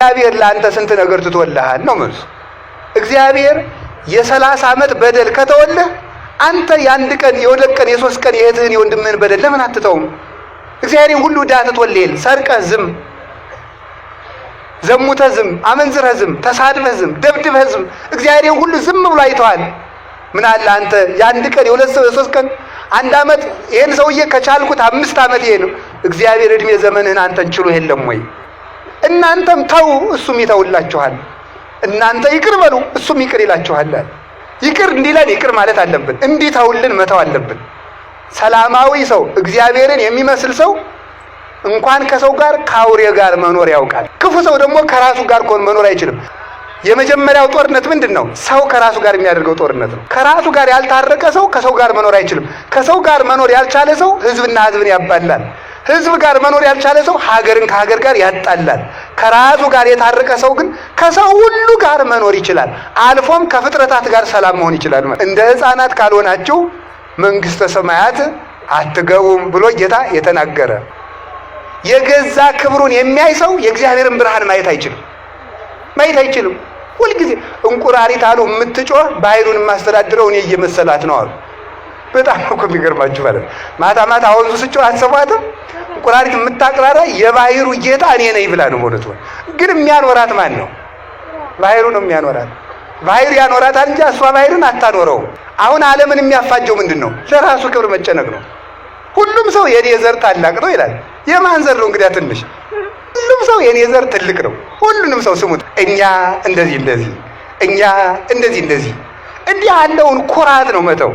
እግዚአብሔር ለአንተ ስንት ነገር ትቶልሃል ነው መልሱ። እግዚአብሔር የ30 ዓመት በደል ከተወለህ አንተ የአንድ ቀን የሁለት ቀን የሶስት ቀን የእህትህን የወንድምህን በደል ለምን አትተውም? እግዚአብሔር ሁሉ ዕዳ ትቶልህ ሰርቀህ ዝም፣ ዘሙተህ ዝም፣ አመንዝረህ ዝም፣ ተሳድበህ ዝም፣ ደብድበህ ዝም፣ እግዚአብሔር ሁሉ ዝም ብሎ አይተዋል። ምን አለ አንተ የአንድ ቀን የሁለት ሰው የሶስት ቀን አንድ ዓመት ይሄን ሰውዬ ከቻልኩት 5 ዓመት ይሄ ነው። እግዚአብሔር እድሜ ዘመንህን አንተን ችሎ የለም ወይ? እናንተም ተው እሱም ይተውላችኋል። እናንተ ይቅር በሉ እሱም ይቅር ይላችኋል። ይቅር እንዲለን ይቅር ማለት አለብን። እንዲተውልን መተው አለብን። ሰላማዊ ሰው እግዚአብሔርን የሚመስል ሰው እንኳን ከሰው ጋር ከአውሬ ጋር መኖር ያውቃል። ክፉ ሰው ደግሞ ከራሱ ጋር መኖር አይችልም። የመጀመሪያው ጦርነት ምንድን ነው? ሰው ከራሱ ጋር የሚያደርገው ጦርነት ነው። ከራሱ ጋር ያልታረቀ ሰው ከሰው ጋር መኖር አይችልም። ከሰው ጋር መኖር ያልቻለ ሰው ህዝብና ህዝብን ያባላል። ህዝብ ጋር መኖር ያልቻለ ሰው ሀገርን ከሀገር ጋር ያጣላል። ከራሱ ጋር የታረቀ ሰው ግን ከሰው ሁሉ ጋር መኖር ይችላል። አልፎም ከፍጥረታት ጋር ሰላም መሆን ይችላል። እንደ ህፃናት ካልሆናችሁ መንግስተ ሰማያት አትገቡም ብሎ ጌታ የተናገረ የገዛ ክብሩን የሚያይ ሰው የእግዚአብሔርን ብርሃን ማየት አይችልም። ማየት አይችልም። ሁልጊዜ እንቁራሪት አሉ የምትጮህ ባህሩን የማስተዳድረው እኔ እየመሰላት ነው አሉ። በጣም እኮ የሚገርማችሁ ማለት ነው። ማታ ማታ ወንዙ ስጮህ አትሰሟትም? እንቁራሪት የምታቅራራ የባህሩ ጌታ እኔ ነኝ ብላ ነው ማለት ነው። ግን የሚያኖራት ማን ነው? ባህሩ ነው የሚያኖራት። ባህሩ ያኖራታል እንጂ እሷ ባህሩን አታኖረውም። አሁን ዓለምን የሚያፋጀው ምንድን ነው? ለራሱ ክብር መጨነቅ ነው። ሁሉም ሰው የኔ ዘር ታላቅ ነው ይላል። የማን ዘር ነው እንግዲያ ትንሽ? ሁሉም ሰው የኔ ዘር ትልቅ ነው። ሁሉንም ሰው ስሙት። እኛ እንደዚህ እንደዚህ፣ እኛ እንደዚህ እንደዚህ። እንዲህ ያለውን ኩራት ነው መተው።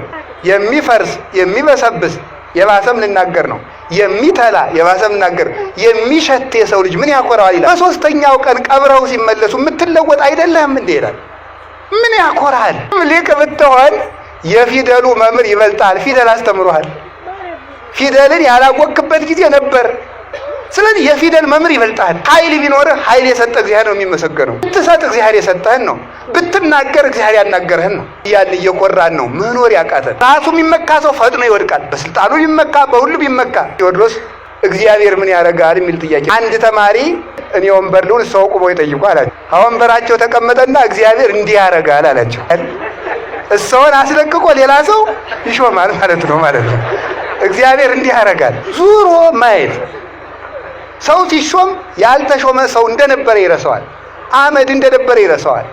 የሚፈርስ የሚበሰብስ የባሰም ልናገር ነው፣ የሚተላ የባሰም ልናገር፣ የሚሸት የሰው ልጅ ምን ያኮራዋል ይላል። በሶስተኛው ቀን ቀብረው ሲመለሱ የምትለወጥ አይደለህም እንዴ ይላል። ምን ያኮራል? ሊቅ ብትሆን የፊደሉ መምህር ይበልጣል። ፊደል አስተምሮሃል። ፊደልን ያላወቅበት ጊዜ ነበር። ስለዚህ የፊደል መምህር ይበልጣል። ኃይል ቢኖርህ ኃይል የሰጠ እግዚአብሔር ነው የሚመሰገነው። ብትሰጥ እግዚአብሔር የሰጠህን ነው። ብትናገር እግዚአብሔር ያናገርህን ነው። እያልን እየኮራን ነው መኖር ያቃተን። ራሱ የሚመካ ሰው ፈጥኖ ይወድቃል። በስልጣኑ ቢመካ፣ በሁሉ ቢመካ። ቴዎድሮስ እግዚአብሔር ምን ያደርጋል የሚል ጥያቄ አንድ ተማሪ እኔ ወንበር ልሁን ሰው ቁመው ይጠይቁ አላቸው። ወንበራቸው ተቀመጠና እግዚአብሔር እንዲህ ያደርጋል አላቸው። እሰውን አስለቅቆ ሌላ ሰው ይሾማል ማለት ነው ማለት ነው። እግዚአብሔር እንዲህ ያደርጋል። ዙሮ ማየት ሰው ሲሾም ያልተሾመ ሰው እንደነበረ ይረሳዋል። አመድ እንደነበረ ይረሳዋል።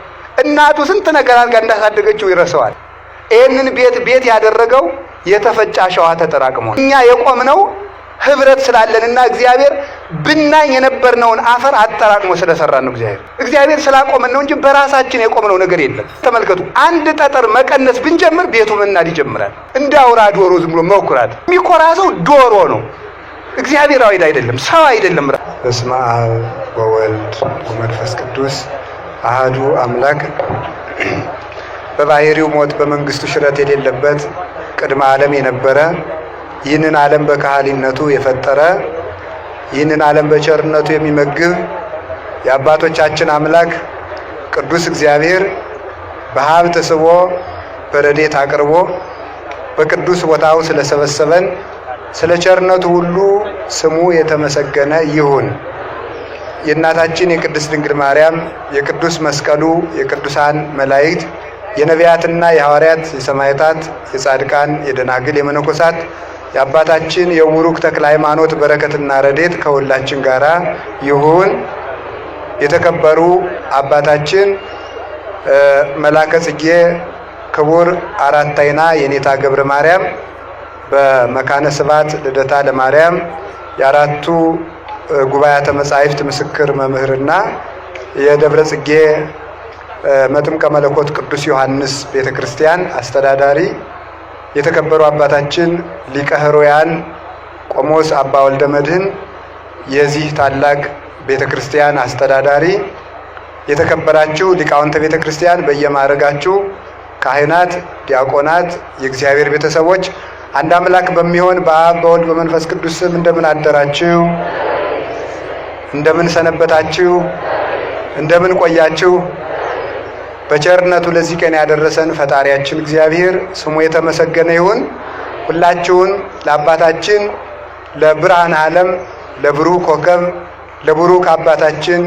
እናቱ ስንት ነገር አድርጋ እንዳሳደገችው ይረሳዋል። ይህንን ቤት ቤት ያደረገው የተፈጨ አሸዋ ተጠራቅሞ እኛ የቆምነው ህብረት ስላለንና እግዚአብሔር ብናኝ የነበርነውን አፈር አጠራቅሞ ስለሰራን ነው። እግዚአብሔር ስላቆመን ነው እንጂ በራሳችን የቆምነው ነገር የለም። ተመልከቱ፣ አንድ ጠጠር መቀነስ ብንጀምር ቤቱ መናድ ይጀምራል። እንደ አውራ ዶሮ ዝም ብሎ መኩራት። የሚኮራ ሰው ዶሮ ነው፣ እግዚአብሔራዊ አይደለም፣ ሰው አይደለም። በስመ አብ ወወልድ ወመንፈስ ቅዱስ አሐዱ አምላክ። በባህሪው ሞት በመንግስቱ ሽረት የሌለበት ቅድመ ዓለም የነበረ ይህንን ዓለም በካህሊነቱ የፈጠረ ይህንን ዓለም በቸርነቱ የሚመግብ የአባቶቻችን አምላክ ቅዱስ እግዚአብሔር በሀብት ስቦ በረድኤት አቅርቦ በቅዱስ ቦታው ስለሰበሰበን ስለ ቸርነቱ ሁሉ ስሙ የተመሰገነ ይሁን። የእናታችን የቅድስት ድንግል ማርያም የቅዱስ መስቀሉ የቅዱሳን መላእክት የነቢያትና የሐዋርያት የሰማዕታት የጻድቃን የደናግል የመነኮሳት የአባታችን የቡሩክ ተክለ ሃይማኖት በረከትና ረድኤት ከሁላችን ጋራ ይሁን። የተከበሩ አባታችን መላከ ጽጌ ክቡር አራት አይና የኔታ ገብረ ማርያም በመካነ ስብሐት ልደታ ለማርያም የአራቱ ጉባኤያተ መጻሕፍት ምስክር መምህርና የደብረ ጽጌ መጥምቀ መለኮት ቅዱስ ዮሐንስ ቤተክርስቲያን አስተዳዳሪ፣ የተከበሩ አባታችን ሊቀ ኅሩያን ቆሞስ አባ ወልደ መድኅን የዚህ ታላቅ ቤተክርስቲያን አስተዳዳሪ፣ የተከበራችሁ ሊቃውንተ ቤተክርስቲያን በየማዕረጋችሁ ካህናት፣ ዲያቆናት፣ የእግዚአብሔር ቤተሰቦች አንድ አምላክ በሚሆን በአብ በወልድ በመንፈስ ቅዱስ ስም እንደምን አደራችሁ? እንደምን ሰነበታችሁ? እንደምን ቆያችሁ? በቸርነቱ ለዚህ ቀን ያደረሰን ፈጣሪያችን እግዚአብሔር ስሙ የተመሰገነ ይሁን። ሁላችሁን ለአባታችን ለብርሃነ ዓለም ለብሩህ ኮከብ ለብሩክ አባታችን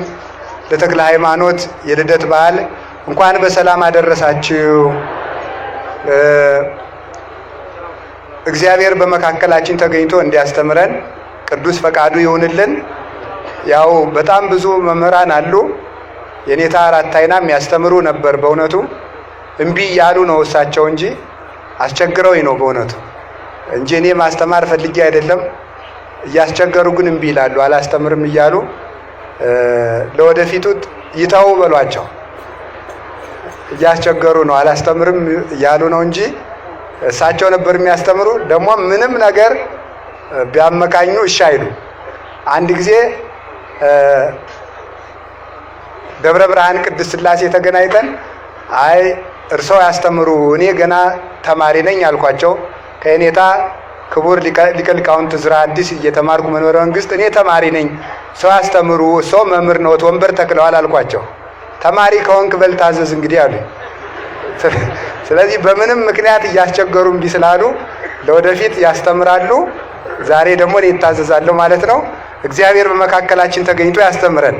ለተክለ ሃይማኖት የልደት በዓል እንኳን በሰላም አደረሳችሁ። እግዚአብሔር በመካከላችን ተገኝቶ እንዲያስተምረን ቅዱስ ፈቃዱ ይሁንልን። ያው በጣም ብዙ መምህራን አሉ። የኔታ አራት አይና የሚያስተምሩ ነበር። በእውነቱ እምቢ እያሉ ነው እሳቸው እንጂ አስቸግረውኝ ነው በእውነቱ እንጂ እኔ ማስተማር ፈልጌ አይደለም። እያስቸገሩ ግን እምቢ ይላሉ፣ አላስተምርም እያሉ ለወደፊቱ ይተው በሏቸው። እያስቸገሩ ነው፣ አላስተምርም እያሉ ነው እንጂ እሳቸው ነበር የሚያስተምሩ። ደግሞ ምንም ነገር ቢያመካኙ እሺ አይሉ። አንድ ጊዜ ደብረ ብርሃን ቅድስት ሥላሴ ተገናኝተን አይ እርሰው ያስተምሩ እኔ ገና ተማሪ ነኝ አልኳቸው። ከእኔታ ክቡር ሊቀ ሊቃውንት ዕዝራ አዲስ እየተማርኩ መንበረ መንግስት እኔ ተማሪ ነኝ፣ ሰው ያስተምሩ፣ ሰው መምህር ነዎት፣ ወንበር ተክለዋል አልኳቸው። ተማሪ ከሆንክ በል ታዘዝ እንግዲህ አሉኝ። ስለዚህ በምንም ምክንያት እያስቸገሩ እምቢ ስላሉ ለወደፊት ያስተምራሉ። ዛሬ ደግሞ እኔ እታዘዛለሁ ማለት ነው። እግዚአብሔር በመካከላችን ተገኝቶ ያስተምረን።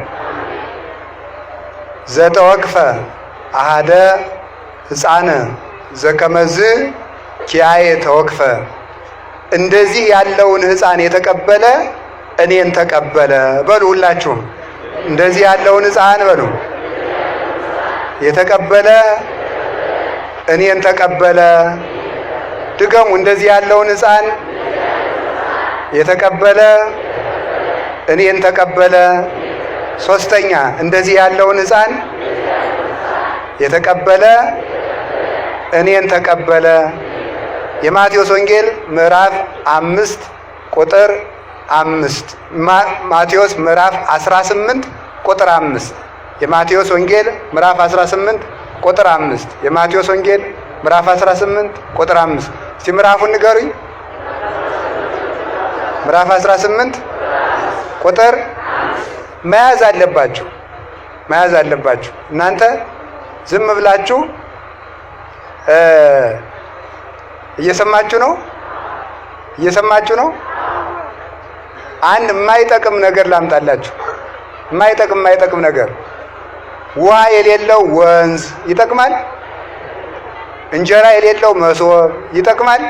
ዘተወክፈ አሃደ ሕፃነ ዘከመዝ ኪያየ ተወክፈ፣ እንደዚህ ያለውን ሕፃን የተቀበለ እኔን ተቀበለ በሉ። ሁላችሁም እንደዚህ ያለውን ሕፃን በሉ። የተቀበለ እኔን ተቀበለ። ድገሙ። እንደዚህ ያለውን ሕፃን የተቀበለ እኔን ተቀበለ። ሶስተኛ፣ እንደዚህ ያለውን ሕፃን የተቀበለ እኔን ተቀበለ። የማቴዎስ ወንጌል ምዕራፍ 5 ቁጥር 5። ማቴዎስ ምዕራፍ 18 ቁጥር 5። የማቴዎስ ወንጌል ምዕራፍ 18 ቁጥር 5። የማቴዎስ ወንጌል ምዕራፍ 18 ቁጥር 5። እስቲ ምዕራፉን ንገሩኝ። ምዕራፍ 18 ቁጥር መያዝ አለባችሁ፣ መያዝ አለባችሁ። እናንተ ዝም ብላችሁ እየሰማችሁ ነው፣ እየሰማችሁ ነው። አንድ የማይጠቅም ነገር ላምጣላችሁ። የማይጠቅም ነገር፣ ውሃ የሌለው ወንዝ ይጠቅማል? እንጀራ የሌለው መሶብ ይጠቅማል?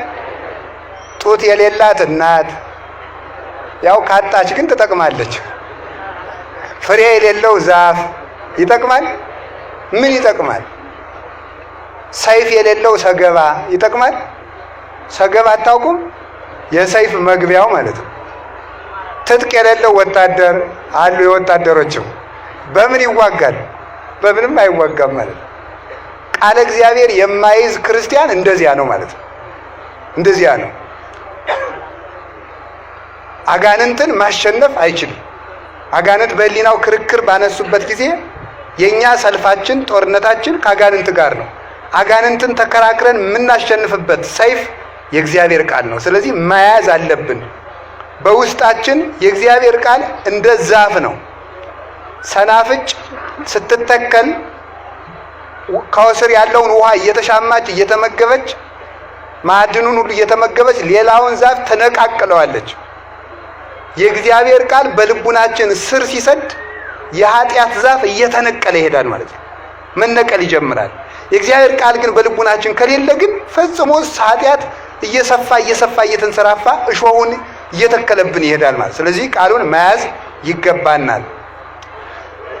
ጡት የሌላት እናት ያው ካጣች ግን ትጠቅማለች። ፍሬ የሌለው ዛፍ ይጠቅማል? ምን ይጠቅማል? ሰይፍ የሌለው ሰገባ ይጠቅማል? ሰገባ አታውቁም? የሰይፍ መግቢያው ማለት ነው። ትጥቅ የሌለው ወታደር አሉ። የወታደሮችም በምን ይዋጋል? በምንም አይዋጋም ማለት ነው። ቃለ እግዚአብሔር የማይዝ ክርስቲያን እንደዚያ ነው ማለት ነው። እንደዚያ ነው። አጋንንትን ማሸነፍ አይችልም። አጋንንት በሕሊናው ክርክር ባነሱበት ጊዜ የኛ ሰልፋችን ጦርነታችን ከአጋንንት ጋር ነው። አጋንንትን ተከራክረን የምናሸንፍበት ሰይፍ የእግዚአብሔር ቃል ነው። ስለዚህ መያዝ አለብን። በውስጣችን የእግዚአብሔር ቃል እንደ ዛፍ ነው። ሰናፍጭ ስትተከል ከስር ያለውን ውሃ እየተሻማች እየተመገበች ማዕድኑን ሁሉ እየተመገበች ሌላውን ዛፍ ተነቃቅለዋለች። የእግዚአብሔር ቃል በልቡናችን ስር ሲሰድ የኃጢአት ዛፍ እየተነቀለ ይሄዳል ማለት ነው። መነቀል ይጀምራል። የእግዚአብሔር ቃል ግን በልቡናችን ከሌለ ግን ፈጽሞ ኃጢአት እየሰፋ እየሰፋ እየተንሰራፋ እሾሁን እየተከለብን ይሄዳል ማለት። ስለዚህ ቃሉን መያዝ ይገባናል።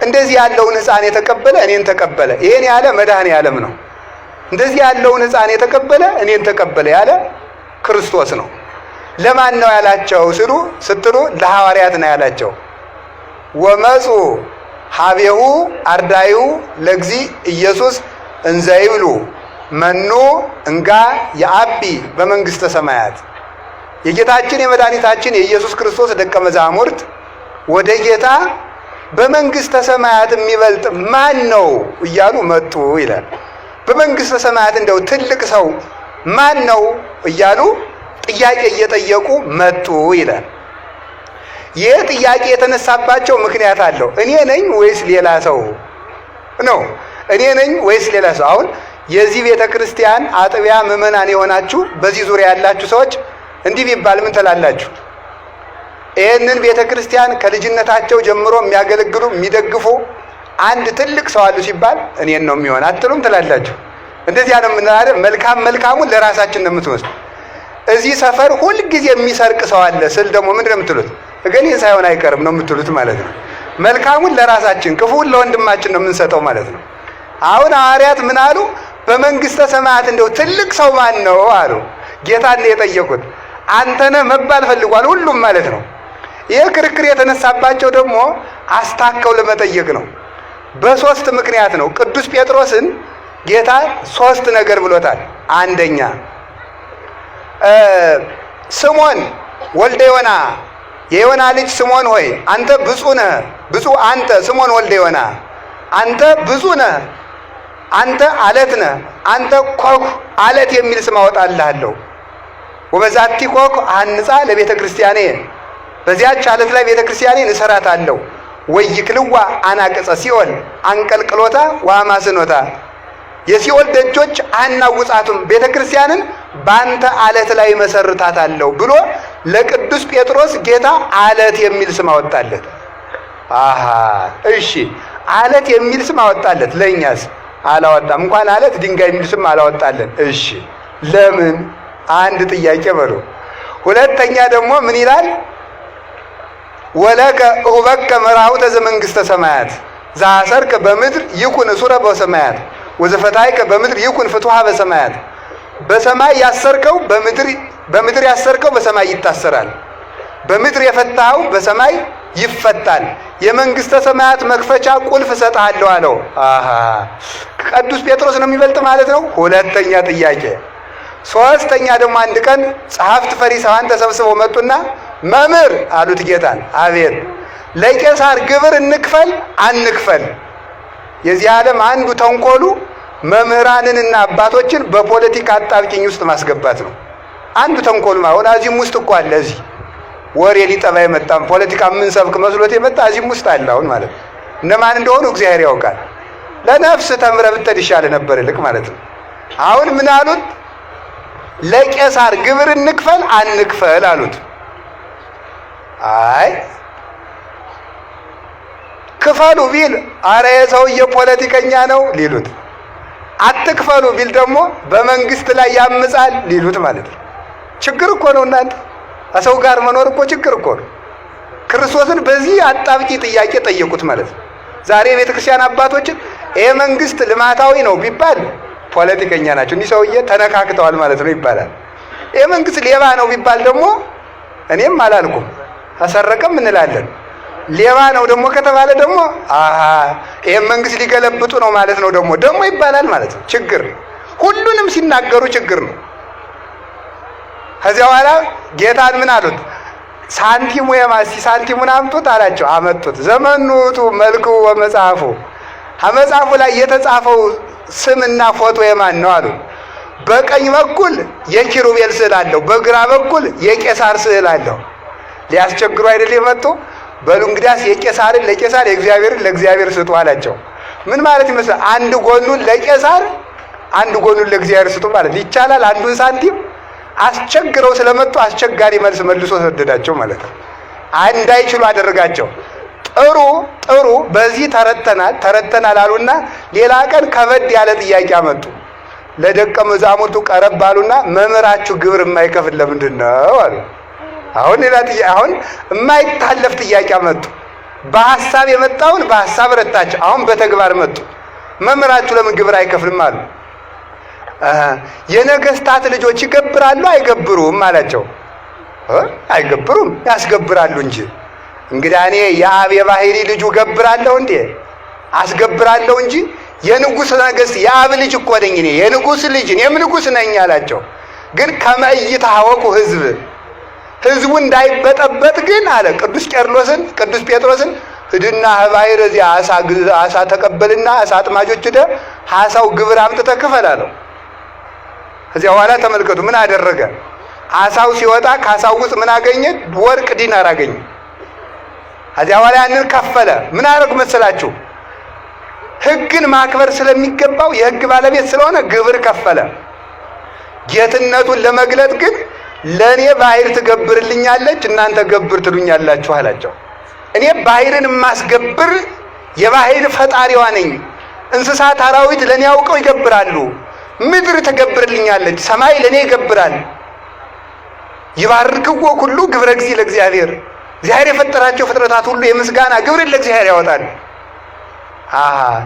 እንደዚህ ያለውን ሕፃን የተቀበለ እኔን ተቀበለ። ይሄን ያለ መድኃኔ ዓለም ነው። እንደዚህ ያለውን ሕፃን የተቀበለ እኔን ተቀበለ ያለ ክርስቶስ ነው። ለማን ነው ያላቸው ስሉ ስትሉ ለሐዋርያት ነው ያላቸው። ወመፁ ሀቤሁ አርዳዩ ለግዚ ኢየሱስ እንዘ ይብሉ መኑ እንጋ የአቢ በመንግስተ ሰማያት። የጌታችን የመድኃኒታችን የኢየሱስ ክርስቶስ ደቀ መዛሙርት ወደ ጌታ በመንግስተ ሰማያት የሚበልጥ ማን ነው እያሉ መጡ ይላል። በመንግስተ ሰማያት እንደው ትልቅ ሰው ማን ነው እያሉ ጥያቄ እየጠየቁ መጡ ይላል። ይህ ጥያቄ የተነሳባቸው ምክንያት አለው። እኔ ነኝ ወይስ ሌላ ሰው ነው? እኔ ነኝ ወይስ ሌላ ሰው? አሁን የዚህ ቤተ ክርስቲያን አጥቢያ ምዕመናን የሆናችሁ በዚህ ዙሪያ ያላችሁ ሰዎች እንዲህ ቢባል ምን ትላላችሁ? ይህንን ቤተ ክርስቲያን ከልጅነታቸው ጀምሮ የሚያገለግሉ የሚደግፉ፣ አንድ ትልቅ ሰው አሉ ሲባል እኔን ነው የሚሆን አትሉም ትላላችሁ። እንደዚያ ነው የምንለው። መልካም መልካሙን ለራሳችን ነው የምትወስድ። እዚህ ሰፈር ሁልጊዜ የሚሰርቅ ሰው አለ ስል ደግሞ ምንድን ነው የምትሉት? እገሌን ሳይሆን አይቀርም ነው የምትሉት ማለት ነው። መልካሙን ለራሳችን ክፉውን ለወንድማችን ነው የምንሰጠው ማለት ነው። አሁን ሐዋርያት ምን አሉ? በመንግስተ ሰማያት እንደው ትልቅ ሰው ማን ነው አሉ። ጌታን ነው የጠየቁት። አንተ ነህ መባል ፈልጓል ሁሉም ማለት ነው። ይህ ክርክር የተነሳባቸው ደግሞ አስታከው ለመጠየቅ ነው። በሶስት ምክንያት ነው። ቅዱስ ጴጥሮስን ጌታ ሶስት ነገር ብሎታል። አንደኛ ስምዖን ወልደ ዮና የዮና ልጅ ስምዖን ሆይ አንተ ብፁዕ ነህ። ብፁዕ አንተ ስምዖን ወልደ ዮና አንተ ብፁዕ ነህ፣ አንተ አለት ነህ፣ አንተ ኮኩ አለት የሚል ስም አወጣልሃለሁ። ወበዛቲ ኮኩ አንጻ ለቤተ ክርስቲያኔ፣ በዚያች አለት ላይ ቤተ ክርስቲያኔን እሰራታለሁ። ወይክልዋ አናቅጸ ሲኦል አንቀልቅሎታ ወአማስኖታ፣ የሲኦል ደጆች አናውጻቱም፣ ቤተ ክርስቲያንን በአንተ አለት ላይ መሰርታታለሁ ብሎ ለቅዱስ ጴጥሮስ ጌታ አለት የሚል ስም አወጣለት። አሃ እሺ፣ አለት የሚል ስም አወጣለት። ለእኛስ አላወጣም። እንኳን አለት ድንጋይ የሚል ስም አላወጣለን። እሺ ለምን? አንድ ጥያቄ በሉ። ሁለተኛ ደግሞ ምን ይላል? ወለከ እሁበከ መርሐውተ ዘመንግስተ ሰማያት ዘአሰርከ በምድር ይኩን እሱረ በሰማያት ወዘፈታሕከ በምድር ይኩን ፍቱሐ በሰማያት። በሰማይ ያሰርከው በምድር ያሰርከው በሰማይ ይታሰራል፣ በምድር የፈታኸው በሰማይ ይፈታል። የመንግስተ ሰማያት መክፈቻ ቁልፍ እሰጥሃለሁ አለው። አሃ ቅዱስ ጴጥሮስ ነው የሚበልጥ ማለት ነው። ሁለተኛ ጥያቄ። ሶስተኛ ደግሞ አንድ ቀን ጸሐፍት ፈሪሳውያን ተሰብስበው መጡና መምህር አሉት ጌታን። አቤት። ለቄሳር ግብር እንክፈል አንክፈል? የዚህ ዓለም አንዱ ተንኮሉ መምህራንንና አባቶችን በፖለቲካ አጣብቂኝ ውስጥ ማስገባት ነው። አንዱ ተንኮሉ አሁን እዚህም ውስጥ እኮ አለ። እዚህ ወሬ ሊጠባ የመጣም ፖለቲካ የምንሰብክ መስሎት የመጣ እዚህም ውስጥ አለ። አሁን ማለት ነው እነማን እንደሆኑ እግዚአብሔር ያውቃል። ለነፍስ ተምረህ ብትሄድ ይሻልህ ነበር ይልቅ ማለት ነው። አሁን ምን አሉት? ለቄሳር ግብር እንክፈል አንክፈል አሉት። አይ ክፈሉ ቢል አረ የሰውዬ ፖለቲከኛ ነው ሊሉት፣ አትክፈሉ ቢል ደግሞ በመንግስት ላይ ያምጻል ሊሉት ማለት ነው። ችግር እኮ ነው እናንተ፣ ከሰው ጋር መኖር እኮ ችግር እኮ ነው። ክርስቶስን በዚህ አጣብቂ ጥያቄ ጠየቁት ማለት ነው። ዛሬ የቤተ ክርስቲያን አባቶችን ይሄ መንግስት ልማታዊ ነው ቢባል ፖለቲከኛ ናቸው እኒህ ሰውዬ ተነካክተዋል ማለት ነው ይባላል። ይሄ መንግስት ሌባ ነው ቢባል ደግሞ እኔም አላልኩም ተሰረቀም እንላለን። ሌባ ነው ደግሞ ከተባለ ደግሞ አሃ ይሄን መንግስት ሊገለብጡ ነው ማለት ነው ደግሞ ደግሞ ይባላል ማለት ነው። ችግር ሁሉንም ሲናገሩ ችግር ነው። ከዚያ በኋላ ጌታን ምን አሉት? ሳንቲሙ የማሲ ሳንቲሙን አምጡት አላቸው። አመጡት። ዘመኑቱ መልኩ ወመጽሐፉ ከመጽሐፉ ላይ የተጻፈው ስምና ፎቶ የማን ነው አሉ። በቀኝ በኩል የኪሩቤል ስዕል አለው፣ በግራ በኩል የቄሳር ስዕል አለው። ሊያስቸግሩ አይደል የመጡ? በሉ እንግዲያስ የቄሳርን ለቄሳር የእግዚአብሔርን ለእግዚአብሔር ስጡ አላቸው። ምን ማለት ይመስላል? አንድ ጎኑን ለቄሳር አንድ ጎኑን ለእግዚአብሔር ስጡ ማለት ይቻላል? አንዱን ሳንቲም አስቸግረው ስለመጡ አስቸጋሪ መልስ መልሶ ሰደዳቸው ማለት ነው። እንዳይችሉ አደረጋቸው። ጥሩ ጥሩ፣ በዚህ ተረተናል ተረተናል አሉና ሌላ ቀን ከበድ ያለ ጥያቄ አመጡ። ለደቀ መዛሙርቱ ቀረብ አሉና መምህራችሁ ግብር የማይከፍል ለምንድን ነው አሉ። አሁን ሌላ ጥያቄ፣ አሁን የማይታለፍ ጥያቄ አመጡ። በሐሳብ የመጣውን በሐሳብ ረታቸው። አሁን በተግባር መጡ። መምህራችሁ ለምን ግብር አይከፍልም አሉ። የነገስታት ልጆች ይገብራሉ አይገብሩም አላቸው። አይገብሩም፣ ያስገብራሉ እንጂ። እንግዲህ እኔ የአብ የባህሪ ልጁ ገብራለሁ እንዴ? አስገብራለሁ እንጂ የንጉሥ ነገሥት የአብ ልጅ እኮ ነኝ እኔ የንጉሥ ልጅ እኔም ንጉሥ ነኝ አላቸው። ግን ከመ ኢይትሐወኩ ሕዝብ ሕዝቡ እንዳይበጠበጥ ግን አለ ቅዱስ ቄርሎስን ቅዱስ ጴጥሮስን ሂድና ከባሕር እዚያ አሳ ተቀበልና አሳ አጥማጆች ሂደህ አሳው ግብር አምጥተህ ክፈል አለው። ከዚያ በኋላ ተመልከቱ ምን አደረገ? አሳው ሲወጣ ከአሳው ውስጥ ምን አገኘ? ወርቅ ዲናር አገኘ። ከዚያ በኋላ ያንን ከፈለ። ምን አደረጉ መሰላችሁ? ሕግን ማክበር ስለሚገባው የሕግ ባለቤት ስለሆነ ግብር ከፈለ። ጌትነቱን ለመግለጥ ግን ለእኔ ባህር ትገብርልኛለች፣ እናንተ ገብር ትሉኛላችሁ አላቸው። እኔ ባህርን የማስገብር የባህር ፈጣሪዋ ነኝ። እንስሳት አራዊት ለእኔ አውቀው ይገብራሉ። ምድር ትገብርልኛለች፣ ሰማይ ለእኔ ይገብራል። ይባርክዎ ኩሉ ግብረ እግዚእ ለእግዚአብሔር፣ እግዚአብሔር የፈጠራቸው ፍጥረታት ሁሉ የምስጋና ግብርን ለእግዚአብሔር ያወጣል።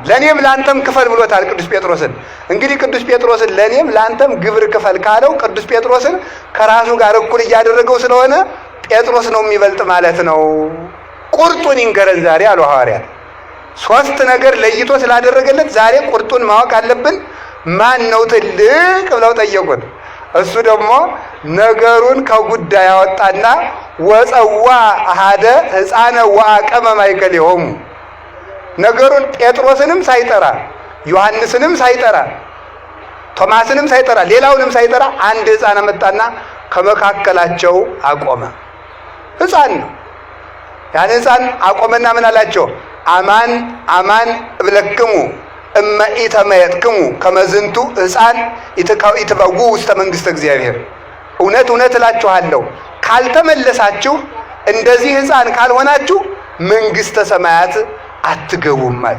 ለእኔም ለአንተም ክፈል ብሎታል ቅዱስ ጴጥሮስን። እንግዲህ ቅዱስ ጴጥሮስን ለእኔም ለአንተም ግብር ክፈል ካለው ቅዱስ ጴጥሮስን ከራሱ ጋር እኩል እያደረገው ስለሆነ ጴጥሮስ ነው የሚበልጥ ማለት ነው። ቁርጡን ይንገረን ዛሬ አሉ ሐዋርያት። ሶስት ነገር ለይቶ ስላደረገለት ዛሬ ቁርጡን ማወቅ አለብን። ማን ነው ትልቅ ብለው ጠየቁት። እሱ ደግሞ ነገሩን ከጉዳይ ያወጣና ወፀዋ አሃደ ሕፃነ ወአቀመ ማእከሌሆሙ፣ ነገሩን ጴጥሮስንም ሳይጠራ ዮሐንስንም ሳይጠራ ቶማስንም ሳይጠራ ሌላውንም ሳይጠራ አንድ ሕፃን አመጣና ከመካከላቸው አቆመ። ሕፃን ነው። ያን ሕፃን አቆመና ምን አላቸው? አማን አማን እብለክሙ እመ ኢተመየጥክሙ ከመዝንቱ ሕፃን ኢትበውኡ ውስተ መንግሥተ እግዚአብሔር። እውነት እውነት እላችኋለሁ ካልተመለሳችሁ፣ እንደዚህ ሕፃን ካልሆናችሁ መንግሥተ ሰማያት አትገቡም አለ።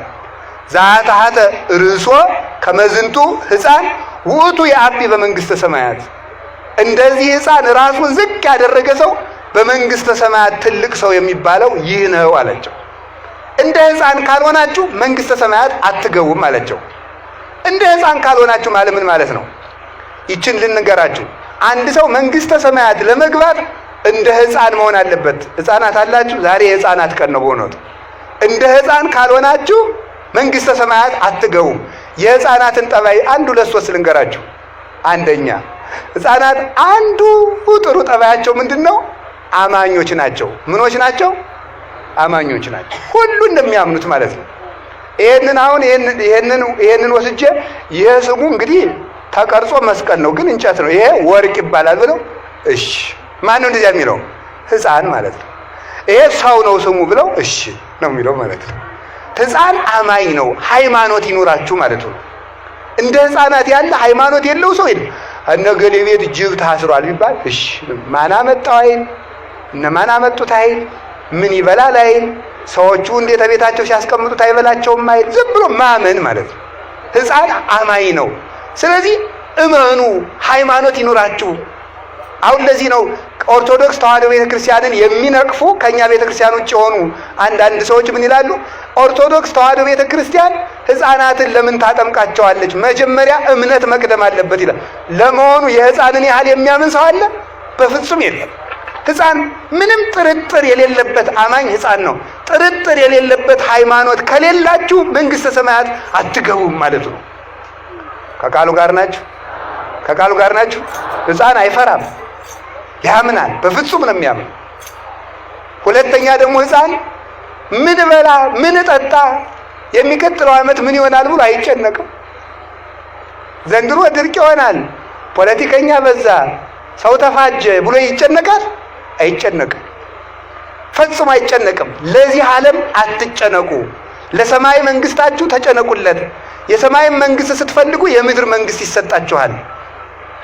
ዘአትሐተ ርእሶ ከመዝንቱ ሕፃን ውእቱ የዐቢ በመንግሥተ ሰማያት። እንደዚህ ሕፃን ራሱን ዝቅ ያደረገ ሰው በመንግሥተ ሰማያት ትልቅ ሰው የሚባለው ይህ ነው አላቸው። እንደ ሕፃን ካልሆናችሁ መንግሥተ ሰማያት አትገቡም አላቸው። እንደ ሕፃን ካልሆናችሁ ማለት ምን ማለት ነው? ይችን ልንገራችሁ። አንድ ሰው መንግሥተ ሰማያት ለመግባት እንደ ሕፃን መሆን አለበት። ሕፃናት አላችሁ? ዛሬ የሕፃናት ቀን ነው በእውነቱ። እንደ ሕፃን ካልሆናችሁ መንግሥተ ሰማያት አትገቡም። የሕፃናትን ጠባይ አንድ ሁለት ሶስት ልንገራችሁ። አንደኛ፣ ሕፃናት አንዱ ጥሩ ጠባያቸው ምንድን ነው? አማኞች ናቸው። ምኖች ናቸው? አማኞች ናቸው። ሁሉ እንደሚያምኑት ማለት ነው። ይሄንን አሁን ይሄንን ወስጄ ይሄ ስሙ እንግዲህ ተቀርጾ መስቀል ነው፣ ግን እንጨት ነው፣ ይሄ ወርቅ ይባላል ብለው እሺ፣ ማን ነው እንደዚያ የሚለው? ሕፃን ማለት ነው። ይሄ ሰው ነው ስሙ ብለው እሺ ነው የሚለው ማለት ነው። ሕፃን አማኝ ነው። ሃይማኖት ይኑራችሁ ማለት ነው። እንደ ሕፃናት ያለ ሃይማኖት የለው ሰው የለም። እነገሌ ቤት ጅብ ታስሯል ቢባል እሺ፣ ማን አመጣው አይል፣ እነማን አመጡት አይል፣ ምን ይበላል አይል፣ ሰዎቹ እንዴት ቤታቸው ሲያስቀምጡት አይበላቸውም አይል፣ ዝም ብሎ ማመን ማለት ነው። ሕፃን አማኝ ነው። ስለዚህ እመኑ፣ ሃይማኖት ይኑራችሁ። አሁን ለዚህ ነው ኦርቶዶክስ ተዋሕዶ ቤተክርስቲያንን የሚነቅፉ ከኛ ቤተክርስቲያን ውጭ የሆኑ አንዳንድ ሰዎች ምን ይላሉ? ኦርቶዶክስ ተዋሕዶ ቤተክርስቲያን ሕፃናትን ለምን ታጠምቃቸዋለች? መጀመሪያ እምነት መቅደም አለበት ይላል። ለመሆኑ የሕፃንን ያህል የሚያምን ሰው አለ? በፍጹም የለም። ሕፃን ምንም ጥርጥር የሌለበት አማኝ ሕፃን ነው። ጥርጥር የሌለበት ሃይማኖት ከሌላችሁ መንግሥተ ሰማያት አትገቡም ማለት ነው። ከቃሉ ጋር ናችሁ? ከቃሉ ጋር ናችሁ? ሕፃን አይፈራም፣ ያምናል። በፍጹም ነው የሚያምን። ሁለተኛ ደግሞ ሕፃን ምን በላ ምን ጠጣ የሚቀጥለው ዓመት ምን ይሆናል ብሎ አይጨነቅም። ዘንድሮ ድርቅ ይሆናል፣ ፖለቲከኛ በዛ፣ ሰው ተፋጀ ብሎ ይጨነቃል? አይጨነቅም። ፈጽሞ አይጨነቅም። ለዚህ ዓለም አትጨነቁ፣ ለሰማይ መንግስታችሁ ተጨነቁለት። የሰማይ መንግስት ስትፈልጉ የምድር መንግስት ይሰጣችኋል።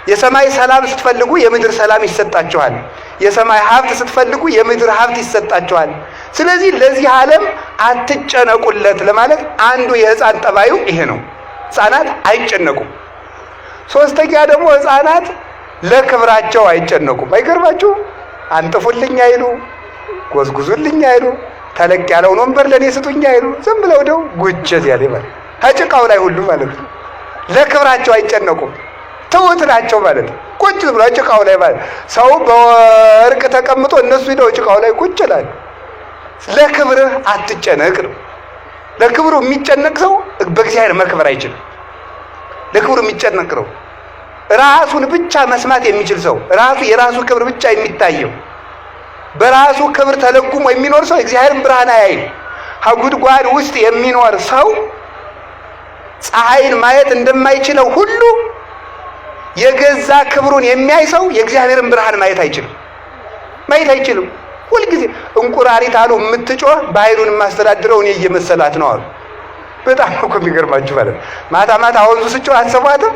የሰማይ ሰላም ስትፈልጉ የምድር ሰላም ይሰጣችኋል። የሰማይ ሀብት ስትፈልጉ የምድር ሀብት ይሰጣችኋል። ስለዚህ ለዚህ ዓለም አትጨነቁለት ለማለት አንዱ የሕፃን ጠባዩ ይሄ ነው። ሕፃናት አይጨነቁም። ሶስተኛ ደግሞ ሕፃናት ለክብራቸው አይጨነቁም። አይገርማችሁም? አንጥፉልኝ አይሉ፣ ጎዝጉዙልኝ አይሉ፣ ተለቅ ያለውን ወንበር ለእኔ ስጡኝ አይሉ። ዝም ብለው ደው ጉጀት ያለ ማለት ከጭቃው ላይ ሁሉ ማለት ነው። ለክብራቸው አይጨነቁም። ትሁት ናቸው ማለት ነው። ቁጭ ብሎ ጭቃው ላይ ማለት ሰው በወርቅ ተቀምጦ እነሱ ሄደው ጭቃው ላይ ቁጭ ይላሉ። ለክብርህ አትጨነቅ ነው። ለክብሩ የሚጨነቅ ሰው በእግዚአብሔር መክበር አይችልም። ለክብሩ የሚጨነቅ ነው። ራሱን ብቻ መስማት የሚችል ሰው፣ ራሱ የራሱ ክብር ብቻ የሚታየው፣ በራሱ ክብር ተለጉሞ የሚኖር ሰው እግዚአብሔርን ብርሃን አያይም። ከጉድጓድ ውስጥ የሚኖር ሰው ፀሐይን ማየት እንደማይችለው ሁሉ የገዛ ክብሩን የሚያይ ሰው የእግዚአብሔርን ብርሃን ማየት አይችልም። ማየት አይችልም። ሁልጊዜ እንቁራሪት አሉ የምትጮህ ባህሩን የማስተዳድረው እኔ እየመሰላት ነው አሉ። በጣም እኮ የሚገርማችሁ ማለት ነው። ማታ ማታ ወንዙ ስጮህ አትሰሟትም?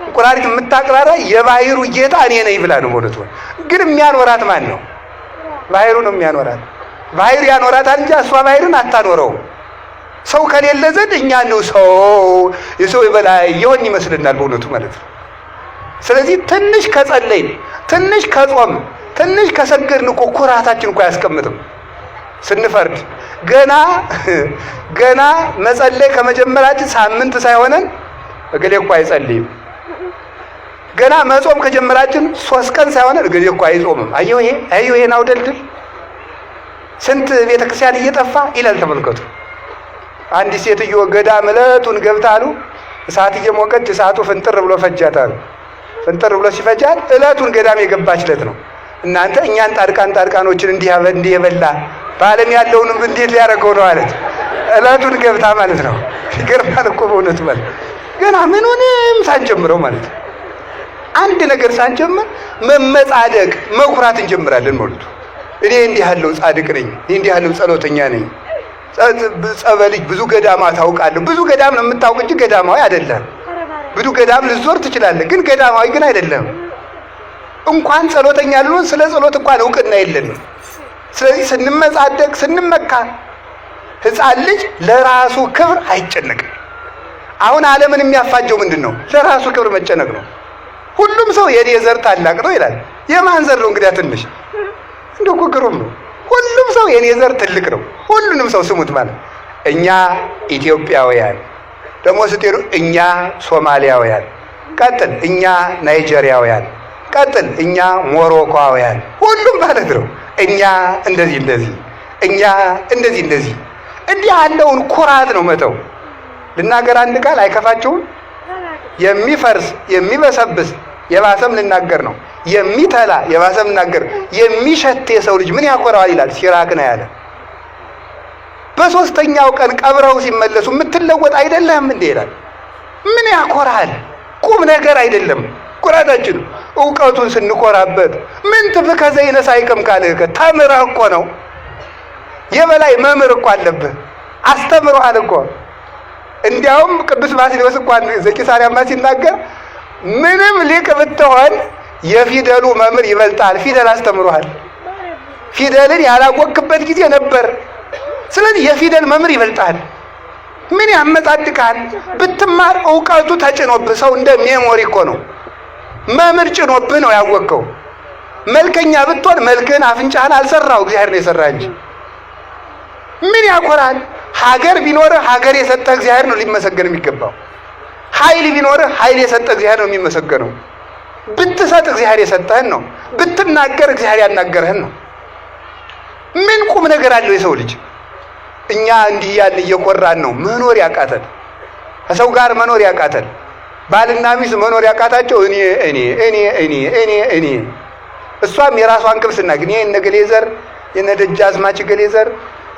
እንቁራሪት የምታቅራራ የባህሩ ጌታ እኔ ነኝ ብላ ነው ማለት ነው። ግን የሚያኖራት ማን ነው? ባህሩ ነው የሚያኖራት። ባህሩ ያኖራታል እንጂ እሷ ባህርን አታኖረውም። ሰው ከሌለ ዘንድ እኛ ነው ሰው የሰው የበላይ የሆን ይመስልናል በእውነቱ ማለት ነው። ስለዚህ ትንሽ ከጸለይን፣ ትንሽ ከጾም፣ ትንሽ ከሰገድን እኮ ኩራታችን እኮ አያስቀምጥም። ስንፈርድ ገና ገና መጸለይ ከመጀመራችን ሳምንት ሳይሆነን እገሌ እኮ አይጸልይም። ገና መጾም ከጀመራችን 3 ቀን ሳይሆነን እገሌ እኮ አይጾምም። አየሁ ይሄ አየሁ ይሄን አውደልድል ስንት ቤተክርስቲያን እየጠፋ ይላል። ተመልከቱ። አንዲት ሴትዮ ገዳም ዕለቱን ገብታ አሉ እሳት እየሞቀች እሳቱ ፍንጥር ብሎ ፈጃት አሉ። ፍንጥር ብሎ ሲፈጃት ዕለቱን ገዳም የገባች ዕለት ነው። እናንተ እኛን ጣድቃን ጣድቃኖችን እንዲህ የበላ በዓለም ያለውንም እንዴት ሊያደርገው ነው አለች። ዕለቱን ገብታ ማለት ነው። ይገርማል እኮ በእውነቱ ማለት ገና ምኑንም ሳንጀምረው ማለት ነው። አንድ ነገር ሳንጀምር መመጻደቅ መኩራት እንጀምራለን ማለት ነው። እኔ እንዲህ ያለው ጻድቅ ነኝ፣ እኔ እንዲህ ያለው ጸሎተኛ ነኝ፣ ጸበልጅ ብዙ ገዳማት አውቃለሁ። ብዙ ገዳም ነው የምታውቅ እንጂ ገዳማዊ አይደለም። ብዙ ገዳም ልዞር ትችላለህ፣ ግን ገዳማዊ ግን አይደለም። እንኳን ጸሎተኛ ልንሆን ስለ ጸሎት እንኳን እውቅና የለንም። ስለዚህ ስንመጻደቅ ስንመካ፣ ሕፃን ልጅ ለራሱ ክብር አይጨነቅም። አሁን ዓለምን የሚያፋጀው ምንድን ነው? ለራሱ ክብር መጨነቅ ነው። ሁሉም ሰው የኔ ዘር ታላቅ ነው ይላል። የማን ዘር ነው እንግዲያ? ትንሽ እንደው እኮ ግሩም ነው። ሁሉም ሰው የኔ ዘር ትልቅ ነው። ሁሉንም ሰው ስሙት ማለት እኛ ኢትዮጵያውያን ደግሞ ስትሄዱ እኛ ሶማሊያውያን፣ ቀጥል እኛ ናይጄሪያውያን፣ ቀጥል እኛ ሞሮኮውያን፣ ሁሉም ማለት ነው። እኛ እንደዚህ እንደዚህ፣ እኛ እንደዚህ እንደዚህ። እንዲህ ያለውን ኩራት ነው መተው። ልናገር አንድ ቃል አይከፋችሁም? የሚፈርስ የሚበሰብስ የባሰም ልናገር ነው። የሚተላ የባሰም ልናገር፣ የሚሸት የሰው ልጅ ምን ያኮራዋል ይላል ሲራክ ነው ያለ። በሶስተኛው ቀን ቀብረው ሲመለሱ የምትለወጥ አይደለህም እንዴ ይላል። ምን ያኮራል? ቁም ነገር አይደለም ኩራታችን። እውቀቱን ስንኮራበት ምን ትብከ ዘይነሳይክም ካልህ ተምረህ እኮ ነው። የበላይ መምህር እኮ አለብህ፣ አስተምሮሃል እኮ። እንዲያውም ቅዱስ ባስልዮስ እንኳን ዘቂሳርያማ ሲናገር ምንም ሊቅ ብትሆን የፊደሉ መምህር ይበልጣል። ፊደል አስተምሮሃል። ፊደልን ያላወቅክበት ጊዜ ነበር። ስለዚህ የፊደል መምህር ይበልጣል። ምን ያመጻድቃል? ብትማር እውቀቱ ተጭኖብህ፣ ሰው እንደ memory እኮ ነው። መምህር ጭኖብህ ነው ያወቅከው። መልከኛ ብትሆን መልክህን አፍንጫህን አልሰራው እግዚአብሔር ነው የሰራ እንጂ። ምን ያኮራል? ሀገር ቢኖርህ ሀገር የሰጠህ እግዚአብሔር ነው ሊመሰገን የሚገባው። ኃይል ቢኖርህ ኃይል የሰጠህ እግዚአብሔር ነው የሚመሰገነው። ብትሰጥ እግዚአብሔር የሰጠህን ነው። ብትናገር እግዚአብሔር ያናገርህን ነው። ምን ቁም ነገር አለው የሰው ልጅ? እኛ እንዲህ ያልን እየኮራን ነው መኖር ያቃተን፣ ከሰው ጋር መኖር ያቃተን፣ ባልና ሚስት መኖር ያቃታቸው እኔ እኔ እኔ እኔ እኔ እኔ። እሷም የራሷን ክብር ስናገር እኔ የእነ ገሌ ዘር የእነ ደጃዝማች ገሌ ዘር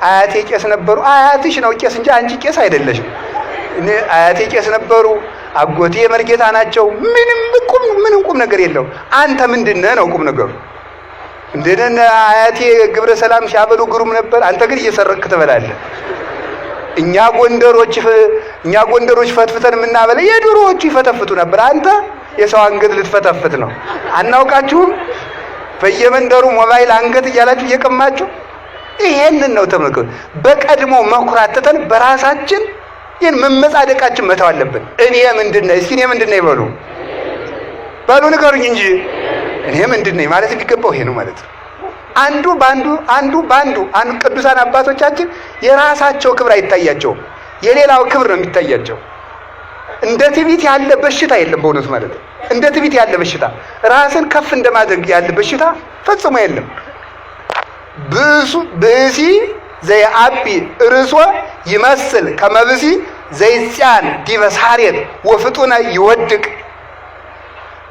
አያቴ ቄስ ነበሩ። አያትሽ ነው ቄስ እንጂ አንቺ ቄስ አይደለሽም። እኔ አያቴ ቄስ ነበሩ፣ አጎቴ መርጌታ ናቸው። ምንም ቁም ምንም ቁም ነገር የለው። አንተ ምንድነህ ነው ቁም ነገሩ። እንደነ አያቴ ግብረ ሰላም ሲያበሉ ግሩም ነበር። አንተ ግን እየሰረቅክ ትበላለህ። እኛ ጎንደሮች እኛ ጎንደሮች ፈትፍተን የምናበላ የድሮዎቹ ይፈተፍቱ ነበር። አንተ የሰው አንገት ልትፈተፍት ነው። አናውቃችሁም? በየመንደሩ ሞባይል አንገት እያላችሁ እየቀማችሁ ይሄንን ነው ተመልከቱ። በቀድሞ መኩራት ትተን በራሳችን ይህን መመጻደቃችን መተው አለብን። እኔ ምንድን ነኝ? እስኪ እኔ ምንድን ነኝ በሉ በሉ ንገሩኝ እንጂ እኔ ምንድን ነኝ ማለት የሚገባው ይሄ ነው ማለት ነው። አንዱ በአንዱ አንዱ በአንዱ አንዱ ቅዱሳን አባቶቻችን የራሳቸው ክብር አይታያቸውም፣ የሌላው ክብር ነው የሚታያቸው። እንደ ትዕቢት ያለ በሽታ የለም በእውነቱ ማለት ነው። እንደ ትዕቢት ያለ በሽታ፣ ራስን ከፍ እንደማድረግ ያለ በሽታ ፈጽሞ የለም። ብእሲ ዘየአቢ ርእሶ ይመስል ከመ ብእሲ ዘይጽያን ዲበ ሳሬት ወፍጡነ ይወድቅ።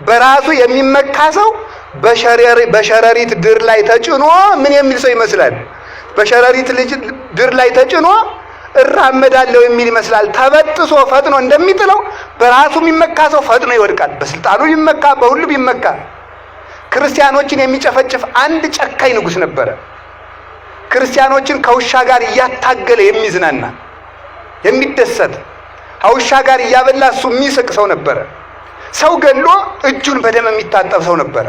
በራሱ የሚመካ ሰው በሸረሪት ድር ላይ ተጭኖ ምን የሚል ሰው ይመስላል? በሸረሪት ልጅ ድር ላይ ተጭኖ እራመዳለሁ የሚል ይመስላል። ተበጥሶ ፈጥኖ እንደሚጥለው በራሱ የሚመካ ሰው ፈጥኖ ይወድቃል። በስልጣኑ ቢመካ፣ በሁሉ ቢመካ። ክርስቲያኖችን የሚጨፈጭፍ አንድ ጨካኝ ንጉሥ ነበረ። ክርስቲያኖችን ከውሻ ጋር እያታገለ የሚዝናና የሚደሰት፣ ከውሻ ጋር እያበላ እሱ የሚስቅ ሰው ነበረ። ሰው ገሎ እጁን በደም የሚታጠብ ሰው ነበረ።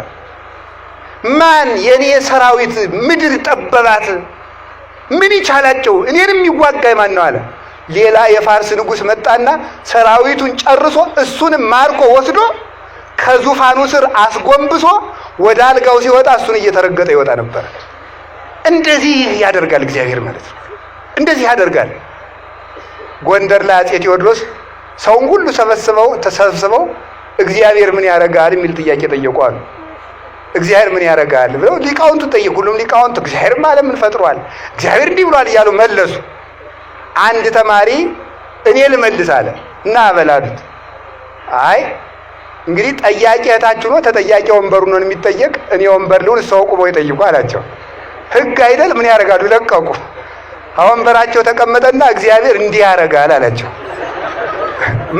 ማን የኔ ሰራዊት ምድር ጠበባት፣ ምን ይቻላቸው፣ እኔን የሚዋጋ ማን ነው አለ። ሌላ የፋርስ ንጉሥ መጣና ሰራዊቱን ጨርሶ እሱንም ማርኮ ወስዶ ከዙፋኑ ስር አስጎንብሶ ወደ አልጋው ሲወጣ እሱን እየተረገጠ ይወጣ ነበር። እንደዚህ ያደርጋል እግዚአብሔር ማለት ነው። እንደዚህ ያደርጋል። ጎንደር ላይ አፄ ቴዎድሮስ ሰውን ሁሉ ሰበስበው ተሰብስበው እግዚአብሔር ምን ያደርጋል የሚል ጥያቄ ጠየቁ አሉ። እግዚአብሔር ምን ያደርጋል ብለው ሊቃውንቱ ጠየቁ። ሁሉም ሊቃውንቱ እግዚአብሔርማ ዓለምን ፈጥሯል፣ እግዚአብሔር እንዲህ ብሏል እያሉ መለሱ። አንድ ተማሪ እኔ ልመልስ አለ እና አበላሉት። አይ እንግዲህ ጠያቂ እህታችሁ ነው፣ ተጠያቂ ወንበሩ ነው የሚጠየቅ። እኔ ወንበር ልሁን፣ ሰው ቁመው ይጠይቁ አላቸው። ሕግ አይደል? ምን ያደርጋሉ? ለቀቁ። ወንበራቸው ተቀመጠና እግዚአብሔር እንዲህ ያደርጋል አላቸው።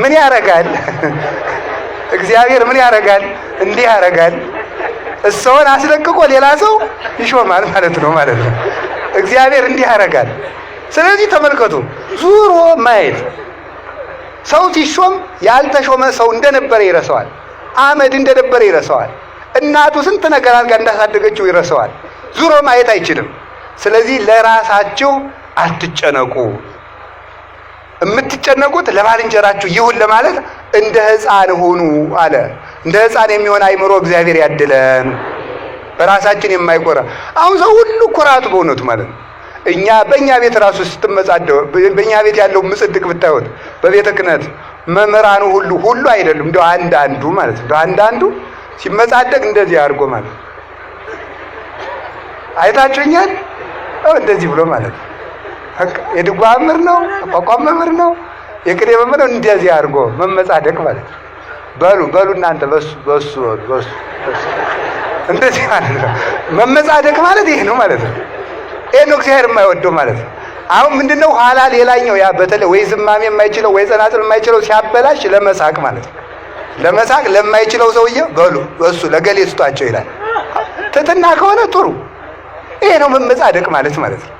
ምን ያደርጋል? እግዚአብሔር ምን ያደርጋል? እንዲህ ያደርጋል። እሰውን አስለቅቆ ሌላ ሰው ይሾማል ማለት ነው ማለት ነው። እግዚአብሔር እንዲህ ያደርጋል። ስለዚህ ተመልከቱ፣ ዙሮ ማየት ሰው ሲሾም ያልተሾመ ሰው እንደነበረ ይረሳዋል። አመድ እንደነበረ ይረሳዋል። እናቱ ስንት ነገር አድርጋ እንዳሳደገችው ይረሳዋል። ዙሮ ማየት አይችልም። ስለዚህ ለራሳችሁ አትጨነቁ። የምትጨነቁት ለባልንጀራችሁ ይሁን ለማለት እንደ ሕፃን ሁኑ አለ። እንደ ሕፃን የሚሆን አይምሮ እግዚአብሔር ያድለን። በራሳችን የማይኮራ አሁን ሰው ሁሉ ኩራቱ በእውነቱ ማለት ነው። እኛ በእኛ ቤት ራሱ ስትመጻደው በእኛ ቤት ያለው ምጽድቅ ብታዩት በቤተ ክህነት መምህራኑ ሁሉ ሁሉ አይደሉም፣ እንደው አንዳንዱ ማለት ነው። እንደው አንዳንዱ ሲመጻደቅ እንደዚህ አድርጎ ማለት ነው። አይታችሁኛል? እንደዚህ ብሎ ማለት ነው። የድጓ መምህር ነው፣ አቋቋም መምህር ነው፣ የቅኔ መምህር ነው። እንደዚህ አድርጎ መመጻደቅ ማለት ነው። በሉ በሉ እናንተ በሱ በሱ በሱ እንደዚህ ማለት ነው። መመጻደቅ ማለት ይሄ ነው ማለት ነው። ይሄ ነው እግዚአብሔር የማይወደው ማለት ነው። አሁን ምንድነው ኋላ ሌላኛው ያ በተለይ ወይ ዝማሜ የማይችለው ወይ ጸናጽል የማይችለው ሲያበላሽ ለመሳቅ ማለት ነው። ለመሳቅ ለማይችለው ሰውዬ በሉ በሱ ለገሌ ስጧቸው ይላል። ትትና ከሆነ ጥሩ። ይሄ ነው መመጻደቅ ማለት ማለት ነው።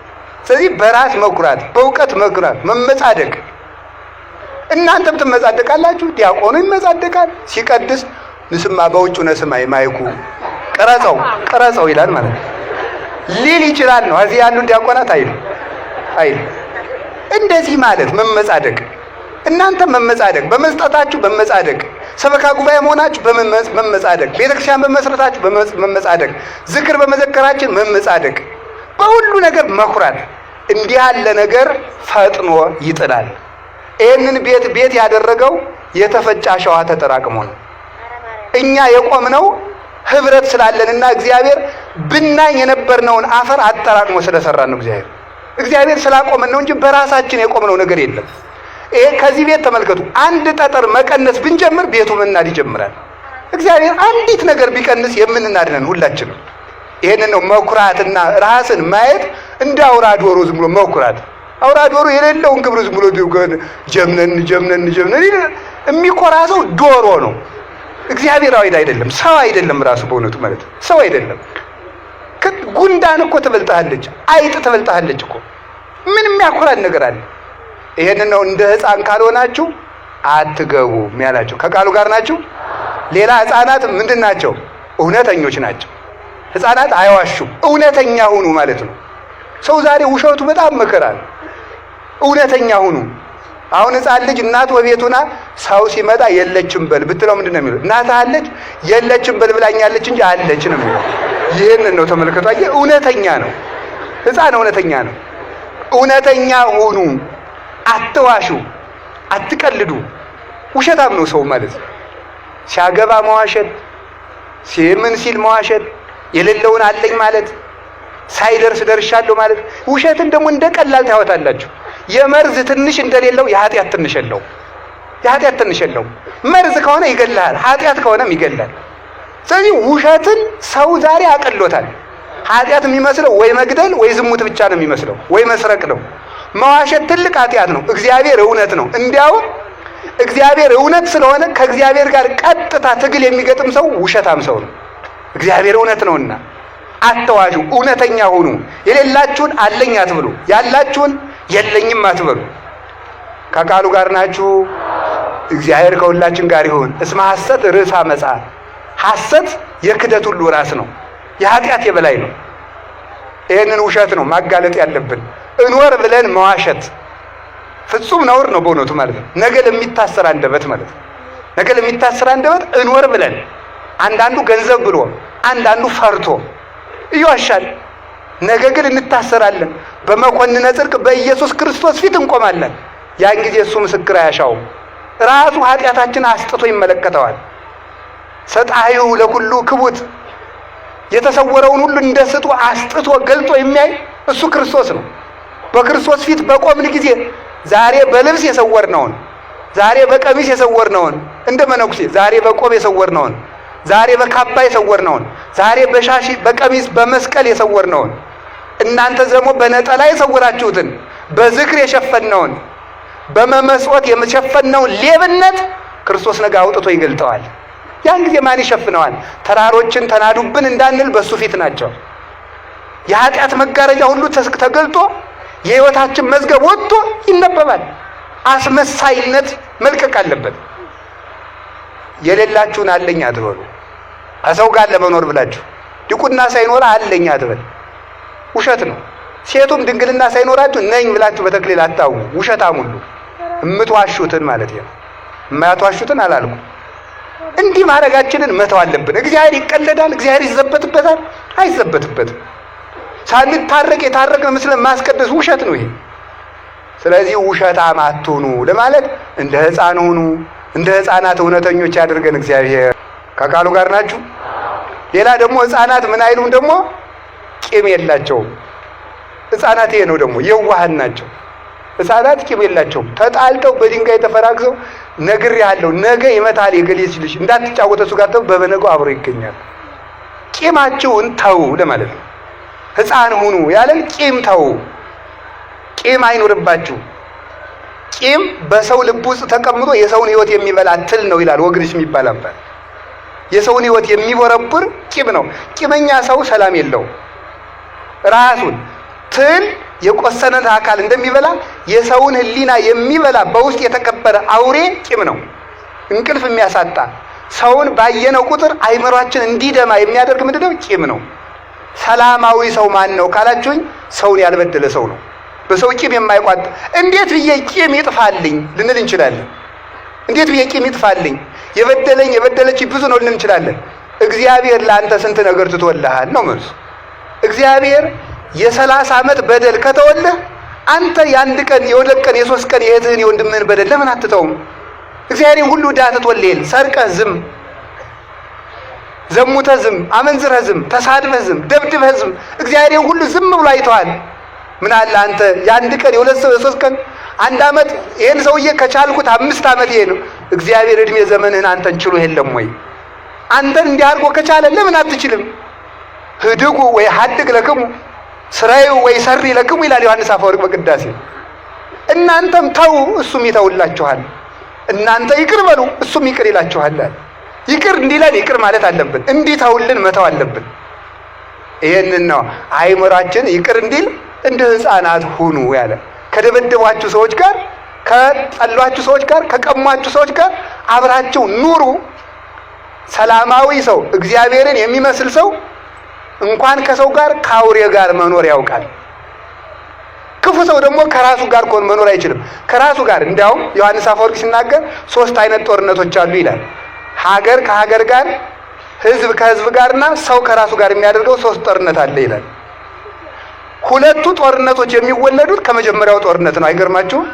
ስለዚህ በራስ መኩራት፣ በእውቀት መኩራት፣ መመጻደቅ። እናንተም ትመጻደቃላችሁ፣ ዲያቆኑ ይመጻደቃል። ሲቀድስ ንስማ በውጭ ነስማይ ማይኩ ቅረጸው ቅረጸው ይላል ማለት ነው። ሊል ይችላል ነው። እዚህ ያሉ ዲያቆናት አይሉ አይሉ። እንደዚህ ማለት መመጻደቅ፣ እናንተ መመጻደቅ፣ በመስጠታችሁ መመጻደቅ፣ ሰበካ ጉባኤ መሆናችሁ በመመጻደቅ፣ ቤተክርስቲያን በመስረታችሁ መመጻደቅ፣ ዝክር በመዘከራችን መመጻደቅ፣ በሁሉ ነገር መኩራት። እንዲህ ያለ ነገር ፈጥኖ ይጥላል። ይህንን ቤት ቤት ያደረገው የተፈጨ አሸዋ ተጠራቅሞ ነው። እኛ የቆምነው ህብረት ስላለንና እግዚአብሔር ብናኝ የነበርነውን አፈር አጠራቅሞ ስለሰራን ነው። እግዚአብሔር ስላቆመን ነው እንጂ በራሳችን የቆምነው ነገር የለም። ይሄ ከዚህ ቤት ተመልከቱ፣ አንድ ጠጠር መቀነስ ብንጀምር ቤቱ መናድ ይጀምራል። እግዚአብሔር አንዲት ነገር ቢቀንስ የምንናድ ነን ሁላችንም። ይሄንን ነው መኩራትና ራስን ማየት። እንደ አውራ ዶሮ ዝም ብሎ መኩራት። አውራ ዶሮ የሌለውን ክብር ዝም ብሎ ጀምነን ጀምነን ጀምነን የሚኮራ ሰው ዶሮ ነው። እግዚአብሔራዊ አይደለም፣ ሰው አይደለም። ራሱ በእውነቱ ማለት ሰው አይደለም። ጉንዳን እኮ ትበልጥሃለች፣ አይጥ ትበልጥሃለች እኮ። ምን የሚያኮራን ነገር አለ? ይሄንን ነው እንደ ሕፃን ካልሆናችሁ አትገቡም ያላቸው። ከቃሉ ጋር ናችሁ። ሌላ ሕፃናት ምንድን ናቸው? እውነተኞች ናቸው። ሕፃናት አይዋሹም። እውነተኛ ሁኑ ማለት ነው። ሰው ዛሬ ውሸቱ በጣም መከራ ነው። እውነተኛ ሁኑ። አሁን ሕፃን ልጅ እናቱ በቤቱና ሰው ሲመጣ የለችም በል ብትለው ምንድን ነው የሚለው? እናትህ አለች የለችም በል ብላኛለች እንጂ አለች ነው የሚለው። ይህንን ነው ተመልከቱ። አየህ፣ እውነተኛ ነው ሕፃን፣ እውነተኛ ነው። እውነተኛ ሁኑ፣ አትዋሹ፣ አትቀልዱ። ውሸታም ነው ሰው ማለት ነው። ሲያገባ መዋሸት፣ ምን ሲል መዋሸት፣ የሌለውን አለኝ ማለት፣ ሳይደርስ ደርሻለሁ ማለት። ውሸትን ደግሞ እንደ ቀላል ታወታላችሁ። የመርዝ ትንሽ እንደሌለው የኃጢአት ትንሽ የለውም። የኃጢአት ትንሽ የለውም። መርዝ ከሆነ ይገልሃል፣ ኃጢአት ከሆነም ይገላል። ስለዚህ ውሸትን ሰው ዛሬ አቀሎታል። ኃጢአት የሚመስለው ወይ መግደል ወይ ዝሙት ብቻ ነው የሚመስለው፣ ወይ መስረቅ ነው። መዋሸት ትልቅ ኃጢአት ነው። እግዚአብሔር እውነት ነው። እንዲያውም እግዚአብሔር እውነት ስለሆነ ከእግዚአብሔር ጋር ቀጥታ ትግል የሚገጥም ሰው ውሸታም ሰው ነው። እግዚአብሔር እውነት ነውና አትዋሹ፣ እውነተኛ ሁኑ። የሌላችሁን አለኝ አትበሉ፣ ያላችሁን የለኝም አትበሉ። ከቃሉ ጋር ናችሁ። እግዚአብሔር ከሁላችን ጋር ይሁን። እስመ ሐሰት ርዕሰ ዓመፃ፣ ሐሰት የክደት ሁሉ ራስ ነው፣ የኃጢአት የበላይ ነው። ይህንን ውሸት ነው ማጋለጥ ያለብን። እኖር ብለን መዋሸት፣ ፍጹም ነውር ነው በእውነቱ ማለት ነው። ነገ ለሚታሰር አንደበት ማለት ነው። ነገ ለሚታሰር አንደበት እንወር ብለን አንዳንዱ ገንዘብ ብሎ አንዳንዱ ፈርቶ ይዋሻል። ነገ ግን እንታሰራለን። በመኮንነ ጽድቅ በኢየሱስ ክርስቶስ ፊት እንቆማለን። ያን ጊዜ እሱ ምስክር አያሻውም። ራሱ ኃጢአታችን አስጥቶ ይመለከተዋል። ሰጣዩ ለኩሉ ክቡት የተሰወረውን ሁሉ እንደ ስጡ አስጥቶ ገልጦ የሚያይ እሱ ክርስቶስ ነው። በክርስቶስ ፊት በቆምን ጊዜ ዛሬ በልብስ የሰወርነውን፣ ዛሬ በቀሚስ የሰወርነውን እንደ መነኩሴ፣ ዛሬ በቆብ የሰወርነውን፣ ዛሬ በካባ የሰወርነውን፣ ዛሬ በሻሽ በቀሚስ በመስቀል የሰወርነውን፣ እናንተ ደግሞ በነጠላ የሰወራችሁትን፣ በዝክር የሸፈነውን፣ በመመስወት የሸፈነውን ሌብነት ክርስቶስ ነገ አውጥቶ ይገልጠዋል። ያን ጊዜ ማን ይሸፍነዋል? ተራሮችን ተናዱብን እንዳንል በሱ ፊት ናቸው። የኃጢአት መጋረጃ ሁሉ ተገልጦ የሕይወታችን መዝገብ ወጥቶ ይነበባል። አስመሳይነት መልቀቅ አለበት። የሌላችሁን አለኝ አትበሉ። ከሰው ጋር ለመኖር ብላችሁ ዲቁና ሳይኖር አለኝ አትበል፣ ውሸት ነው። ሴቱም ድንግልና ሳይኖራችሁ ነኝ ብላችሁ በተክሊል አታውሙ፣ ውሸታም ሁሉ እምትዋሹትን ማለት ነው። የማያትዋሹትን አላልኩ። እንዲህ ማድረጋችንን መተው አለብን። እግዚአብሔር ይቀለዳል? እግዚአብሔር ይዘበትበታል? አይዘበትበትም። ሳንታረቅ የታረቅን ምስል ማስቀደስ ውሸት ነው ይሄ። ስለዚህ ውሸታም አትሁኑ ለማለት እንደ ሕፃን ሁኑ። እንደ ሕፃናት እውነተኞች ያድርገን እግዚአብሔር። ከቃሉ ጋር ናችሁ። ሌላ ደግሞ ሕፃናት ምን አይሉም ደግሞ ቂም የላቸውም። ሕፃናት ይሄ ነው ደግሞ የዋህን ናቸው። ሕፃናት ቂም የላቸውም። ተጣልተው በድንጋይ ተፈራግዘው ነግሬሃለሁ፣ ነገ ይመታል የገሌ ልጅ እንዳትጫወተ እሱ ጋር ተው፣ በበነገው አብሮ ይገኛል። ቂማችሁን ተው ለማለት ነው። ሕፃን ሁኑ ያለን ቂም ተው፣ ቂም አይኑርባችሁ። ቂም በሰው ልብ ውስጥ ተቀምጦ የሰውን ሕይወት የሚበላ ትል ነው ይላል ወግድሽ የሚባል አባት። የሰውን ሕይወት የሚቦረብር ቂም ነው። ቂመኛ ሰው ሰላም የለውም። ራሱን ትል የቆሰነን አካል እንደሚበላ የሰውን ሕሊና የሚበላ በውስጥ የተቀበረ አውሬ ቂም ነው። እንቅልፍ የሚያሳጣ ሰውን ባየነው ቁጥር አይምሯችን እንዲደማ የሚያደርግ ምንድነው? ቂም ነው። ሰላማዊ ሰው ማን ነው ካላችሁኝ፣ ሰውን ያልበደለ ሰው ነው። በሰው ቂም የማይቋጥ። እንዴት ብዬ ቂም ይጥፋልኝ ልንል እንችላለን። እንዴት ብዬ ቂም ይጥፋልኝ? የበደለኝ የበደለች ብዙ ነው ልንል እንችላለን። እግዚአብሔር ለአንተ ስንት ነገር ትቶልሃል ነው መልሱ። እግዚአብሔር የ30 ዓመት በደል ከተወለህ አንተ የአንድ ቀን የሁለት ቀን የሶስት ቀን የእህትህን የወንድምህን በደል ለምን አትተውም? እግዚአብሔር ሁሉ ዕዳ ትቶልህ ሰርቀህ ዝም፣ ዘሙተህ ዝም፣ አመንዝረህ ዝም፣ ተሳድበህ ዝም፣ ደብድበህ ዝም። እግዚአብሔር ሁሉ ዝም ብሎ አይተዋል። ምን አለ አንተ የአንድ ቀን የሁለት ሰው የሶስት ቀን አንድ ዓመት ይሄን ሰውዬ ከቻልኩት 5 ዓመት ይሄ ነው። እግዚአብሔር እድሜ ዘመንህን አንተን ችሎ የለም ወይ? አንተን እንዲህ አድርጎ ከቻለ ለምን አትችልም? ህድጉ ወይ ሀድግ ለክሙ ስራዩ ወይ ሰሪ ለክሙ ይላል ዮሐንስ አፈወርቅ በቅዳሴ። እናንተም ተው እሱም ይተውላችኋል። እናንተ ይቅር በሉ እሱም ይቅር ይላችኋል። ይቅር እንዲለን ይቅር ማለት አለብን። እንዲተውልን መተው አለብን። ይሄንን ነው አይምሯችን ይቅር እንዲል እንደ ሕፃናት ሁኑ ያለ። ከደበደቧችሁ ሰዎች ጋር፣ ከጠሏችሁ ሰዎች ጋር፣ ከቀሟችሁ ሰዎች ጋር አብራችሁ ኑሩ። ሰላማዊ ሰው እግዚአብሔርን የሚመስል ሰው እንኳን ከሰው ጋር ከአውሬ ጋር መኖር ያውቃል። ክፉ ሰው ደግሞ ከራሱ ጋር መኖር አይችልም። ከራሱ ጋር እንዲያውም ዮሐንስ አፈወርቅ ሲናገር 3 አይነት ጦርነቶች አሉ ይላል። ሀገር ከሀገር ጋር፣ ህዝብ ከህዝብ ጋርና ሰው ከራሱ ጋር የሚያደርገው 3 ጦርነት አለ ይላል። ሁለቱ ጦርነቶች የሚወለዱት ከመጀመሪያው ጦርነት ነው። አይገርማችሁም?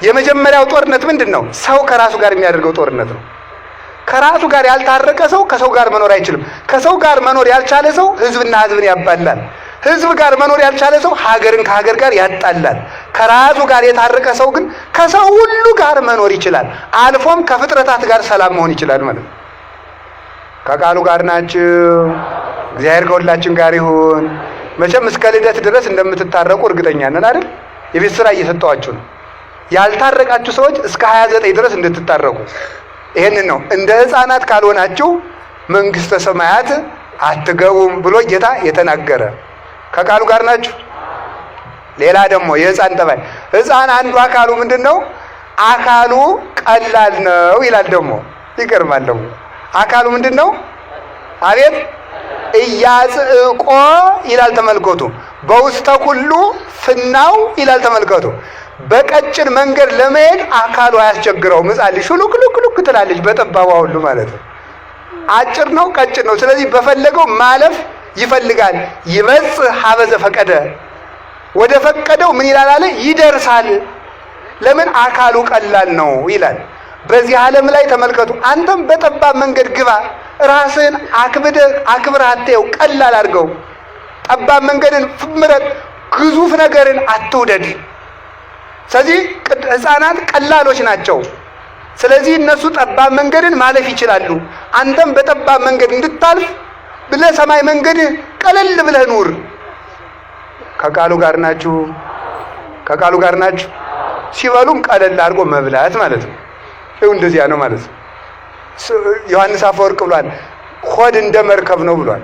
የመጀመሪያው ጦርነት ምንድን ነው? ሰው ከራሱ ጋር የሚያደርገው ጦርነት ነው። ከራሱ ጋር ያልታረቀ ሰው ከሰው ጋር መኖር አይችልም። ከሰው ጋር መኖር ያልቻለ ሰው ህዝብና ህዝብን ያባላል። ህዝብ ጋር መኖር ያልቻለ ሰው ሀገርን ከሀገር ጋር ያጣላል። ከራሱ ጋር የታረቀ ሰው ግን ከሰው ሁሉ ጋር መኖር ይችላል። አልፎም ከፍጥረታት ጋር ሰላም መሆን ይችላል ማለት ነው። ከቃሉ ጋር ናችሁ። እግዚአብሔር ከሁላችን ጋር ይሁን። መቼም እስከ ልደት ድረስ እንደምትታረቁ እርግጠኛ ነን አይደል? የቤት ስራ እየሰጠኋችሁ ነው። ያልታረቃችሁ ሰዎች እስከ 29 ድረስ እንድትታረቁ ይሄንን ነው። እንደ ሕፃናት ካልሆናችሁ መንግስተ ሰማያት አትገቡም ብሎ ጌታ የተናገረ። ከቃሉ ጋር ናችሁ። ሌላ ደግሞ የሕፃን ጠባይ፣ ሕፃን አንዱ አካሉ ምንድን ነው? አካሉ ቀላል ነው ይላል። ደግሞ ይገርማል። ደግሞ አካሉ ምንድን ነው? አቤት እያጽእቆ ይላል። ተመልከቱ። በውስተ ኩሉ ፍናው ይላል። ተመልከቱ። በቀጭን መንገድ ለመሄድ አካሉ አያስቸግረውም። ሕፃን ልጅ ሹሉክ ሉክ ሉክ ትላለች በጠባቧ ሁሉ ማለት ነው። አጭር ነው፣ ቀጭን ነው። ስለዚህ በፈለገው ማለፍ ይፈልጋል። ይበጽሕ ሀበዘ ፈቀደ፣ ወደ ፈቀደው ምን ይላል አለ ይደርሳል። ለምን? አካሉ ቀላል ነው ይላል። በዚህ ዓለም ላይ ተመልከቱ። አንተም በጠባብ መንገድ ግባ፣ ራስህን አክብደህ አክብረህ አትየው፣ ቀላል አድርገው። ጠባብ መንገድን ምረጥ፣ ግዙፍ ነገርን አትውደድ። ስለዚህ ሕፃናት ቀላሎች ናቸው። ስለዚህ እነሱ ጠባብ መንገድን ማለፍ ይችላሉ። አንተም በጠባብ መንገድ እንድታልፍ ብለህ ሰማይ መንገድህ ቀለል ብለህ ኑር። ከቃሉ ጋር ናችሁ? ከቃሉ ጋር ናችሁ? ሲበሉም ቀለል አድርጎ መብላት ማለት ነው። ይኸው እንደዚያ ነው ማለት ነው። ዮሐንስ አፈወርቅ ብሏል፣ ሆድ እንደ መርከብ ነው ብሏል።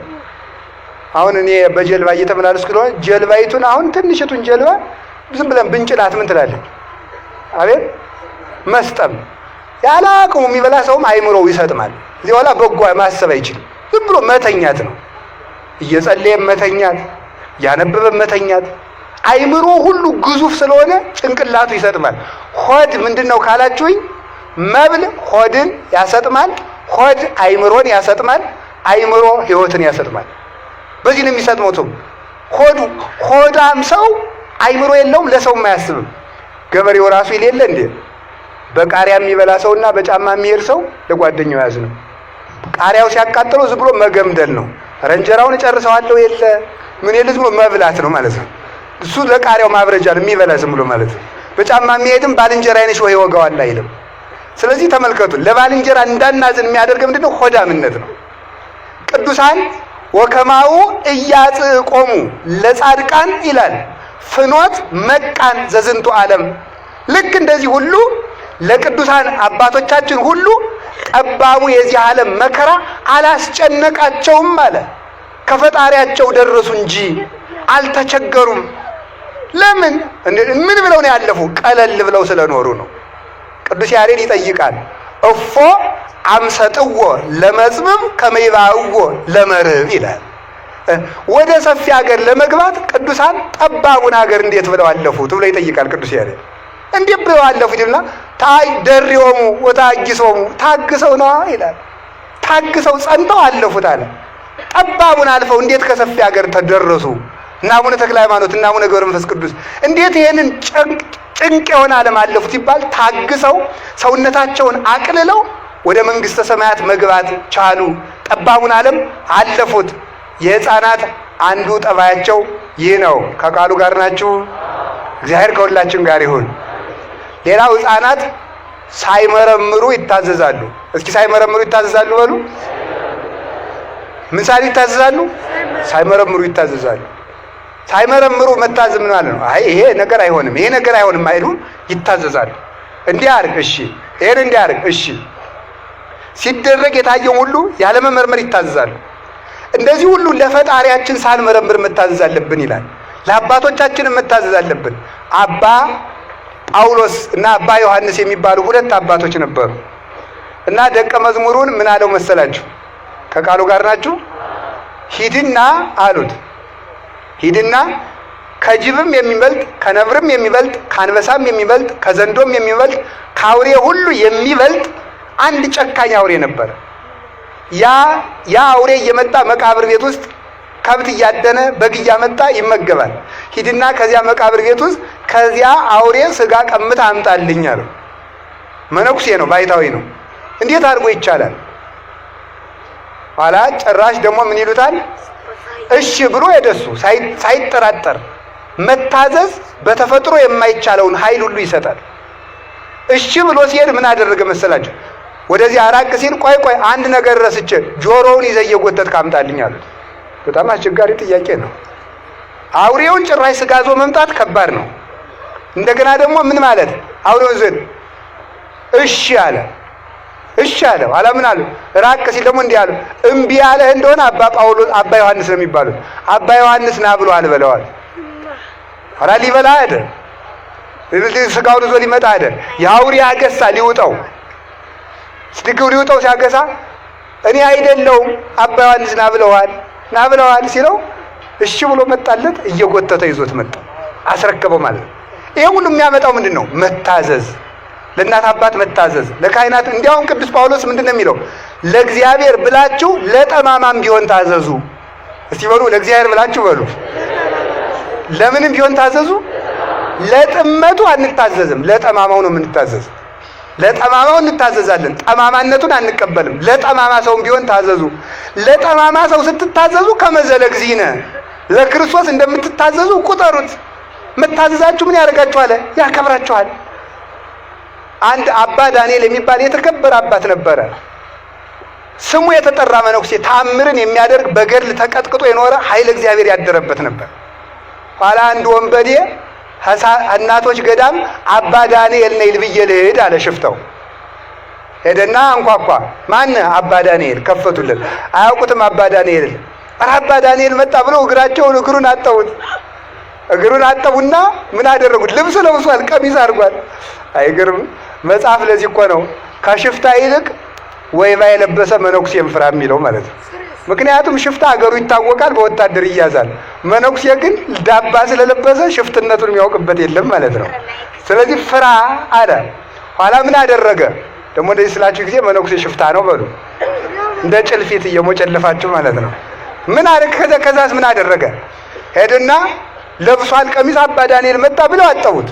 አሁን እኔ በጀልባ እየተመላለስኩ ስለሆነ ጀልባይቱን አሁን ትንሽቱን ጀልባ ዝም ብለን ብንጭናት ምን ትላለች? አቤት መስጠም። ያለ አቅሙ የሚበላ ሰውም አይምሮው ይሰጥማል። እዚህ በኋላ በጎ ማሰብ አይችልም። ዝም ብሎ መተኛት ነው። እየጸለየ መተኛት፣ ያነበበ መተኛት። አይምሮ ሁሉ ግዙፍ ስለሆነ ጭንቅላቱ ይሰጥማል። ሆድ ምንድን ነው ካላችሁኝ፣ መብል ሆድን ያሰጥማል። ሆድ አይምሮን ያሰጥማል። አይምሮ ሕይወትን ያሰጥማል። በዚህ ነው የሚሰጥመው ሰው። ሆዱ ሆዳም ሰው አይምሮ የለውም፣ ለሰውም አያስብም። ገበሬው ራሱ የሌለ እንዴ በቃሪያ የሚበላ ሰውና በጫማ የሚሄድ ሰው ለጓደኛው ያዝ ነው። ቃሪያው ሲያቃጥለው ዝም ብሎ መገምደል ነው። ኧረ እንጀራውን እጨርሰዋለሁ የለ ምን የለ ዝም ብሎ መብላት ነው ማለት ነው። እሱ ለቃሪያው ማብረጃ ነው የሚበላ ዝም ብሎ ማለት ነው። በጫማ የሚሄድም ባልንጀራ አይነሽ ወይ ይወጋዋል አይልም። ስለዚህ ተመልከቱ፣ ለባልንጀራ እንዳናዝን የሚያደርግ ምንድን ነው? ሆዳምነት ነው። ቅዱሳን ወከማው እያጽቆሙ ለጻድቃን ይላል ፍኖት መቃን ዘዝንቱ ዓለም። ልክ እንደዚህ ሁሉ ለቅዱሳን አባቶቻችን ሁሉ ጠባቡ የዚህ ዓለም መከራ አላስጨነቃቸውም አለ። ከፈጣሪያቸው ደረሱ እንጂ አልተቸገሩም። ለምን? ምን ብለው ነው ያለፉ? ቀለል ብለው ስለኖሩ ነው። ቅዱስ ያሬድ ይጠይቃል። እፎ አምሰጥዎ ለመጽብብ ከመይባእዎ ለመርብ ይላል። ወደ ሰፊ ሀገር ለመግባት ቅዱሳን ጠባቡን ሀገር እንዴት ብለው አለፉት ብሎ ይጠይቃል ቅዱስ ያሬድ። እንዴት ብለው አለፉት ይልና ታይ ደሪዮሙ ወታጊሶሙ ታግሰው ነዋ ይላል። ታግሰው ጸንተው አለፉት አለ። ጠባቡን አልፈው እንዴት ከሰፊ ሀገር ተደረሱ? እና አቡነ ተክለ ሃይማኖት እና አቡነ ገብረ መንፈስ ቅዱስ እንዴት ይሄንን ጭንቅ የሆነ ዓለም አለፉት ሲባል ታግሰው ሰውነታቸውን አቅልለው ወደ መንግስተ ሰማያት መግባት ቻሉ። ጠባቡን ዓለም አለፉት። የሕፃናት አንዱ ጠባያቸው ይህ ነው። ከቃሉ ጋር ናችሁ? እግዚአብሔር ከሁላችን ጋር ይሁን። ሌላው ሕፃናት ሳይመረምሩ ይታዘዛሉ። እስኪ ሳይመረምሩ ይታዘዛሉ በሉ። ምን ሳይሉ ይታዘዛሉ? ሳይመረምሩ ይታዘዛሉ። ሳይመረምሩ መታዘዝ ምን ማለት ነው? አይ ይሄ ነገር አይሆንም፣ ይሄ ነገር አይሆንም አይሉም፣ ይታዘዛሉ። እንዲህ አድርግ እሺ፣ ይሄን እንዲህ አድርግ እሺ። ሲደረግ የታየውን ሁሉ ያለመመርመር ይታዘዛሉ። እንደዚህ ሁሉ ለፈጣሪያችን ሳንመረምር መታዘዝ አለብን ይላል። ለአባቶቻችን መታዘዝ አለብን። አባ ጳውሎስ እና አባ ዮሐንስ የሚባሉ ሁለት አባቶች ነበሩ እና ደቀ መዝሙሩን ምን አለው መሰላችሁ? ከቃሉ ጋር ናችሁ? ሂድና አሉት። ሂድና ከጅብም የሚበልጥ ከነብርም የሚበልጥ ከአንበሳም የሚበልጥ ከዘንዶም የሚበልጥ ከአውሬ ሁሉ የሚበልጥ አንድ ጨካኝ አውሬ ነበር። ያ አውሬ እየመጣ መቃብር ቤት ውስጥ ከብት እያደነ በግ እያመጣ ይመገባል። ሂድና ከዚያ መቃብር ቤት ውስጥ ከዚያ አውሬ ስጋ ቀምታ አምጣልኝ አለው። መነኩሴ ነው፣ ባይታዊ ነው። እንዴት አድርጎ ይቻላል? ኋላ ጭራሽ ደግሞ ምን ይሉታል? እሺ ብሎ የደሱ ሳይጠራጠር መታዘዝ በተፈጥሮ የማይቻለውን ኃይል ሁሉ ይሰጣል። እሺ ብሎ ሲሄድ ምን አደረገ መሰላችሁ? ወደዚህ አራቅ ሲል ቆይ ቆይ አንድ ነገር ረስቼ ጆሮውን ይዘህ እየጎተትክ አምጣልኝ አሉት። በጣም አስቸጋሪ ጥያቄ ነው። አውሬውን ጭራሽ ስጋ ይዞ መምጣት ከባድ ነው። እንደገና ደግሞ ምን ማለት አውሬውን ይዞ እሺ አለ። እሺ አለ። ኋላ ምን አሉ? ራቅ ሲል ደግሞ እንዲህ አሉ፣ እምቢ ያለህ እንደሆነ አባ ጳውሎስ አባ ዮሐንስ ነው የሚባሉት። አባ ዮሐንስ ና ብሎ አልበለዋል። ኋላ ሊበላ ሄደ። ስጋውን ይዞ ሊመጣ ሄደ። የአውሬ አገሳ ሊውጠው ስድግው ሊውጠው ሲያገሳ እኔ አይደለሁም አባ ዮሐንስ ና ብለዋል ና ብለዋል ሲለው እሺ ብሎ መጣለት። እየጎተተ ይዞት መጣ፣ አስረከበው ማለት ነው። ይሄ ሁሉ የሚያመጣው ምንድን ነው? መታዘዝ፣ ለእናት አባት መታዘዝ፣ ለካህናት። እንዲያውም ቅዱስ ጳውሎስ ምንድን ነው የሚለው? ለእግዚአብሔር ብላችሁ ለጠማማም ቢሆን ታዘዙ። እስቲ በሉ ለእግዚአብሔር ብላችሁ በሉ። ለምንም ቢሆን ታዘዙ። ለጥመቱ አንታዘዝም፣ ለጠማማው ነው የምንታዘዝ። ለጠማማው እንታዘዛለን፣ ጠማማነቱን አንቀበልም። ለጠማማ ሰውም ቢሆን ታዘዙ። ለጠማማ ሰው ስትታዘዙ ከመዘለ እግዚእነ ለክርስቶስ እንደምትታዘዙ ቁጠሩት። መታዘዛችሁ ምን ያደርጋችኋል? ያከብራችኋል። አንድ አባ ዳንኤል የሚባል የተከበረ አባት ነበረ። ስሙ የተጠራ መነኩሴ፣ ተአምርን የሚያደርግ በገድል ተቀጥቅጦ የኖረ ኃይለ እግዚአብሔር ያደረበት ነበር። ኋላ አንድ ወንበዴ እናቶች ገዳም አባ ዳንኤል ነኝ ልብዬ ልሂድ አለ ሽፍተው። ሄደና አንኳኳ። ማን? አባ ዳንኤል። ከፈቱልን። አያውቁትም አባ ዳንኤል። ኧረ አባ ዳንኤል መጣ ብለው እግራቸውን እግሩን አጠቡት። እግሩን አጠቡና ምን አደረጉት? ልብስ ለብሷል፣ ቀሚስ አድርጓል። አይገርም? መጽሐፍ ለዚህ እኮ ነው ከሽፍታ ይልቅ ወይባ የለበሰ መነኩሴን ፍራ የሚለው ማለት ነው። ምክንያቱም ሽፍታ አገሩ ይታወቃል፣ በወታደር ይያዛል። መነኩሴ ግን ዳባ ስለለበሰ ሽፍትነቱን የሚያውቅበት የለም ማለት ነው። ስለዚህ ፍራ አለ። ኋላ ምን አደረገ ደግሞ? እንደዚህ ስላችሁ ጊዜ መነኩሴ ሽፍታ ነው በሉ፣ እንደ ጭልፊት እየሞጨለፋችሁ ማለት ነው። ምን አደረገ? ከዛስ ምን አደረገ? ሄድና ለብሷል ቀሚስ። አባ ዳንኤል መጣ ብለው አጠቡት።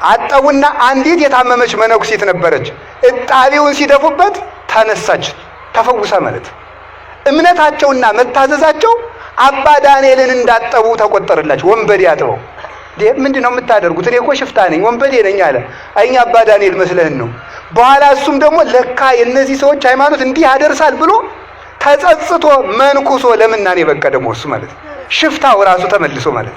አጠቡና አንዲት የታመመች መነኩሴት ነበረች። እጣቢውን ሲደፉበት ተነሳች፣ ተፈውሳ ማለት። እምነታቸውና መታዘዛቸው አባ ዳንኤልን እንዳጠቡ ተቆጠረላቸው። ወንበዴ አጥበው ምንድን ነው የምታደርጉት? እኔ እኮ ሽፍታ ነኝ ወንበዴ ነኝ አለ። አይ እኛ አባ ዳንኤል መስለህን ነው። በኋላ እሱም ደግሞ ለካ የእነዚህ ሰዎች ሃይማኖት እንዲህ ያደርሳል ብሎ ተጸጽቶ መንኩሶ ለምናኔ በቃ ደግሞ እሱ ማለት ሽፍታው ራሱ ተመልሶ ማለት።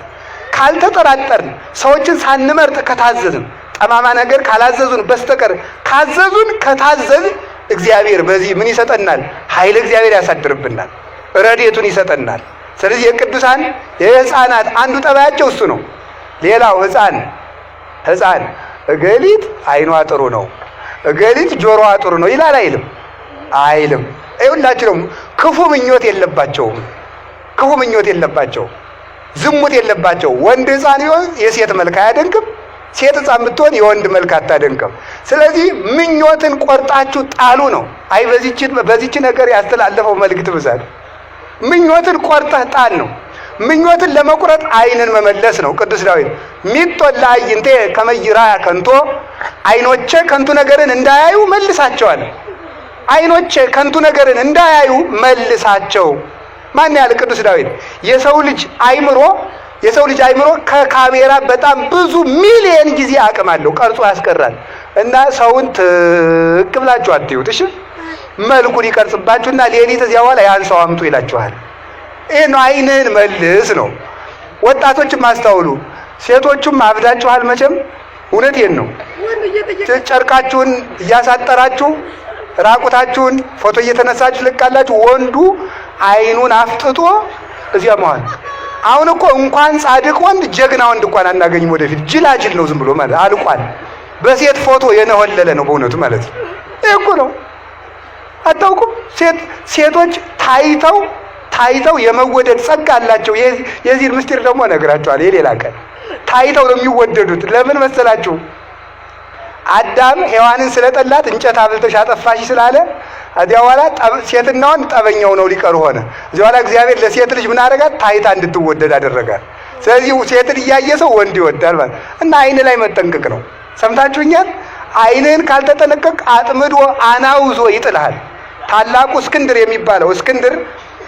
ካልተጠራጠርን፣ ሰዎችን ሳንመርጥ ከታዘዝን፣ ጠማማ ነገር ካላዘዙን በስተቀር ካዘዙን ከታዘዝ እግዚአብሔር በዚህ ምን ይሰጠናል? ኃይለ እግዚአብሔር ያሳድርብናል፣ ረድኤቱን ይሰጠናል። ስለዚህ የቅዱሳን የሕፃናት አንዱ ጠባያቸው እሱ ነው። ሌላው ህፃን እገሊት አይኗ ጥሩ ነው፣ እገሊት ጆሮዋ ጥሩ ነው ይላል አይልም? አይልም። ይሁላችሁ ክፉ ምኞት የለባቸውም። ክፉ ምኞት የለባቸውም። ዝሙት የለባቸው። ወንድ ህፃን ቢሆን የሴት መልክ አያደንቅም። ሴት ህፃን ብትሆን የወንድ መልክ አታደንቅም። ስለዚህ ምኞትን ቆርጣችሁ ጣሉ ነው። አይ በዚች ነገር ያስተላለፈው መልእክት ብዛት ምኞትን ቆርጠህ ጣል ነው። ምኞትን ለመቁረጥ ዓይንን መመለስ ነው። ቅዱስ ዳዊት ሚጦ ለአዕይንቴ ከመ ይርአያ ከንቶ፣ ዓይኖቼ ከንቱ ነገርን እንዳያዩ መልሳቸዋል። ዓይኖቼ ከንቱ ነገርን እንዳያዩ መልሳቸው። ማን ያለ ቅዱስ ዳዊት? የሰው ልጅ አይምሮ ከካሜራ በጣም ብዙ ሚሊየን ጊዜ አቅም አለው፣ ቀርጾ ያስቀራል። እና ሰውን ትክ ብላችሁ አትዩት፣ እሺ? መልኩን ይቀርጽባችሁና ሌሊት እዚያ በኋላ ያን ሰው አምጡ ይላችኋል። ይሄ ነው፣ ዓይንህን መልስ ነው። ወጣቶችም አስተውሉ፣ ሴቶቹም አብዳችኋል መቼም። እውነቴን ነው። ጨርቃችሁን እያሳጠራችሁ ራቁታችሁን ፎቶ እየተነሳችሁ ልቃላችሁ። ወንዱ ዓይኑን አፍጥጦ እዚያ መዋል። አሁን እኮ እንኳን ጻድቅ ወንድ ጀግና ወንድ እንኳን አናገኝም። ወደፊት ጅላጅል ነው ዝም ብሎ ማለት አልቋል። በሴት ፎቶ የነሆለለ ነው በእውነቱ ማለት ነው። ይሄ እኮ ነው። አታውቁም? ሴቶች ታይተው ታይተው የመወደድ ጸጋ አላቸው። የዚህን ምስጢር ደግሞ እነግራቸዋለሁ የሌላ ቀን። ታይተው ነው የሚወደዱት። ለምን መሰላችሁ? አዳም ሔዋንን ስለጠላት እንጨት አብልተሽ አጠፋሽ ስላለ እዚያ በኋላ ሴትና ወንድ ጠበኛው ነው ሊቀሩ ሆነ። እዚያ በኋላ እግዚአብሔር ለሴት ልጅ ምን አደረጋት? ታይታ እንድትወደድ አደረጋት። ስለዚህ ሴትን እያየ ሰው ወንድ ይወዳል ማለት እና ዓይን ላይ መጠንቀቅ ነው። ሰምታችሁኛል? ዓይንህን ካልተጠነቀቅ አጥምዶ አናውዞ ይጥልሃል። ታላቁ እስክንድር የሚባለው እስክንድር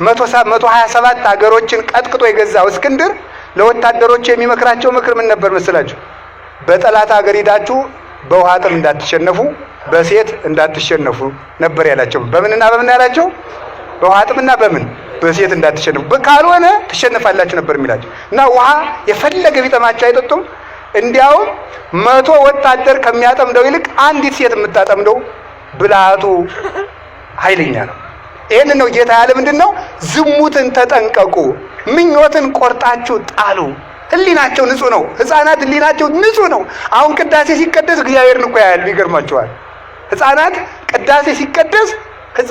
127 ሀገሮችን ቀጥቅጦ የገዛው እስክንድር ለወታደሮቹ የሚመክራቸው ምክር ምን ነበር መሰላችሁ? በጠላት ሀገር ሂዳችሁ በውሃ ጥም እንዳትሸነፉ፣ በሴት እንዳትሸነፉ ነበር ያላቸው። በምንና በምን ያላቸው? በውሃ ጥምና በምን በሴት እንዳትሸነፉ፣ ካልሆነ ትሸነፋላችሁ ነበር የሚላቸው። እና ውሃ የፈለገ ቢጠማቸው አይጠጡም። እንዲያውም 100 ወታደር ከሚያጠምደው ይልቅ አንዲት ሴት የምታጠምደው ብልሃቱ ኃይለኛ ነው። ይህንን ነው ጌታ ያለ ምንድን ነው? ዝሙትን ተጠንቀቁ፣ ምኞትን ቆርጣችሁ ጣሉ። ሕሊናቸው ንጹህ ነው። ሕፃናት ሕሊናቸው ንጹህ ነው። አሁን ቅዳሴ ሲቀደስ እግዚአብሔርን እኮ ያያሉ። ይገርማቸዋል። ሕፃናት ቅዳሴ ሲቀደስ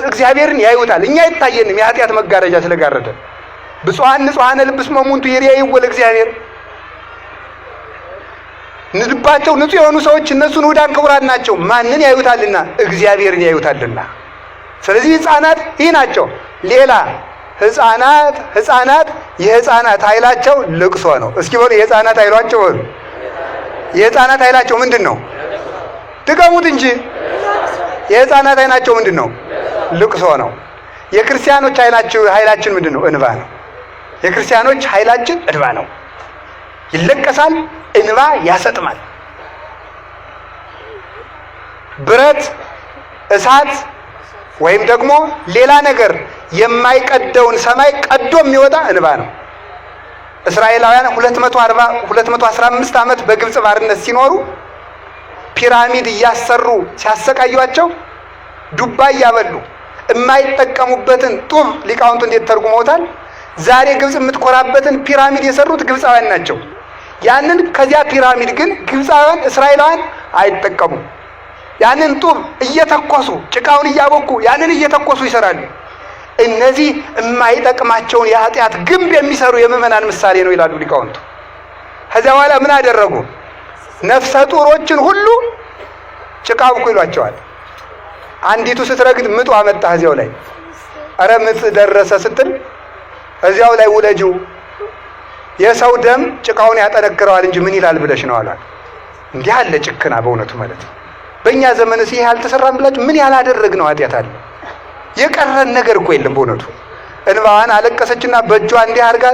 እግዚአብሔርን ያዩታል። እኛ አይታየንም፣ የኃጢአት መጋረጃ ስለጋረደ። ብፁዓን ንጹሐነ ልብ እስመ እሙንቱ ይሬእይዎ ለእግዚአብሔር። ልባቸው ንጹሕ የሆኑ ሰዎች እነሱ ንዑዳን ክቡራን ናቸው። ማንን ያዩታልና? እግዚአብሔርን ያዩታልና። ስለዚህ ሕፃናት ይህ ናቸው። ሌላ ሕፃናት የሕፃናት ኃይላቸው ልቅሶ ነው። እስኪ በሉ የሕፃናት ኃይሏቸው በሉ። የሕፃናት ኃይላቸው ምንድን ነው? ድገሙት እንጂ። የሕፃናት ኃይላቸው ምንድን ነው? ልቅሶ ነው። የክርስቲያኖች ኃይላችን ምንድን ነው? እንባ ነው። የክርስቲያኖች ኃይላችን እንባ ነው። ይለቀሳል፣ እንባ ያሰጥማል። ብረት፣ እሳት ወይም ደግሞ ሌላ ነገር የማይቀደውን ሰማይ ቀዶ የሚወጣ እንባ ነው። እስራኤላውያን 215 ዓመት በግብፅ ባርነት ሲኖሩ ፒራሚድ እያሰሩ ሲያሰቃዩአቸው ዱባ እያበሉ የማይጠቀሙበትን ጡብ ሊቃውንቱ እንዴት ተርጉመውታል? ዛሬ ግብፅ የምትኮራበትን ፒራሚድ የሰሩት ግብፃውያን ናቸው። ያንን ከዚያ ፒራሚድ ግን ግብፃውያን እስራኤላውያን አይጠቀሙም። ያንን ጡብ እየተኮሱ ጭቃውን እያቦኩ ያንን እየተኮሱ ይሰራሉ። እነዚህ የማይጠቅማቸውን የኃጢአት ግንብ የሚሰሩ የምዕመናን ምሳሌ ነው ይላሉ ሊቃውንቱ። ከዚያ በኋላ ምን አደረጉ? ነፍሰ ጡሮችን ሁሉ ጭቃ አብኩ ይሏቸዋል። አንዲቱ ስትረግጥ ምጡ አመጣ እዚያው ላይ። ኧረ ምጥ ደረሰ ስትል እዚያው ላይ ውለጂው፣ የሰው ደም ጭቃውን ያጠነክረዋል እንጂ ምን ይላል ብለሽ ነው አሏት። እንዲህ አለ ጭክና በእውነቱ ማለት ነው። በእኛ ዘመንስ ይሄ አልተሰራም ብላችሁ ምን ያላደረግነው ኃጢአት አለ? የቀረን ነገር እኮ የለም በእውነቱ። እንባዋን አለቀሰችና በእጇ እንዲህ አድርጋ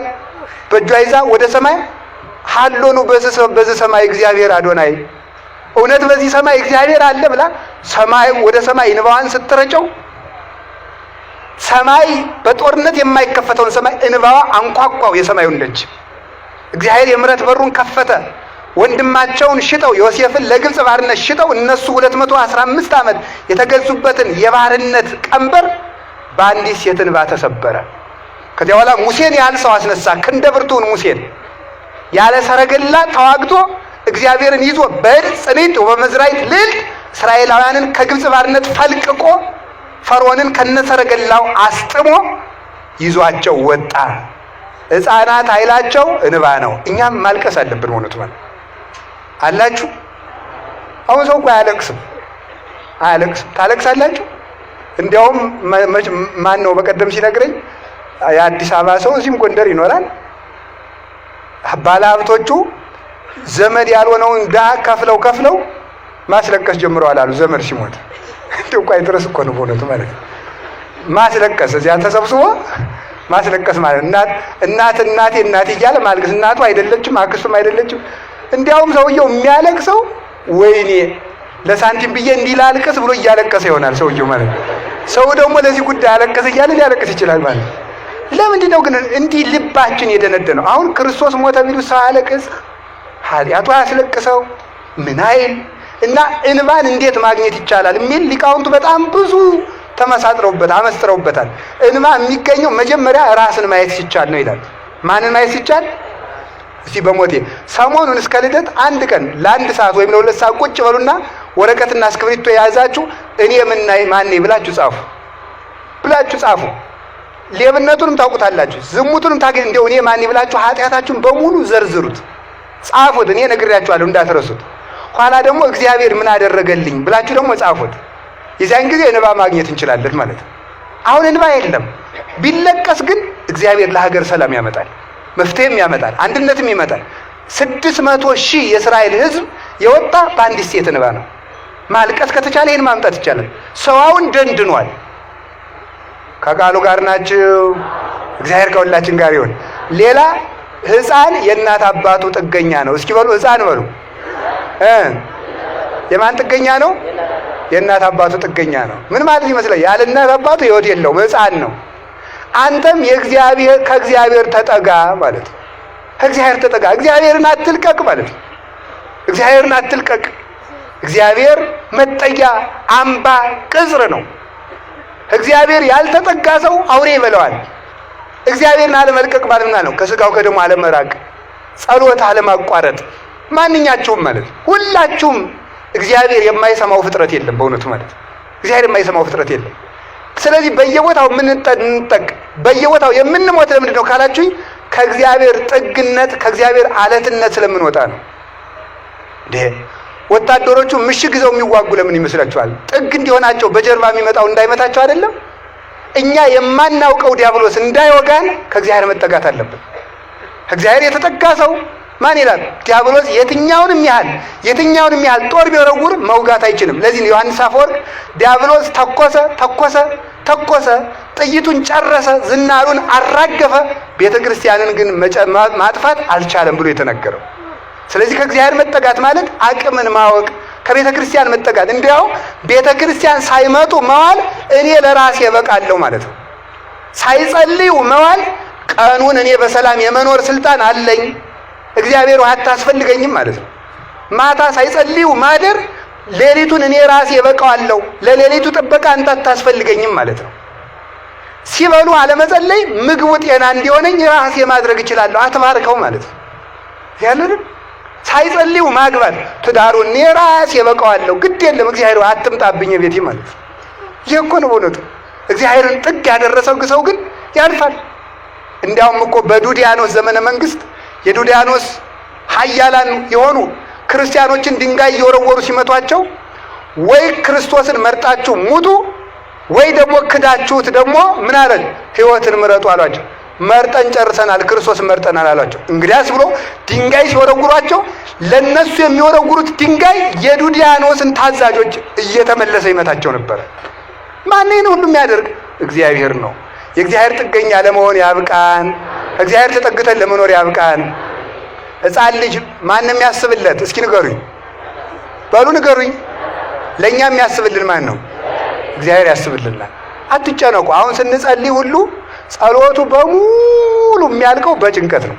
በእጇ ይዛ ወደ ሰማይ ሀሎኑ በዚህ ሰማይ እግዚአብሔር አዶናይ፣ እውነት በዚህ ሰማይ እግዚአብሔር አለ ብላ ሰማይ ወደ ሰማይ እንባዋን ስትረጨው ሰማይ በጦርነት የማይከፈተውን ሰማይ እንባዋ አንኳኳው የሰማዩን ደጅ። እግዚአብሔር የምሕረት በሩን ከፈተ። ወንድማቸውን ሽጠው ዮሴፍን ለግብፅ ባርነት ሽጠው እነሱ 215 ዓመት የተገዙበትን የባርነት ቀንበር በአንዲት ሴት እንባ ተሰበረ። ከዚያ በኋላ ሙሴን ያህል ሰው አስነሳ። ክንደ ብርቱን ሙሴን ያለ ሰረገላ ተዋግቶ እግዚአብሔርን ይዞ በዕድ ጽንዕት ወበመዝራዕት ልዕልት እስራኤላውያንን ከግብፅ ባርነት ፈልቅቆ ፈርዖንን ከነሰረገላው አስጥሞ ይዟቸው ወጣ። ሕፃናት ኃይላቸው እንባ ነው። እኛም ማልቀስ አለብን። እውነቱ ማለት አላችሁ። አሁን ሰው እኮ አያለቅስም አያለቅስም። ታለቅሳላችሁ? እንዲያውም ማን ነው በቀደም ሲነግረኝ የአዲስ አበባ ሰው እዚህም ጎንደር ይኖራል። ባለሀብቶቹ ዘመድ ያልሆነውን ድሀ ከፍለው ከፍለው ማስለቀስ ጀምረዋል አሉ። ዘመድ ሲሞት እንደው እንኳ ይድረስ እኮ ነው በእውነቱ ማለት ነው። ማስለቀስ እዚያ ተሰብስቦ ማስለቀስ ማለት እናት እናት እናቴ እናቴ እያለ ማልቀስ። እናቱ አይደለችም፣ አክስቱም አይደለችም። እንዲያውም ሰውየው የሚያለቅሰው ወይኔ ለሳንቲም ብዬ እንዲህ ላልቅስ ብሎ እያለቀሰ ይሆናል ሰውየው ማለት ነው። ሰው ደግሞ ለዚህ ጉዳይ አለቀሰ እያለ ሊያለቅስ ይችላል ማለት ነው። ለምንድን ነው ግን እንዲህ ልባችን የደነደነው? አሁን ክርስቶስ ሞተ ቢሉ ሰው አያለቅስ፣ ኃጢአቱ አያስለቅሰው ምን አይል እና እንባን እንዴት ማግኘት ይቻላል የሚል ሊቃውንቱ በጣም ብዙ ተመሳጥረውበት አመስጥረውበታል። እንባ የሚገኘው መጀመሪያ ራስን ማየት ሲቻል ነው ይላል። ማንን ማየት ሲቻል? እስቲ በሞቴ ሰሞኑን እስከ ልደት አንድ ቀን ለአንድ ሰዓት ወይም ለሁለት ሰዓት ቁጭ በሉና ወረቀትና እስክሪብቶ የያዛችሁ እኔ ምናይ ማኔ ብላችሁ ጻፉ ብላችሁ ጻፉ። ሌብነቱንም ታውቁታላችሁ፣ ዝሙቱንም ታገኝ እንደው እኔ ማኔ ብላችሁ ኃጢአታችሁን በሙሉ ዘርዝሩት፣ ጻፉት። እኔ ነግሬያችኋለሁ እንዳትረሱት። ኋላ ደግሞ እግዚአብሔር ምን አደረገልኝ ብላችሁ ደግሞ ጻፉት። የዚያን ጊዜ እንባ ማግኘት እንችላለን ማለት ነው። አሁን እንባ የለም። ቢለቀስ ግን እግዚአብሔር ለሀገር ሰላም ያመጣል፣ መፍትሄም ያመጣል፣ አንድነትም ይመጣል። 600,000 የእስራኤል ሕዝብ የወጣ በአንዲት ሴት እንባ ነው። ማልቀስ ከተቻለ ይህን ማምጣት ይቻላል። ሰው አሁን ደንድኗል። ከቃሉ ጋር ናችሁ። እግዚአብሔር ከሁላችን ጋር ይሁን። ሌላ ሕፃን የእናት አባቱ ጥገኛ ነው። እስኪ በሉ ሕፃን በሉ። የማን ጥገኛ ነው? የእናት አባቱ ጥገኛ ነው። ምን ማለት ይመስላል? ያለ እናት አባቱ ሕይወት የለውም፣ ሕፃን ነው። አንተም የእግዚአብሔር ከእግዚአብሔር ተጠጋ ማለት ነው። ከእግዚአብሔር ተጠጋ፣ እግዚአብሔርን አትልቀቅ ማለት ነው። እግዚአብሔርን አትልቀቅ። እግዚአብሔር መጠጊያ አምባ ቅጽር ነው። እግዚአብሔር ያልተጠጋ ሰው አውሬ ይበለዋል። እግዚአብሔርን አለመልቀቅ ማለት ነው ከስጋው ከደሙ አለመራቅ፣ ጸሎት አለማቋረጥ። ማንኛቸውም ማለት ሁላችሁም እግዚአብሔር የማይሰማው ፍጥረት የለም። በእውነቱ ማለት እግዚአብሔር የማይሰማው ፍጥረት የለም። ስለዚህ በየቦታው የምንጠቅ በየቦታው የምንሞት ለምንድን ነው ካላችሁኝ፣ ከእግዚአብሔር ጥግነት ከእግዚአብሔር አለትነት ስለምንወጣ ነው። እንዴ ወታደሮቹ ምሽግ ይዘው የሚዋጉ ለምን ይመስላችኋል? ጥግ እንዲሆናቸው በጀርባ የሚመጣው እንዳይመታቸው አይደለም? እኛ የማናውቀው ዲያብሎስ እንዳይወጋን ከእግዚአብሔር መጠጋት አለብን። ከእግዚአብሔር የተጠጋ ሰው ማን ይላል? ዲያብሎስ የትኛውንም ያህል ጦር ቢወረውር መውጋት አይችልም። ለዚህ ነው ዮሐንስ አፈወርቅ ዲያብሎስ ተኮሰ ተኮሰ ተኮሰ፣ ጥይቱን ጨረሰ፣ ዝናሩን አራገፈ፣ ቤተ ክርስቲያንን ግን ማጥፋት አልቻለም ብሎ የተነገረው። ስለዚህ ከእግዚአብሔር መጠጋት ማለት አቅምን ማወቅ፣ ከቤተ ክርስቲያን መጠጋት፣ እንዲያው ቤተ ክርስቲያን ሳይመጡ መዋል እኔ ለራሴ እበቃለሁ ማለት ነው። ሳይጸልዩ መዋል ቀኑን እኔ በሰላም የመኖር ስልጣን አለኝ፣ እግዚአብሔር ውሃ አታስፈልገኝም ማለት ነው። ማታ ሳይጸልዩ ማደር ሌሊቱን እኔ ራሴ እበቃዋለሁ፣ ለሌሊቱ ጥበቃ አንተ አታስፈልገኝም ማለት ነው። ሲበሉ አለመጸለይ ምግቡ ጤና እንዲሆነኝ ራሴ ማድረግ እችላለሁ፣ አትባርከው ማለት ነው። ያለን ሳይጸልዩ ማግባት ትዳሩን እኔ ራሴ እበቃዋለሁ፣ ግድ የለም እግዚአብሔር አትምጣብኝ ቤቴ ማለት ነው። ይህ እኮ ነው በእውነቱ እግዚአብሔርን ጥግ ያደረሰው ሰው ግን ያልፋል። እንዲያውም እኮ በዱዲያኖስ ዘመነ መንግስት የዱዲያኖስ ኃያላን የሆኑ ክርስቲያኖችን ድንጋይ እየወረወሩ ሲመቷቸው ወይ ክርስቶስን መርጣችሁ ሙቱ ወይ ደግሞ ክዳችሁት ደግሞ ምን አለን ሕይወትን ምረጡ አሏቸው። መርጠን ጨርሰናል፣ ክርስቶስን መርጠናል አሏቸው። እንግዲያስ ብሎ ድንጋይ ሲወረውሯቸው ለነሱ የሚወረውሩት ድንጋይ የዱዲያኖስን ታዛዦች እየተመለሰ ይመታቸው ነበረ። ማን ይህን ሁሉ የሚያደርግ? እግዚአብሔር ነው። የእግዚአብሔር ጥገኛ ለመሆን ያብቃን። እግዚአብሔር ተጠግተን ለመኖር ያብቃን። ሕፃን ልጅ ማን የሚያስብለት? እስኪ ንገሩኝ፣ በሉ ንገሩኝ። ለእኛ የሚያስብልን ማን ነው? እግዚአብሔር ያስብልናል። አትጨነቁ። አሁን ስንጸልይ ሁሉ ጸሎቱ በሙሉ የሚያልቀው በጭንቀት ነው፣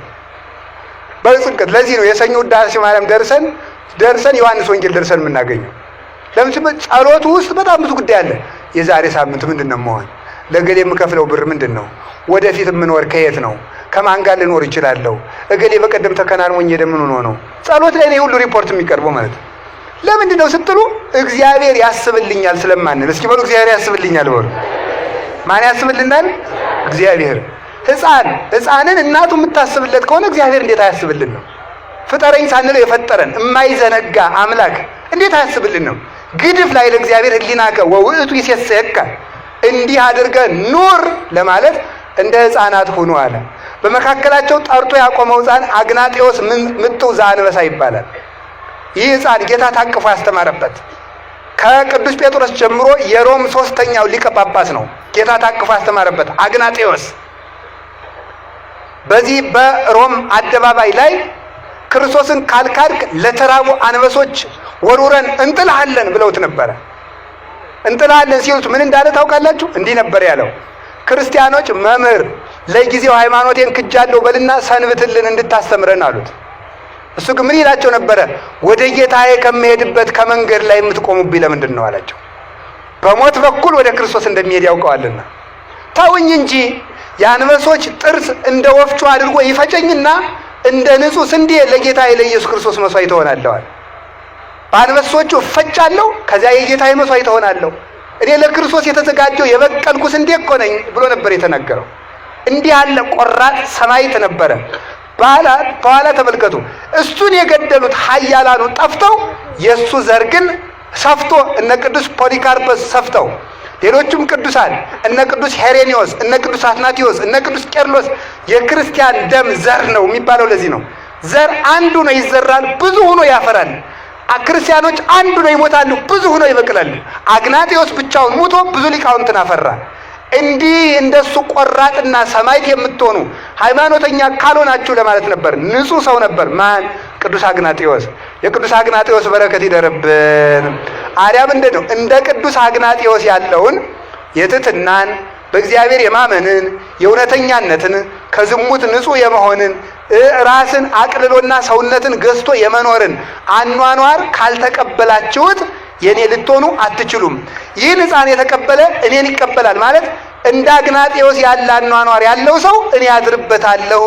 በጭንቀት። ለዚህ ነው የሰኞ ውዳሴ ማርያም ደርሰን ደርሰን ዮሐንስ ወንጌል ደርሰን የምናገኘው። ለምን ጸሎቱ ውስጥ በጣም ብዙ ጉዳይ አለ። የዛሬ ሳምንት ምንድን ነው መሆን ለገሌ የምከፍለው ብር ምንድን ነው? ወደፊት የምኖር ከየት ነው? ከማን ጋር ልኖር እችላለሁ? እገሌ በቀደም ተከናንሞኝ ሄደ፣ ምን ሆኖ ነው? ጸሎት ላይ ነው ሁሉ ሪፖርት የሚቀርበው ማለት ነው። ለምንድን ነው ስትሉ እግዚአብሔር ያስብልኛል ስለማንል። እስኪ በሉ እግዚአብሔር ያስብልኛል በሉ። ማን ያስብልናል? እግዚአብሔር። ሕፃንን እናቱ የምታስብለት ከሆነ እግዚአብሔር እንዴት አያስብልን ነው? ፍጠረኝ ሳንለው የፈጠረን የማይዘነጋ አምላክ እንዴት አያስብልን ነው? ግድፍ ላይ ለእግዚአብሔር ሕሊናከ ወውእቱ ይሴስየከ፣ እንዲህ አድርገህ ኑር ለማለት እንደ ሕፃናት ሁኑ አለ። በመካከላቸው ጠርቶ ያቆመው ሕፃን አግናጤዎስ ምጥው ዘአንበሳ ይባላል። ይህ ሕፃን ጌታ ታቅፎ ያስተማረበት ከቅዱስ ጴጥሮስ ጀምሮ የሮም ሶስተኛው ሊቀ ጳጳስ ነው። ጌታ ታቅፎ ያስተማረበት አግናጤዎስ በዚህ በሮም አደባባይ ላይ ክርስቶስን ካልካድክ ለተራቡ አንበሶች ወርውረን እንጥልሃለን ብለውት ነበረ። እንጥልሃለን ሲሉት ምን እንዳለ ታውቃላችሁ? እንዲህ ነበር ያለው። ክርስቲያኖች መምህር ለጊዜው ሃይማኖቴን ክጃለሁ በልና ሰንብትልን እንድታስተምረን አሉት። እሱ ግን ምን ይላቸው ነበረ? ወደ ጌታዬ ከምሄድበት ከመንገድ ላይ የምትቆሙብኝ ለምንድን ነው አላቸው። በሞት በኩል ወደ ክርስቶስ እንደሚሄድ ያውቀዋልና ተውኝ እንጂ የአንበሶች ጥርስ እንደ ወፍጮ አድርጎ ይፈጨኝና እንደ ንጹሕ ስንዴ ለጌታዬ ለኢየሱስ ክርስቶስ መስዋዕት እሆናለሁ አለ። በአንበሶቹ እፈጫለሁ፣ ከዚያ የጌታዬ መስዋዕት እሆናለሁ። እኔ ለክርስቶስ የተዘጋጀው የበቀልኩ ስንዴ እኮ ነኝ ብሎ ነበር የተናገረው። እንዲህ ያለ ቆራጥ ሰማዕት ነበረ። በኋላ ተመልከቱ፣ እሱን የገደሉት ኃያላኑ ጠፍተው የእሱ ዘር ግን ሰፍቶ እነ ቅዱስ ፖሊካርፐስ ሰፍተው ሌሎቹም ቅዱሳን እነ ቅዱስ ሄሬኔዎስ፣ እነ ቅዱስ አትናቴዎስ፣ እነ ቅዱስ ቄርሎስ የክርስቲያን ደም ዘር ነው የሚባለው ለዚህ ነው። ዘር አንዱ ነው ይዘራል፣ ብዙ ሆኖ ያፈራል። ክርስቲያኖች አንዱ ነው ይሞታሉ፣ ብዙ ሆኖ ይበቅላሉ። አግናጤዎስ ብቻውን ሙቶ ብዙ ሊቃውንትን አፈራ። እንዲህ እንደሱ ቆራጥና ሰማዕት የምትሆኑ ሃይማኖተኛ ካልሆናችሁ ለማለት ነበር። ንጹሕ ሰው ነበር። ማን? ቅዱስ አግናጤዎስ። የቅዱስ አግናጤዎስ በረከት ይደርብን። አዲያ ምንድን ነው? እንደ ቅዱስ አግናጤዎስ ያለውን የትሕትናን፣ በእግዚአብሔር የማመንን፣ የእውነተኛነትን፣ ከዝሙት ንጹሕ የመሆንን፣ ራስን አቅልሎና ሰውነትን ገዝቶ የመኖርን አኗኗር ካልተቀበላችሁት የእኔ ልትሆኑ አትችሉም። ይህን ሕፃን የተቀበለ እኔን ይቀበላል ማለት እንደ አግናጤዎስ ያለ አኗኗር ያለው ሰው እኔ አድርበታለሁ።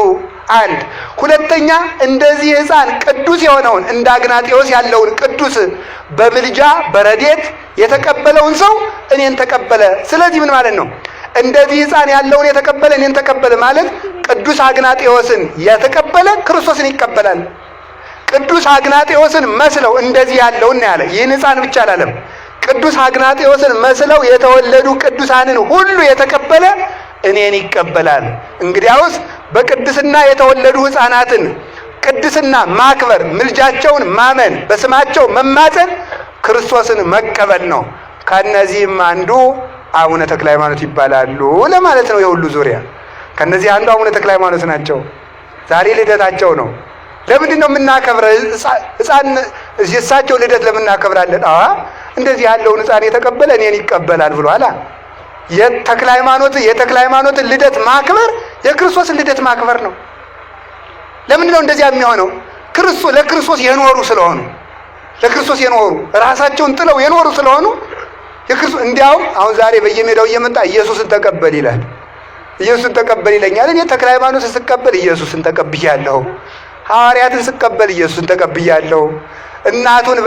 አንድ ሁለተኛ፣ እንደዚህ ሕፃን ቅዱስ የሆነውን እንደ አግናጤዎስ ያለውን ቅዱስ በምልጃ በረድኤት የተቀበለውን ሰው እኔን ተቀበለ። ስለዚህ ምን ማለት ነው? እንደዚህ ሕፃን ያለውን የተቀበለ እኔን ተቀበለ ማለት ቅዱስ አግናጤዎስን የተቀበለ ክርስቶስን ይቀበላል። ቅዱስ አግናጤዎስን መስለው እንደዚህ ያለውን ነው ያለ። ይህን ሕፃን ብቻ አላለም። ቅዱስ አግናጤዎስን መስለው የተወለዱ ቅዱሳንን ሁሉ የተቀበለ እኔን ይቀበላል። እንግዲያውስ በቅድስና የተወለዱ ሕፃናትን ቅድስና ማክበር፣ ምልጃቸውን ማመን፣ በስማቸው መማፀን ክርስቶስን መቀበል ነው። ከእነዚህም አንዱ አቡነ ተክለ ሃይማኖት ይባላሉ ለማለት ነው። የሁሉ ዙሪያ ከእነዚህ አንዱ አቡነ ተክለ ሃይማኖት ናቸው። ዛሬ ልደታቸው ነው። ለምንድን ነው የምናከብረው? ሕፃን የእሳቸው ልደት ለምን እናከብራለን? እንደዚህ ያለውን ሕፃን የተቀበለ እኔን ይቀበላል ብሏል። የተክለ ሃይማኖት የተክለ ሃይማኖትን ልደት ማክበር የክርስቶስን ልደት ማክበር ነው። ለምንድን ነው እንደዚያ የሚሆነው? ክርስቶስ ለክርስቶስ የኖሩ ስለሆኑ፣ ለክርስቶስ የኖሩ፣ ራሳቸውን ጥለው የኖሩ ስለሆኑ የክርስቶስ። እንዲያውም አሁን ዛሬ በየሜዳው እየመጣ ኢየሱስን ተቀበል ይላል። ኢየሱስን ተቀበል ይለኛል። እኔ ተክለ ሃይማኖትን ስቀበል ኢየሱስን ተቀብያለሁ። ሐዋርያትን ስቀበል ኢየሱስን ተቀብያለሁ። እናቱን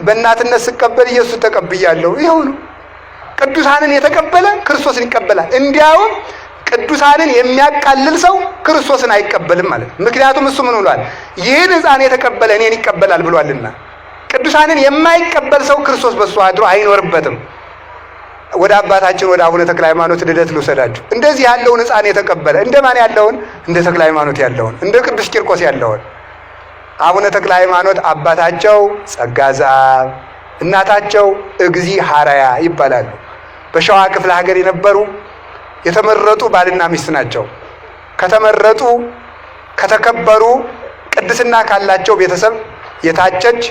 በእናትነት ስቀበል ኢየሱስን ተቀብያለሁ። ይኸው ነው። ቅዱሳንን የተቀበለ ክርስቶስን ይቀበላል። እንዲያውም ቅዱሳንን የሚያቃልል ሰው ክርስቶስን አይቀበልም ማለት ነው። ምክንያቱም እሱ ምን ብሏል? ይህን ሕፃን የተቀበለ እኔን ይቀበላል ብሏልና። ቅዱሳንን የማይቀበል ሰው ክርስቶስ በሱ አድሮ አይኖርበትም። ወደ አባታችን ወደ አቡነ ተክለ ሃይማኖት ልደት ልውሰዳችሁ። እንደዚህ ያለውን ሕፃን የተቀበለ እንደማን ያለውን? እንደ ተክለ ሃይማኖት ያለውን፣ እንደ ቅዱስ ቂርቆስ ያለውን። አቡነ ተክለ ሃይማኖት አባታቸው ጸጋ ዘአብ፣ እናታቸው እግዚ ሐራያ ይባላሉ። በሸዋ ክፍለ ሀገር የነበሩ የተመረጡ ባልና ሚስት ናቸው። ከተመረጡ፣ ከተከበሩ፣ ቅድስና ካላቸው ቤተሰብ የታጨች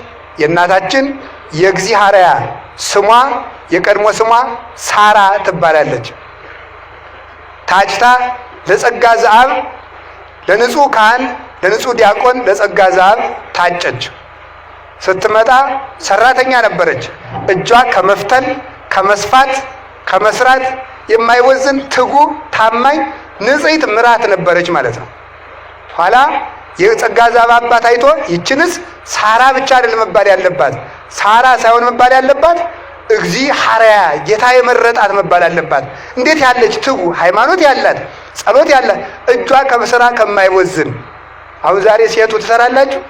የእናታችን የእግዚ ሐራያ ስሟ የቀድሞ ስሟ ሳራ ትባላለች። ታጭታ ለጸጋ ዘአብ፣ ለንጹህ ካህን፣ ለንጹህ ዲያቆን ለጸጋ ዘአብ ታጨች። ስትመጣ ሰራተኛ ነበረች። እጇ ከመፍተል፣ ከመስፋት፣ ከመስራት የማይወዝን ትጉ፣ ታማኝ፣ ንጽሕት ምራት ነበረች ማለት ነው። ኋላ የጸጋ ዘአብ አባት አይቶ ይችንስ ሳራ ብቻ አይደለም መባል ያለባት፣ ሳራ ሳይሆን መባል ያለባት እግዚ ሐራያ ጌታ የመረጣት መባል አለባት። እንዴት ያለች ትጉ፣ ሃይማኖት ያላት፣ ጸሎት ያላት፣ እጇ ከስራ ከማይወዝን። አሁን ዛሬ ሴቱ ትሰራላችሁ?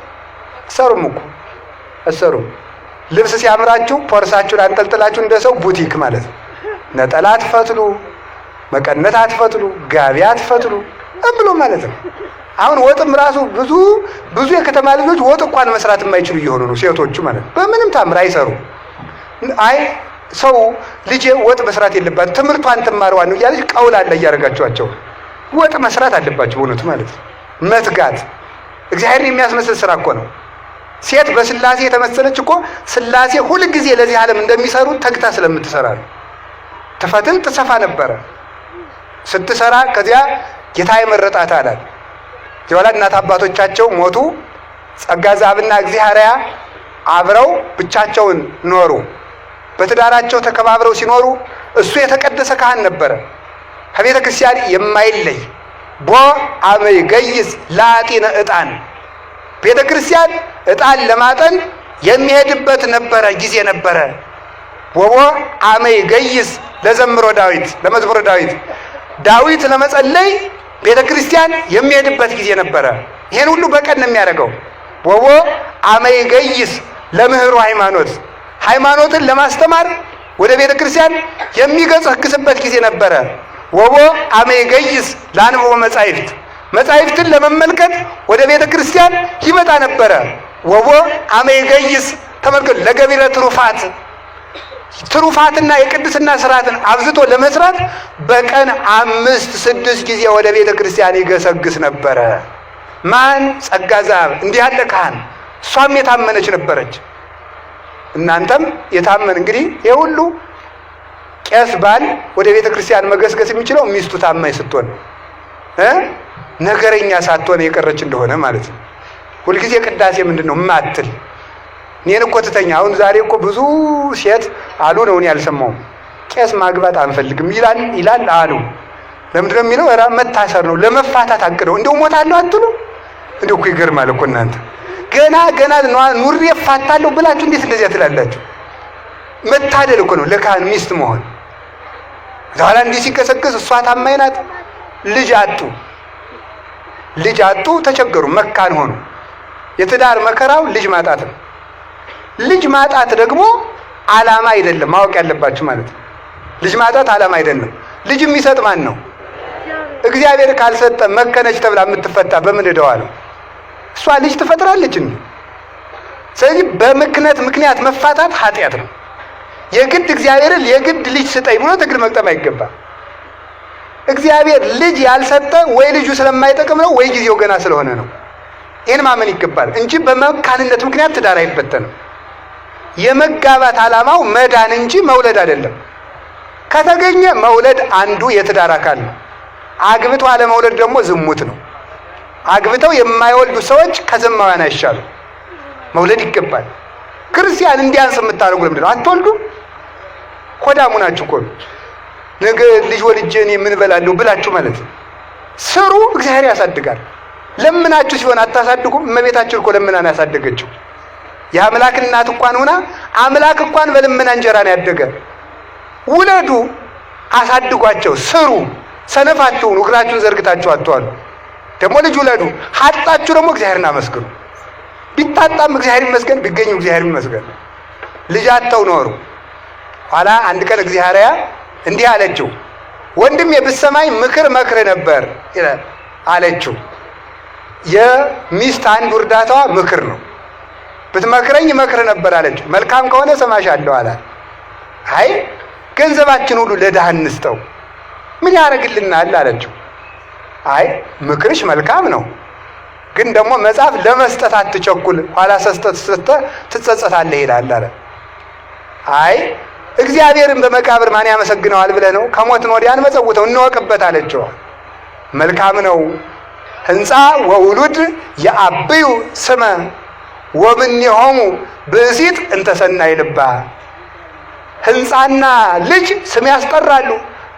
አትሰሩም እኮ፣ አትሰሩም። ልብስ ሲያምራችሁ ፖርሳችሁን አንጠልጥላችሁ እንደ ሰው ቡቲክ ማለት ነው። ነጠላ አትፈትሉ፣ መቀነት አትፈትሉ፣ ጋቢ አትፈትሉ ብሎ ማለት ነው። አሁን ወጥም ራሱ ብዙ ብዙ የከተማ ልጆች ወጥ እንኳን መስራት የማይችሉ እየሆኑ ነው፣ ሴቶቹ ማለት ነው። በምንም ታምር አይሰሩ። አይ ሰው ልጄ ወጥ መስራት የለባት፣ ትምህርቷን ትማርዋን ነው እያለች ቀውል አለ እያደረጋችኋቸው። ወጥ መስራት አለባቸው በእውነቱ ማለት ነው። መትጋት እግዚአብሔርን የሚያስመስል ስራ እኮ ነው። ሴት በስላሴ የተመሰለች እኮ ስላሴ ሁልጊዜ ለዚህ ዓለም እንደሚሰሩ ተግታ ስለምትሰራ ነው። ትፈትል ትሰፋ ነበረ። ስትሰራ ከዚያ ጌታ የመረጣት አላት። የኋላ እናት አባቶቻቸው ሞቱ። ጸጋ ዘአብና እግዚእ ኃረያ አብረው ብቻቸውን ኖሩ። በትዳራቸው ተከባብረው ሲኖሩ እሱ የተቀደሰ ካህን ነበረ። ከቤተ ክርስቲያን የማይለይ፣ ቦ አመ ይገይዝ ላጢነ ዕጣን፣ ቤተ ክርስቲያን ዕጣን ለማጠን የሚሄድበት ነበረ፣ ጊዜ ነበረ። ወቦ አመ ይገይዝ ለዘምሮ ዳዊት፣ ለመዝሙረ ዳዊት፣ ዳዊት ለመጸለይ ቤተ ክርስቲያን የሚሄድበት ጊዜ ነበረ። ይሄን ሁሉ በቀን ነው የሚያደርገው። ወቦ አመ ይገይስ ለምህሩ ሃይማኖት፣ ሃይማኖትን ለማስተማር ወደ ቤተ ክርስቲያን የሚገሰግስበት ጊዜ ነበረ። ወቦ አመ ይገይስ ለአንብቦ መጻሕፍት፣ መጻሕፍትን ለመመልከት ወደ ቤተ ክርስቲያን ይመጣ ነበረ። ወቦ አመ ይገይስ፣ ተመልከቱ፣ ለገቢረ ትሩፋት፣ ትሩፋትና የቅድስና ስርዓትን አብዝቶ ለመስራት በቀን 5 6 ጊዜ ወደ ቤተ ክርስቲያን ይገሰግስ ነበረ። ማን? ጸጋ ዘአብ፣ እንዲህ ያለ ካህን። እሷም የታመነች ነበረች። እናንተም የታመን እንግዲህ ይሄ ሁሉ ቄስ ባል ወደ ቤተ ክርስቲያን መገስገስ የሚችለው ሚስቱ ታማኝ ስትሆን እ ነገረኛ ሳትሆን የቀረች እንደሆነ ማለት ነው። ሁልጊዜ ቅዳሴ ምንድን ነው የማትል፣ እኔን እኮ ትተኛ። አሁን ዛሬ እኮ ብዙ ሴት አሉ ነው፣ እኔ አልሰማሁም። ቄስ ማግባት አንፈልግም ይላል ይላል አሉ። ለምንድን ነው የሚለው? ኧረ መታሰር ነው፣ ለመፋታት አቅደው እንደው ሞታለሁ አትሉ። እንደው እኮ ይገርማል እኮ፣ እናንተ ገና ገና ኑሬ እፋታለሁ ብላችሁ እንዴት እንደዚያ ትላላችሁ? መታደል እኮ ነው ለካህን ሚስት መሆን። በኋላ እንዲህ ሲቀሰቅስ እሷ ታማኝ ናት። ልጅ አጡ፣ ልጅ አጡ፣ ተቸገሩ፣ መካን ሆኑ። የትዳር መከራው ልጅ ማጣት ነው። ልጅ ማጣት ደግሞ ዓላማ አይደለም፣ ማወቅ ያለባችሁ ማለት ነው። ልጅ ማጣት ዓላማ አይደለም። ልጅ የሚሰጥ ማን ነው? እግዚአብሔር ካልሰጠ መከነች ተብላ የምትፈታ በምን እደዋ ነው? እሷ ልጅ ትፈጥራለች እንዴ? ስለዚህ በምክነት ምክንያት መፋታት ኃጢአት ነው። የግድ እግዚአብሔርን የግድ ልጅ ስጠኝ ብሎ ትግል መግጠም አይገባም። እግዚአብሔር ልጅ ያልሰጠ ወይ ልጁ ስለማይጠቅም ነው ወይ ጊዜው ገና ስለሆነ ነው። ይህን ማመን ይገባል እንጂ በመካንነት ምክንያት ትዳር አይበተንም። የመጋባት ዓላማው መዳን እንጂ መውለድ አይደለም። ከተገኘ መውለድ አንዱ የትዳር አካል ነው። አግብቶ አለመውለድ ደግሞ ዝሙት ነው። አግብተው የማይወልዱ ሰዎች ከዘማውያን አይሻሉ። መውለድ ይገባል። ክርስቲያን እንዲያንስ የምታደርጉ ለምንድን ነው? አትወልዱም? ሆዳሙ ናችሁ እኮ ነው። ነገ ልጅ ወልጄ እኔ ምን እበላለሁ ብላችሁ ማለት ነው። ስሩ፣ እግዚአብሔር ያሳድጋል። ለምናችሁ ሲሆን አታሳድጉም። እመቤታችን እኮ ለምና ነው ያሳደገችው። የአምላክ እናት እንኳን ሆና አምላክ እንኳን በልመና እንጀራ ነው ያደገ። ውለዱ፣ አሳድጓቸው፣ ስሩ። ሰነፍ አትሁኑ። እግራችሁን ዘርግታችሁ አትዋሉ። ደግሞ ልጅ ውለዱ። ሀጣችሁ ደግሞ እግዚአብሔርን አመስግኑ። ቢታጣም እግዚአብሔር ይመስገን፣ ቢገኝም እግዚአብሔር ይመስገን። ልጅ አጥተው ኖሩ። ኋላ አንድ ቀን እግዚአብሔር እንዲህ አለችው፣ ወንድሜ ብትሰማኝ ምክር መክር ነበር አለችው። የሚስት አንዱ እርዳታዋ ምክር ነው። ብትመክረኝ መክር ነበር አለችው። መልካም ከሆነ እሰማሻለሁ አላት። አይ ገንዘባችን ሁሉ ለድሃ እንስጠው ምን ያደርግልናል አለችው። አይ ምክርሽ መልካም ነው፣ ግን ደግሞ መጽሐፍ ለመስጠት አትቸኩል፣ ኋላ ሰስጠት ስትተ ትጸጸታለህ ይላል አለ። አይ እግዚአብሔርን በመቃብር ማን ያመሰግነዋል ብለህ ነው? ከሞትን ወዲያ አንመጸውተው እንወቅበት አለችው። መልካም ነው። ሕንፃ ወውሉድ የአብዩ ስመ ወምኔሆሙ ብእሲት እንተ ሰናይ ልባ። ሕንፃና ልጅ ስም ያስጠራሉ።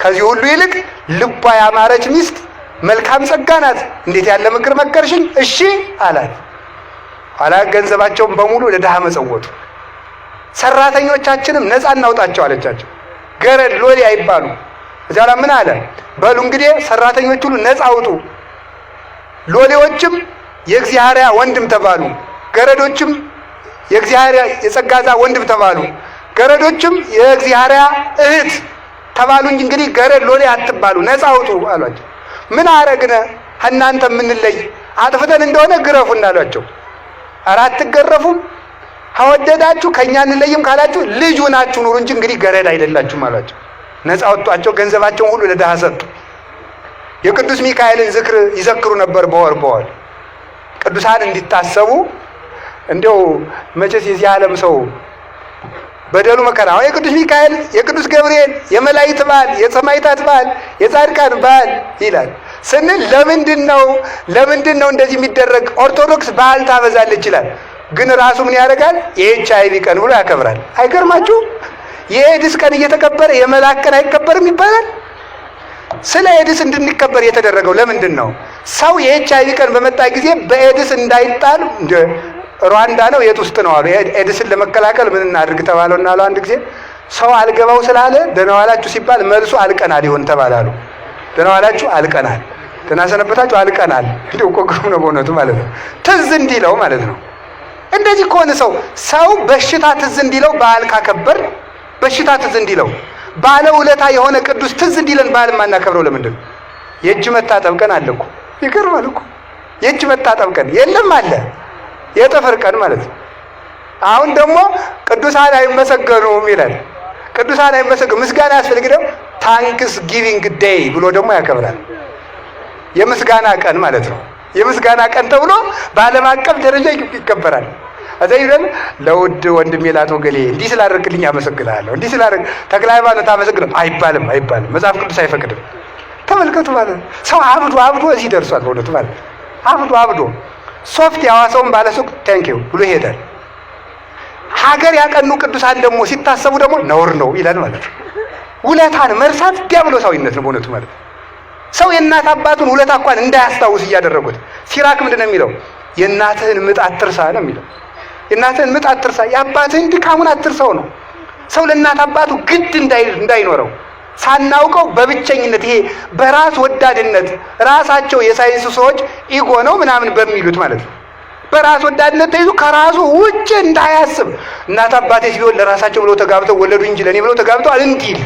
ከዚህ ሁሉ ይልቅ ልቧ ያማረች ሚስት መልካም ጸጋ ናት። እንዴት ያለ ምክር መከርሽኝ! እሺ አላት። ኋላ ገንዘባቸውን በሙሉ ለድሃ መጸወቱ። ሰራተኞቻችንም ነፃ እናውጣቸው አለቻቸው። ገረድ ሎሌ አይባሉ። እዚያ ኋላ ምን አለ? በሉ እንግዲህ ሰራተኞች ሁሉ ነፃ አውጡ። ሎሌዎችም የእግዚአብሔር ወንድም ተባሉ። ገረዶችም የእግዚአብሔር የጸጋዛ ወንድም ተባሉ። ገረዶችም የእግዚአብሔር እህት ተባሉ እንጂ እንግዲህ ገረድ ሎሌ አትባሉ፣ ነፃ አውጡ አሏቸው። ምን አረግነ እናንተ የምንለይ አጥፍተን እንደሆነ ግረፉን አሏቸው። ኧረ አትገረፉም፣ ከወደዳችሁ ከእኛ እንለይም ካላችሁ ልጁ ናችሁ ኑሩ እንጂ እንግዲህ ገረድ አይደላችሁም አሏቸው። ነፃ ወጧቸው። ገንዘባቸውን ሁሉ ለድሃ ሰጡ። የቅዱስ ሚካኤልን ዝክር ይዘክሩ ነበር በወር በወር ቅዱሳን እንዲታሰቡ። እንዲያው መቼስ የዚህ ዓለም ሰው በደሉ መከራ አሁን የቅዱስ ሚካኤል የቅዱስ ገብርኤል የመላእክት በዓል የሰማዕታት በዓል የጻድቃን በዓል ይላል ስንል ለምንድን ነው ለምንድን ነው እንደዚህ የሚደረግ? ኦርቶዶክስ በዓል ታበዛለች ይላል። ግን ራሱ ምን ያደርጋል? የኤች አይቪ ቀን ብሎ ያከብራል። አይገርማችሁም? የኤድስ ቀን እየተከበረ የመልአክ ቀን አይከበርም ይባላል። ስለ ኤድስ እንድንከበር የተደረገው ለምንድን ነው? ሰው የኤች አይቪ ቀን በመጣ ጊዜ በኤድስ እንዳይጣል። ሩዋንዳ ነው የት ውስጥ ነው አሉ። ኤድስን ለመከላከል ምን እናድርግ ተባለውና አሉ አንድ ጊዜ ሰው አልገባው ስላለ ደህና ዋላችሁ ሲባል መልሱ አልቀናል ይሆን ተባላሉ። ደህና ዋላችሁ አልቀናል፣ ደህና ሰነበታችሁ አልቀናል። እንዲሁ እኮ ግሩም ነው በእውነቱ ማለት ነው። ትዝ እንዲለው ማለት ነው። እንደዚህ ከሆነ ሰው በሽታ ትዝ እንዲለው በዓል ካከበር፣ በሽታ ትዝ እንዲለው ባለ ውለታ የሆነ ቅዱስ ትዝ እንዲለን በዓል የማናከብረው ለምንድን ነው? የእጅ መታጠብ ቀን አለ እኮ። ይገርማል እኮ። የእጅ መታጠብ ቀን የለም አለ፣ የጥፍር ቀን ማለት ነው። አሁን ደግሞ ቅዱሳን አይመሰገኑም ይላል። ቅዱሳን አይመሰገኑ፣ ምስጋና ያስፈልግ ደግሞ Thanksgiving Day ብሎ ደግሞ ያከብራል። የምስጋና ቀን ማለት ነው። የምስጋና ቀን ተብሎ በዓለም አቀፍ ደረጃ ይከበራል። እዛ ይለን ለውድ ወንድሜ ላቶ ገሌ እንዲህ ስላደረግልኝ አመሰግናለሁ፣ እንዲህ ስላደረግ ተክለ ሃይማኖት አመሰግናለሁ አይባልም፣ አይባልም። መጽሐፍ ቅዱስ አይፈቅድም። ተመልከቱ ማለት ነው። ሰው አብዶ አብዶ እዚህ ደርሷል። በእውነቱ ማለት አብዶ አብዶ ሶፍት ያዋሰውን ባለሱቅ thank you ብሎ ይሄዳል። ሀገር ያቀኑ ቅዱሳን ደግሞ ሲታሰቡ ደግሞ ነውር ነው ይላል ማለት ነው። ውለታን መርሳት ዲያብሎሳዊነት ነው በእውነቱ ማለት ነው። ሰው የእናት አባቱን ውለታ እንኳን እንዳያስታውስ እያደረጉት። ሲራክ ምንድን ነው የሚለው? የእናትህን ምጥ አትርሳ ነው የሚለው። የእናትህን ምጥ አትርሳ፣ የአባትህን ድካሙን አትርሳው ነው። ሰው ለእናት አባቱ ግድ እንዳይኖረው ሳናውቀው በብቸኝነት ይሄ በራስ ወዳድነት ራሳቸው የሳይንስ ሰዎች ego ነው ምናምን በሚሉት ማለት ነው። በራስ ወዳድነት ተይዞ ከራሱ ውጭ እንዳያስብ፣ እናት አባቴስ ቢሆን ለራሳቸው ብለው ተጋብተው ወለዱ እንጂ ለእኔ ብለው ተጋብተዋል እንዲል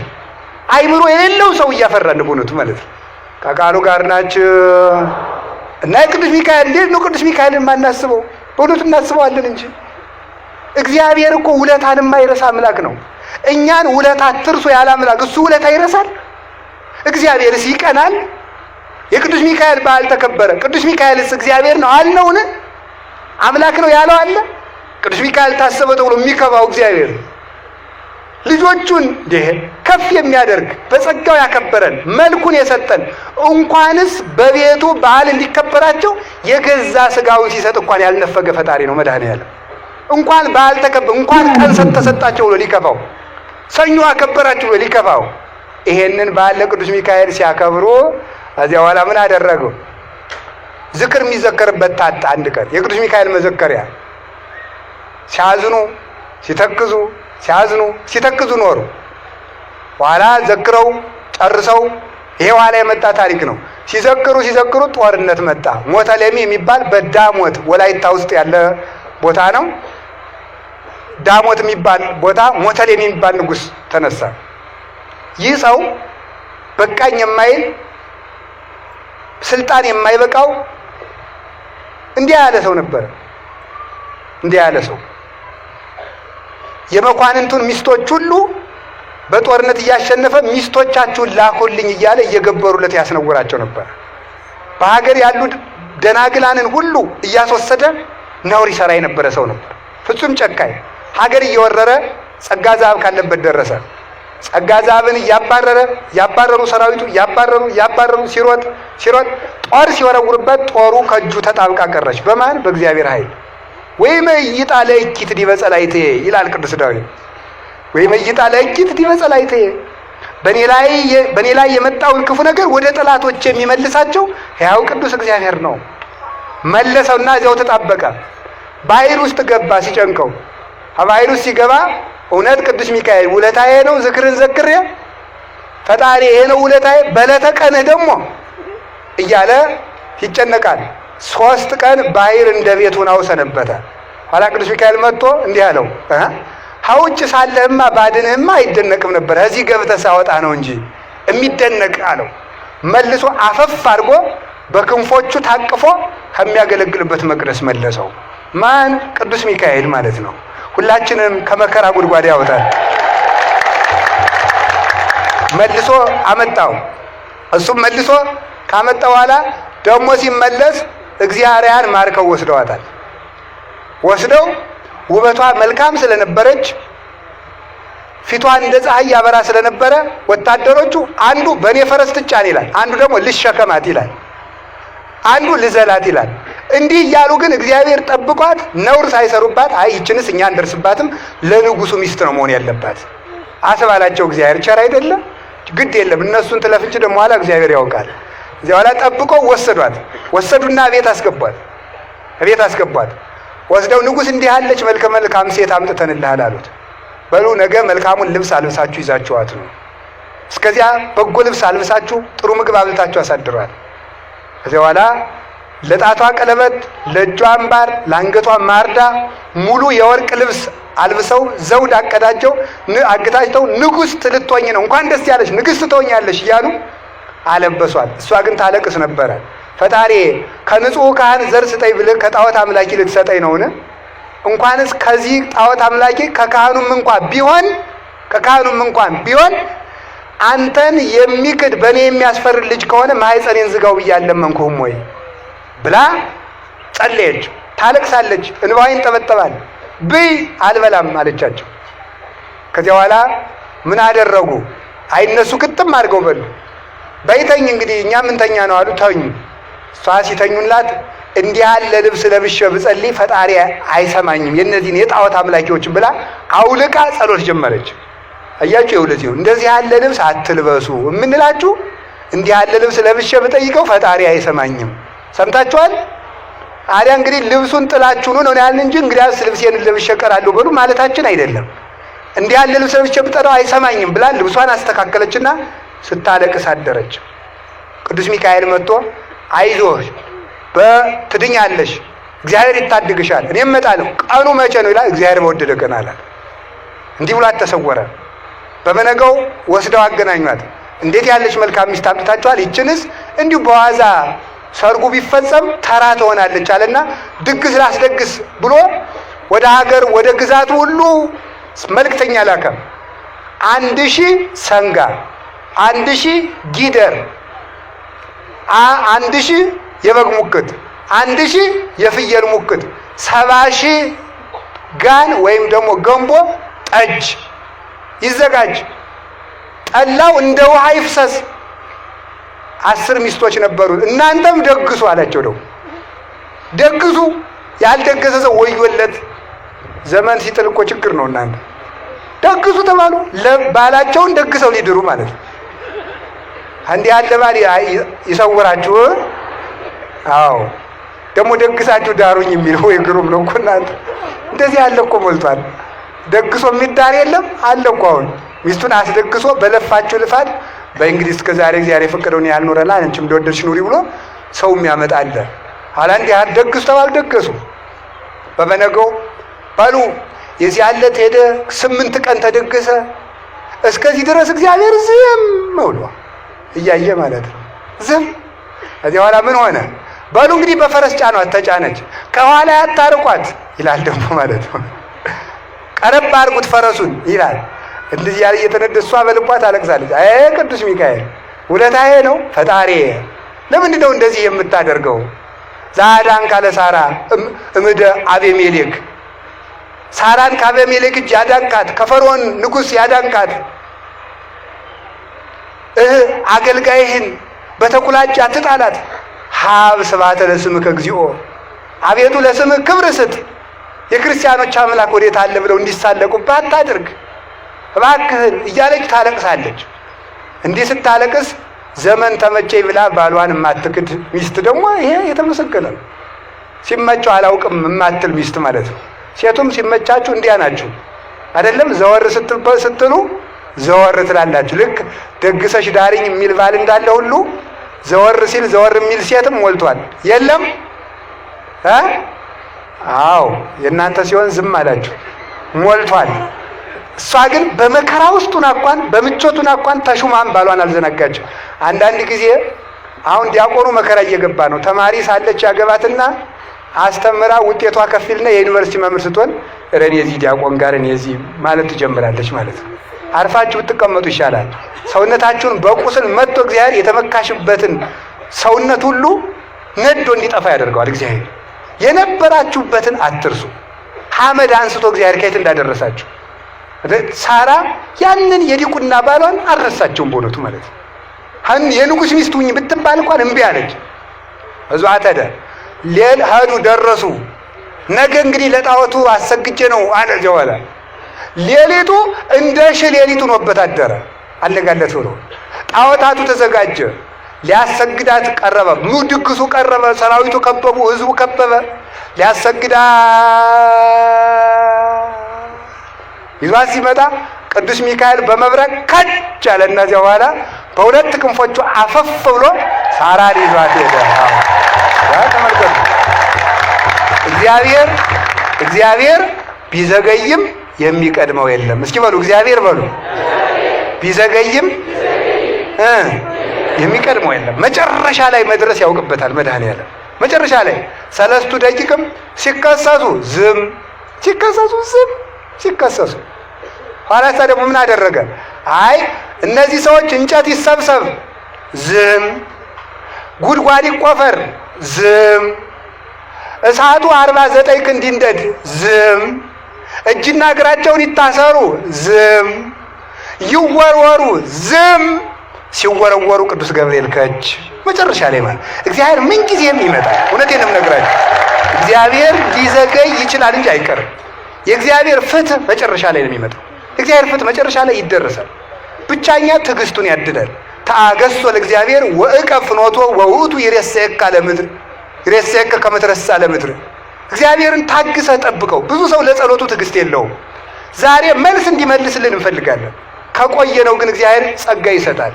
አይምሮ የሌለው ሰው እያፈራን በእውነቱ ማለት ነው። ከቃሉ ጋር ናችሁ። እና የቅዱስ ሚካኤል እንዴት ነው ቅዱስ ሚካኤልን የማናስበው? በእውነቱ እናስበዋለን እንጂ። እግዚአብሔር እኮ ውለታን የማይረሳ አምላክ ነው። እኛን ውለታ አትርሱ ያለ አምላክ እሱ ውለታ ይረሳል? እግዚአብሔርስ ይቀናል? የቅዱስ ሚካኤል በዓል ተከበረ። ቅዱስ ሚካኤልስ እግዚአብሔር ነው አልነውን? አምላክ ነው ያለው አለ? ቅዱስ ሚካኤል ታሰበ ተብሎ የሚከፋው እግዚአብሔር ልጆቹን ከፍ የሚያደርግ፣ በጸጋው ያከበረን፣ መልኩን የሰጠን፣ እንኳንስ በቤቱ በዓል እንዲከበራቸው የገዛ ስጋውን ሲሰጥ እንኳን ያልነፈገ ፈጣሪ ነው መድኃኔዓለም። እንኳን በዓል ተከበ፣ እንኳን ቀን ተሰጣቸው ብሎ ሊከፋው፣ ሰኞ አከበራችሁ ብሎ ሊከፋው። ይሄንን በዓል ለቅዱስ ሚካኤል ሲያከብሩ ከዚያ በኋላ ምን አደረገው? ዝክር የሚዘከርበት ታጣ። አንድ ቀን የቅዱስ ሚካኤል መዘከሪያ ሲያዝኑ ሲተክዙ፣ ሲያዝኑ ሲተክዙ ኖሩ። በኋላ ዘክረው ጨርሰው፣ ይሄ ኋላ የመጣ ታሪክ ነው። ሲዘክሩ ሲዘክሩ ጦርነት መጣ። ሞተለሚ የሚባል በዳሞት ወላይታ ውስጥ ያለ ቦታ ነው። ዳሞት የሚባል ቦታ ሞተሌሚ የሚባል ንጉስ ተነሳ። ይህ ሰው በቃኝ የማይል፣ ስልጣን የማይበቃው እንዲህ ያለ ሰው ነበረ። እንዲህ ያለ ሰው የመኳንንቱን ሚስቶች ሁሉ በጦርነት እያሸነፈ ሚስቶቻችሁን ላኩልኝ እያለ እየገበሩለት ያስነውራቸው ነበር። በሀገር ያሉ ደናግላንን ሁሉ እያስወሰደ ነውር ይሰራ የነበረ ሰው ነበር። ፍጹም ጨካኝ። ሀገር እየወረረ ጸጋ ዛብ ካለበት ደረሰ። ጸጋ ዛብን እያባረረ እያባረሩ፣ ሰራዊቱ እያባረሩ እያባረሩ ሲሮጥ ሲሮጥ ጦር ሲወረውርበት ጦሩ ከእጁ ተጣብቃ ቀረች። በማን? በእግዚአብሔር ኃይል። ወይመይጣ ለእኪት ዲበ ጸላእትየ ይላል ቅዱስ ዳዊት። ወይመይጣ ለእኪት ዲበ ጸላእትየ፣ በኔ ላይ የመጣውን ክፉ ነገር ወደ ጠላቶች የሚመልሳቸው ሕያው ቅዱስ እግዚአብሔር ነው። መለሰውና እዚያው ተጣበቀ። ባህር ውስጥ ገባ ሲጨንቀው። ከባህር ውስጥ ሲገባ እውነት ቅዱስ ሚካኤል ውለታዬ ነው፣ ዝክርን ዘክሬ ፈጣሪ ይሄ ነው ውለታዬ፣ በዕለተ ቀንህ ደግሞ እያለ ይጨነቃል። 3 ቀን ባህር እንደ ቤት ሆናው ሰነበተ። ኋላ ቅዱስ ሚካኤል መጥቶ እንዲህ አለው፣ ከውጭ ሳለህማ ባድንህማ አይደነቅም ነበር፣ እዚህ ገብተህ ሳወጣ ነው እንጂ የሚደነቅ አለው። መልሶ አፈፍ አድርጎ በክንፎቹ ታቅፎ ከሚያገለግልበት መቅደስ መለሰው። ማን? ቅዱስ ሚካኤል ማለት ነው። ሁላችንም ከመከራ ጉድጓድ ያወጣል። መልሶ አመጣው። እሱም መልሶ ካመጣ በኋላ ደግሞ ሲመለስ እግዚአብሔርን ማርከው ወስደዋታል። ወስደው ውበቷ መልካም ስለነበረች፣ ፊቷ እንደ ፀሐይ ያበራ ስለነበረ ወታደሮቹ አንዱ በእኔ ፈረስ ትጫን ይላል፣ አንዱ ደግሞ ልሸከማት ይላል፣ አንዱ ልዘላት ይላል። እንዲህ እያሉ ግን እግዚአብሔር ጠብቋት ነውር ሳይሰሩባት፣ አይ ይችንስ እኛ አንደርስባትም፣ ለንጉሱ ሚስት ነው መሆን ያለባት አስባላቸው። እግዚአብሔር ቸር አይደለም? ግድ የለም እነሱን ትለፍ እንጂ ደግሞ ኋላ እግዚአብሔር ያውቃል። እዚያ በኋላ ጠብቀው ወሰዷት። ወሰዱና ቤት አስገቧት። ቤት አስገቧት። ወስደው ንጉሥ እንዲህ ያለች መልከ መልካም ሴት አምጥተንልሃል አሉት። በሉ ነገ መልካሙን ልብስ አልብሳችሁ ይዛችኋት ነው። እስከዚያ በጎ ልብስ አልብሳችሁ ጥሩ ምግብ አብልታችሁ አሳድሯል። ከዚያ በኋላ ለጣቷ ቀለበት፣ ለእጇ አምባር፣ ለአንገቷ ማርዳ፣ ሙሉ የወርቅ ልብስ አልብሰው ዘውድ አቀዳጀው አግታጅተው ንጉሥ ልትሆኝ ነው፣ እንኳን ደስ ያለሽ፣ ንግሥት ትሆኛለሽ እያሉ አለበሷል። እሷ ግን ታለቅስ ነበረ። ፈጣሪ ከንጹሕ ካህን ዘር ስጠኝ ብልህ ከጣዖት አምላኪ ልትሰጠኝ ነውን? እንኳንስ ከዚህ ጣዖት አምላኪ ከካህኑም እንኳን ቢሆን አንተን የሚክድ በእኔ የሚያስፈርድ ልጅ ከሆነ ማኅፀኔን ዝጋው ብዬ አልለመንኩህም ወይ ብላ ጸለየች። ታለቅሳለች፣ እንባዋ ይንጠበጠባል። ብይ አልበላም አለቻቸው። ከዚያ በኋላ ምን አደረጉ? አይነሱ ግጥም አድርገው በሉ። በይተኝ እንግዲህ እኛ ምንተኛ ነው አሉ። ተኙ። እሷ ሲተኙላት እንዲህ ያለ ልብስ ለብሼ ብጸልይ ፈጣሪ አይሰማኝም የእነዚህን የጣዖት አምላኪዎችን ብላ አውልቃ ጸሎት ጀመረች። አያችሁ፣ የውለዚህ ነው። እንደዚህ ያለ ልብስ አትልበሱ የምንላችሁ እንዲህ ያለ ልብስ ለብሼ ብጠይቀው ፈጣሪ አይሰማኝም። ሰምታችኋል? አዲያ እንግዲህ ልብሱን ጥላችሁ ነው ያልን እንጂ እንግዲያስ ልብሴን ለብሼ እቀራለሁ በሉ ማለታችን አይደለም። እንዲህ ያለ ልብስ ለብሼ ብጠራው አይሰማኝም ብላ ልብሷን አስተካከለችና ስታለቅስ አደረች። ቅዱስ ሚካኤል መጥቶ አይዞህ በትድኛለሽ፣ እግዚአብሔር ይታድግሻል፣ እኔም እመጣለሁ። ቀኑ መቼ ነው ይላል። እግዚአብሔር በወደደ ቀን አላት። እንዲህ ብሏት ተሰወረ። በበነጋው ወስደው አገናኟት። እንዴት ያለች መልካም ሚስት አምጥታችኋል! ይችንስ እንዲሁ በዋዛ ሰርጉ ቢፈጸም ተራ ትሆናለች አለና ድግስ ላስደግስ ብሎ ወደ ሀገር ወደ ግዛቱ ሁሉ መልእክተኛ ላከ። 1000 ሰንጋ፣ 1000 ጊደር፣ 1000 የበግ ሙክት፣ 1000 የፍየል ሙክት፣ 70,000 ጋን ወይም ደግሞ ገንቦ ጠጅ ይዘጋጅ፣ ጠላው እንደ ውሃ ይፍሰስ። 10 ሚስቶች ነበሩ። እናንተም ደግሱ አላቸው። ደግሞ ደግሱ። ያልደገሰ ሰው ወዮለት። ዘመን ሲጥል እኮ ችግር ነው። እናንተ ደግሱ ተባሉ። ባላቸውን ደግሰው ሊድሩ ማለት ነው። እንዲህ ያለ ባል ይሰውራችሁ። አዎ ደግሞ ደግሳችሁ ዳሩኝ የሚል ወይ ግሩም ነው እኮ እናንተ። እንደዚህ ያለ እኮ ሞልቷል። ደግሶ የሚዳር የለም አለ እኮ አሁን ሚስቱን አስደግሶ በለፋችሁ ልፋት በእንግዲህ እስከ ዛሬ እግዚአብሔር የፈቀደውን ያህል ኖረናል፣ አንቺም እንደወደድሽ ኑሪ ብሎ ሰው የሚያመጣ አለ። ኋላ እንዲህ ያህል ደግሱ ተባሉ፣ ደገሱ። በበነገው በሉ የዚህ ያለት ሄደ። 8 ቀን ተደገሰ። እስከዚህ ድረስ እግዚአብሔር ዝም ብሎ እያየ ማለት ነው። ዝም። ከዚህ በኋላ ምን ሆነ? በሉ እንግዲህ በፈረስ ጫኗት፣ ተጫነች። ከኋላ ያታርቋት ይላል ደግሞ ማለት ነው። ቀረብ አድርጉት ፈረሱን ይላል። እንደዚህ ያለ እየተነደ እሷ በልቧ ታለቅሳለች። አይ ቅዱስ ሚካኤል ውለታዬ ነው ፈጣሪ፣ ለምንድን ነው እንደዚህ የምታደርገው? ዛዳን ካለ ሳራ እምደ አቤሜሌክ፣ ሳራን ከአቤሜሌክ እጅ ያዳንካት፣ ከፈርዖን ንጉሥ ያዳንካት፣ አገልጋይህን በተኩላ እጅ አትጣላት። ሀብ ስብሐተ ለስምከ እግዚኦ፣ አቤቱ ለስምህ ክብር ስጥ። የክርስቲያኖች አምላክ ወዴት አለ ብለው እንዲሳለቁብህ አታድርግ እባክህን እያለች ታለቅሳለች። እንዲህ ስታለቅስ ዘመን ተመቸኝ ብላ ባሏን የማትክድ ሚስት ደግሞ ይሄ የተመሰገነ ነው። ሲመቸው አላውቅም የማትል ሚስት ማለት ነው። ሴቱም ሲመቻችሁ እንዲያ ናችሁ አይደለም? ዘወር ስትሉ ዘወር ትላላችሁ። ልክ ደግሰሽ ዳሪኝ የሚል ባል እንዳለ ሁሉ ዘወር ሲል ዘወር የሚል ሴትም ሞልቷል። የለም? አዎ የእናንተ ሲሆን ዝም አላችሁ። ሞልቷል። እሷ ግን በመከራ ውስጥ እንኳን በምቾቱ እንኳን ተሹማም ባሏን አልዘነጋችም። አንዳንድ ጊዜ አሁን ዲያቆኑ መከራ እየገባ ነው። ተማሪ ሳለች ያገባትና አስተምራ ውጤቷ ከፊልና የዩኒቨርሲቲ መምህር ስትሆን ኧረ እኔ እዚህ ዲያቆን ጋር እኔ እዚህ ማለት ትጀምራለች ማለት ነው። አርፋችሁ ብትቀመጡ ይሻላል። ሰውነታችሁን በቁስል መጥቶ እግዚአብሔር የተመካሽበትን ሰውነት ሁሉ ነዶ እንዲጠፋ ያደርገዋል። እግዚአብሔር የነበራችሁበትን አትርሱ። ሐመድ አንስቶ እግዚአብሔር ከየት እንዳደረሳችሁ። ሳራ ያንን የዲቁና ባሏን አልረሳቸውም በእውነቱ ማለት ነው። የንጉስ ሚስት ሁኚ ብትባል እንኳን እምቢ አለች። እዙ አተደ ሌል ሄዱ ደረሱ። ነገ እንግዲህ ለጣዖቱ አሰግጄ ነው አለ። ጀዋላ ሌሊቱ እንደ ሺህ ሌሊቱ ሆኖበት አደረ። አለጋለት ብሎ ጣዖታቱ ተዘጋጀ። ሊያሰግዳት ቀረበ። ድግሱ ቀረበ። ሰራዊቱ ከበቡ፣ ህዝቡ ከበበ። ሊያሰግዳት ይዟት ሲመጣ ቅዱስ ሚካኤል በመብረቅ ከች አለ። እነዚያ በኋላ በሁለት ክንፎቹ አፈፍ ብሎ ሳራን ይዟት ሄደ። ተመልከቱ፣ እግዚአብሔር ቢዘገይም የሚቀድመው የለም። እስኪ በሉ እግዚአብሔር በሉ። ቢዘገይም የሚቀድመው የለም። መጨረሻ ላይ መድረስ ያውቅበታል መድኃኔዓለም። መጨረሻ ላይ 3 ደቂቅም ሲከሰሱ ዝም፣ ሲከሰሱ ዝም፣ ሲከሰሱ ኋላሳ ደግሞ ምን አደረገ? አይ እነዚህ ሰዎች እንጨት ይሰብሰብ ዝም፣ ጉድጓድ ይቆፈር ዝም፣ እሳቱ 49 ክንድ ይንደድ ዝም፣ እጅና እግራቸውን ይታሰሩ ዝም፣ ይወርወሩ ዝም። ሲወረወሩ ቅዱስ ገብርኤል ከእጅ መጨረሻ ላይ ማለት እግዚአብሔር ምን ጊዜም ይመጣል። እውነቴን ነው የምነግራችሁ። እግዚአብሔር ሊዘገይ ይችላል እንጂ አይቀርም። የእግዚአብሔር ፍትህ መጨረሻ ላይ ነው የሚመጣው። እግዚአብሔር ፍትህ መጨረሻ ላይ ይደረሳል። ብቻኛ ትዕግስቱን ያድላል። ተአገሶ ለእግዚአብሔር ወእቀ ፍኖቶ ወውእቱ ይሬሰየከ ለምድር ይሬሰየከ ከመ ትረሳ ለምድር። እግዚአብሔርን ታግሰህ ጠብቀው። ብዙ ሰው ለጸሎቱ ትዕግስት የለውም። ዛሬ መልስ እንዲመልስልን እንፈልጋለን። ከቆየነው ግን እግዚአብሔር ጸጋ ይሰጣል።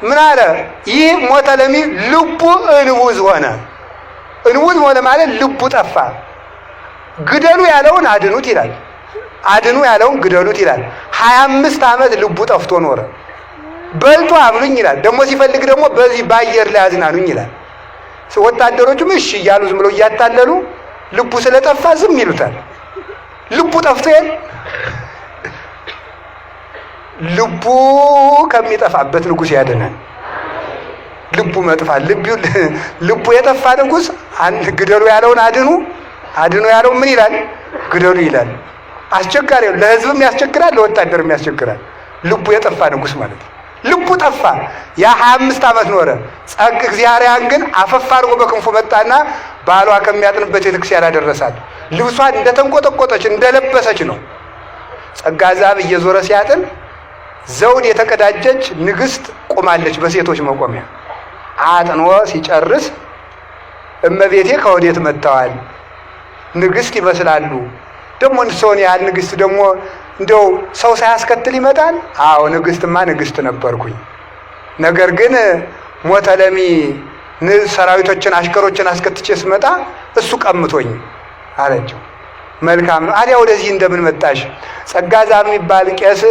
ምን አለ? ይህ ሞተ ለሚ ልቡ እንቡዝ ሆነ። እንውት ሆነ ማለት ልቡ ጠፋ። ግደሉ ያለውን አድኑት ይላል፣ አድኑ ያለውን ግደሉት ይላል። 25 ዓመት ልቡ ጠፍቶ ኖረ። በልቶ አብሉኝ ይላል። ደግሞ ሲፈልግ ደግሞ በዚህ በአየር ላይ አዝናኑኝ ይላል። ወታደሮቹም እሺ እያሉ ዝም ብለው እያታለሉ ልቡ ስለጠፋ ዝም ይሉታል። ልቡ ጠፍቶ የለ ልቡ ከሚጠፋበት ንጉሥ ያድነን። ልቡ መጥፋት ልቡ የጠፋ ንጉሥ ግደሉ ያለውን አድኑ፣ አድኑ ያለውን ምን ይላል? ግደሉ ይላል። አስቸጋሪ ነው። ለሕዝብም ያስቸግራል፣ ለወታደርም ያስቸግራል። ልቡ የጠፋ ንጉሥ ማለት ነው። ልቡ ጠፋ። ያ 25 ዓመት ኖረ። ጸግ እግዚአብሔርን ግን አፈፍ አድርጎ በክንፉ መጣና ባሏ ከሚያጥንበት ቤተክርስቲያን አደረሳት። ልብሷን እንደተንቆጠቆጠች እንደለበሰች ነው። ጸጋ ዛብ እየዞረ ሲያጥን ዘውድ የተቀዳጀች ንግስት ቆማለች በሴቶች መቆሚያ። አጥኖ ሲጨርስ እመቤቴ ከወዴት መጥተዋል? ንግስት ይመስላሉ። ደግሞ ሰውን ያህል ንግስት ደግሞ እንደው ሰው ሳያስከትል ይመጣል? አዎ ንግስትማ ንግስት ነበርኩኝ። ነገር ግን ሞተለሚ ሰራዊቶችን አሽከሮችን አስከትቼ ስመጣ እሱ ቀምቶኝ አለችው። መልካም ነው። አዲያ ወደዚህ እንደምን መጣሽ? ጸጋ ዛብ የሚባል ቄስ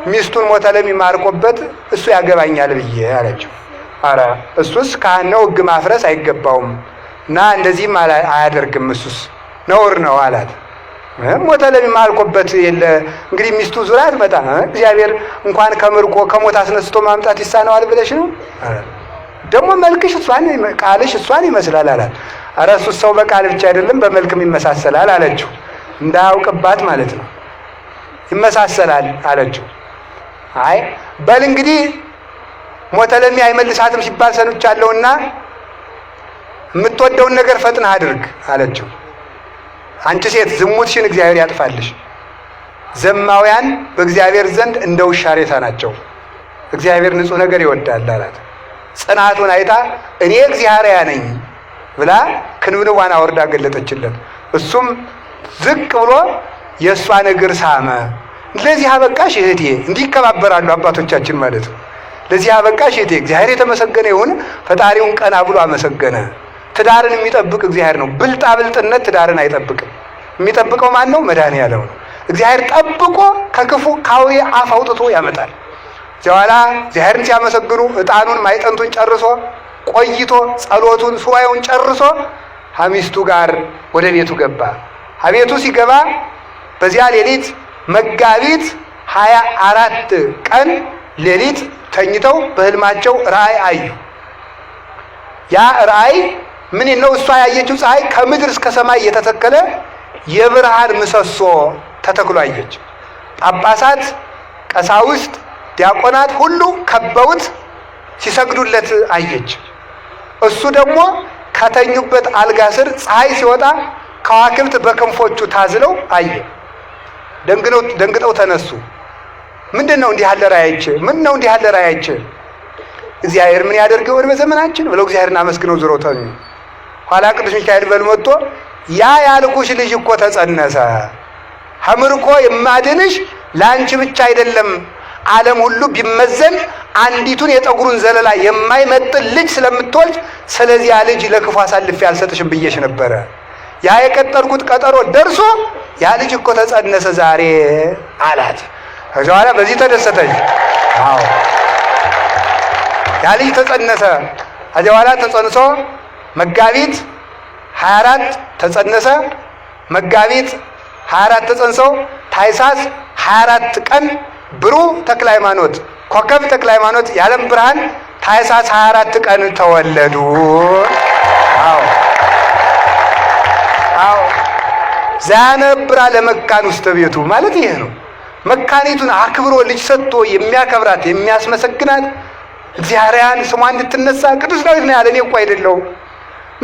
ሚስቱን ሞተለሚ ማርኮበት እሱ ያገባኛል ብዬ አለችው። አረ እሱስ ካህን ነው፣ ሕግ ማፍረስ አይገባውም እና እንደዚህም አያደርግም እሱስ ነውር ነው አላት። ሞተለሚ ማልኮበት የለ እንግዲህ ሚስቱ ዙሪያ አትመጣ። እግዚአብሔር እንኳን ከምርኮ ከሞት አስነስቶ ማምጣት ይሳነዋል ብለሽ ነው? ደግሞ መልክሽ እሷን ቃልሽ እሷን ይመስላል አላት። ኧረ እሱስ ሰው በቃል ብቻ አይደለም በመልክም ይመሳሰላል አለችው። እንዳያውቅባት ማለት ነው። ይመሳሰላል አለችው። አይ በል እንግዲህ ሞተለሚ አይመልሳትም ሲባል ሰምቻለሁና የምትወደውን ነገር ፈጥነህ አድርግ አለችው። አንቺ ሴት ዝሙትሽን እግዚአብሔር ያጥፋልሽ። ዘማውያን በእግዚአብሔር ዘንድ እንደ ውሻ ሬሳ ናቸው። እግዚአብሔር ንጹሕ ነገር ይወዳል አላት። ጽናቱን አይታ እኔ እግዚአብሔር ነኝ ብላ ክንብንቧን አወርዳ ገለጠችለት። እሱም ዝቅ ብሎ የእሷን እግር ሳመ። ለዚህ አበቃሽ እህቴ። እንዲህ ይከባበራሉ አባቶቻችን ማለት ነው። ለዚህ አበቃሽ እህቴ፣ እግዚአብሔር የተመሰገነ ይሁን። ፈጣሪውን ቀና ብሎ አመሰገነ። ትዳርን የሚጠብቅ እግዚአብሔር ነው። ብልጣ ብልጥነት ትዳርን አይጠብቅም። የሚጠብቀው ማን ነው? መድኃኔዓለም ነው። እግዚአብሔር ጠብቆ ከክፉ ካውሬ አፍ አውጥቶ ያመጣል። እዚያ እግዚአብሔርን ሲያመሰግኑ ዕጣኑን ማዕጠንቱን ጨርሶ ቆይቶ ጸሎቱን ሱባኤውን ጨርሶ ከሚስቱ ጋር ወደ ቤቱ ገባ። አቤቱ ሲገባ በዚያ ሌሊት መጋቢት 24 ቀን ሌሊት ተኝተው በህልማቸው ራእይ አዩ። ያ ራእይ ምን ነው? እሷ ያየችው ፀሐይ ከምድር እስከ ሰማይ የተተከለ የብርሃን ምሰሶ ተተክሎ አየች። ጳጳሳት፣ ቀሳውስት፣ ዲያቆናት ሁሉ ከበውት ሲሰግዱለት አየች። እሱ ደግሞ ከተኙበት አልጋ ስር ፀሐይ ሲወጣ ከዋክብት በክንፎቹ ታዝለው አየ። ደንግጠው ተነሱ። ምንድን ነው እንዲህ ያለ ራእይ አይቼ? ምን ነው እንዲህ ያለ ራእይ አይቼ? እግዚአብሔር ምን ያደርግ ይሆን በዘመናችን ብለው እግዚአብሔርን አመስግነው ዞረው ተኙ። ኋላ ቅዱስ ሚካኤል በል መጥቶ ያ ያልኩሽ ልጅ እኮ ተጸነሰ። ከምርኮ የማድንሽ ለአንቺ ብቻ አይደለም፣ ዓለም ሁሉ ቢመዘን አንዲቱን የጠጉሩን ዘለላ የማይመጥን ልጅ ስለምትወልጅ ስለዚያ ልጅ ለክፉ አሳልፌ አልሰጥሽም ብዬሽ ነበረ። ያ የቀጠርኩት ቀጠሮ ደርሶ ያ ልጅ እኮ ተጸነሰ ዛሬ አላት። ከዚያ በኋላ በዚህ ተደሰተች። አዎ ያ ልጅ ተጸነሰ። ከዚያ በኋላ ተጸንሶ መጋቢት 24 ተጸነሰ። መጋቢት 24 ተጸንሰው ታኅሳስ 24 ቀን ብሩህ ተክለ ሃይማኖት ኮከብ ተክለ ሃይማኖት የዓለም ብርሃን ታኅሳስ 24 ቀን ተወለዱ። አዎ አዎ ዘያነብራ ለመካን ውስተ ቤቱ ማለት ይሄ ነው። መካኒቱን አክብሮ ልጅ ሰጥቶ የሚያከብራት የሚያስመሰግናት እግዚአብሔርን ስሟ እንድትነሳ ቅዱስ ዳዊት ነው ያለ፣ እኔ እኮ አይደለሁም።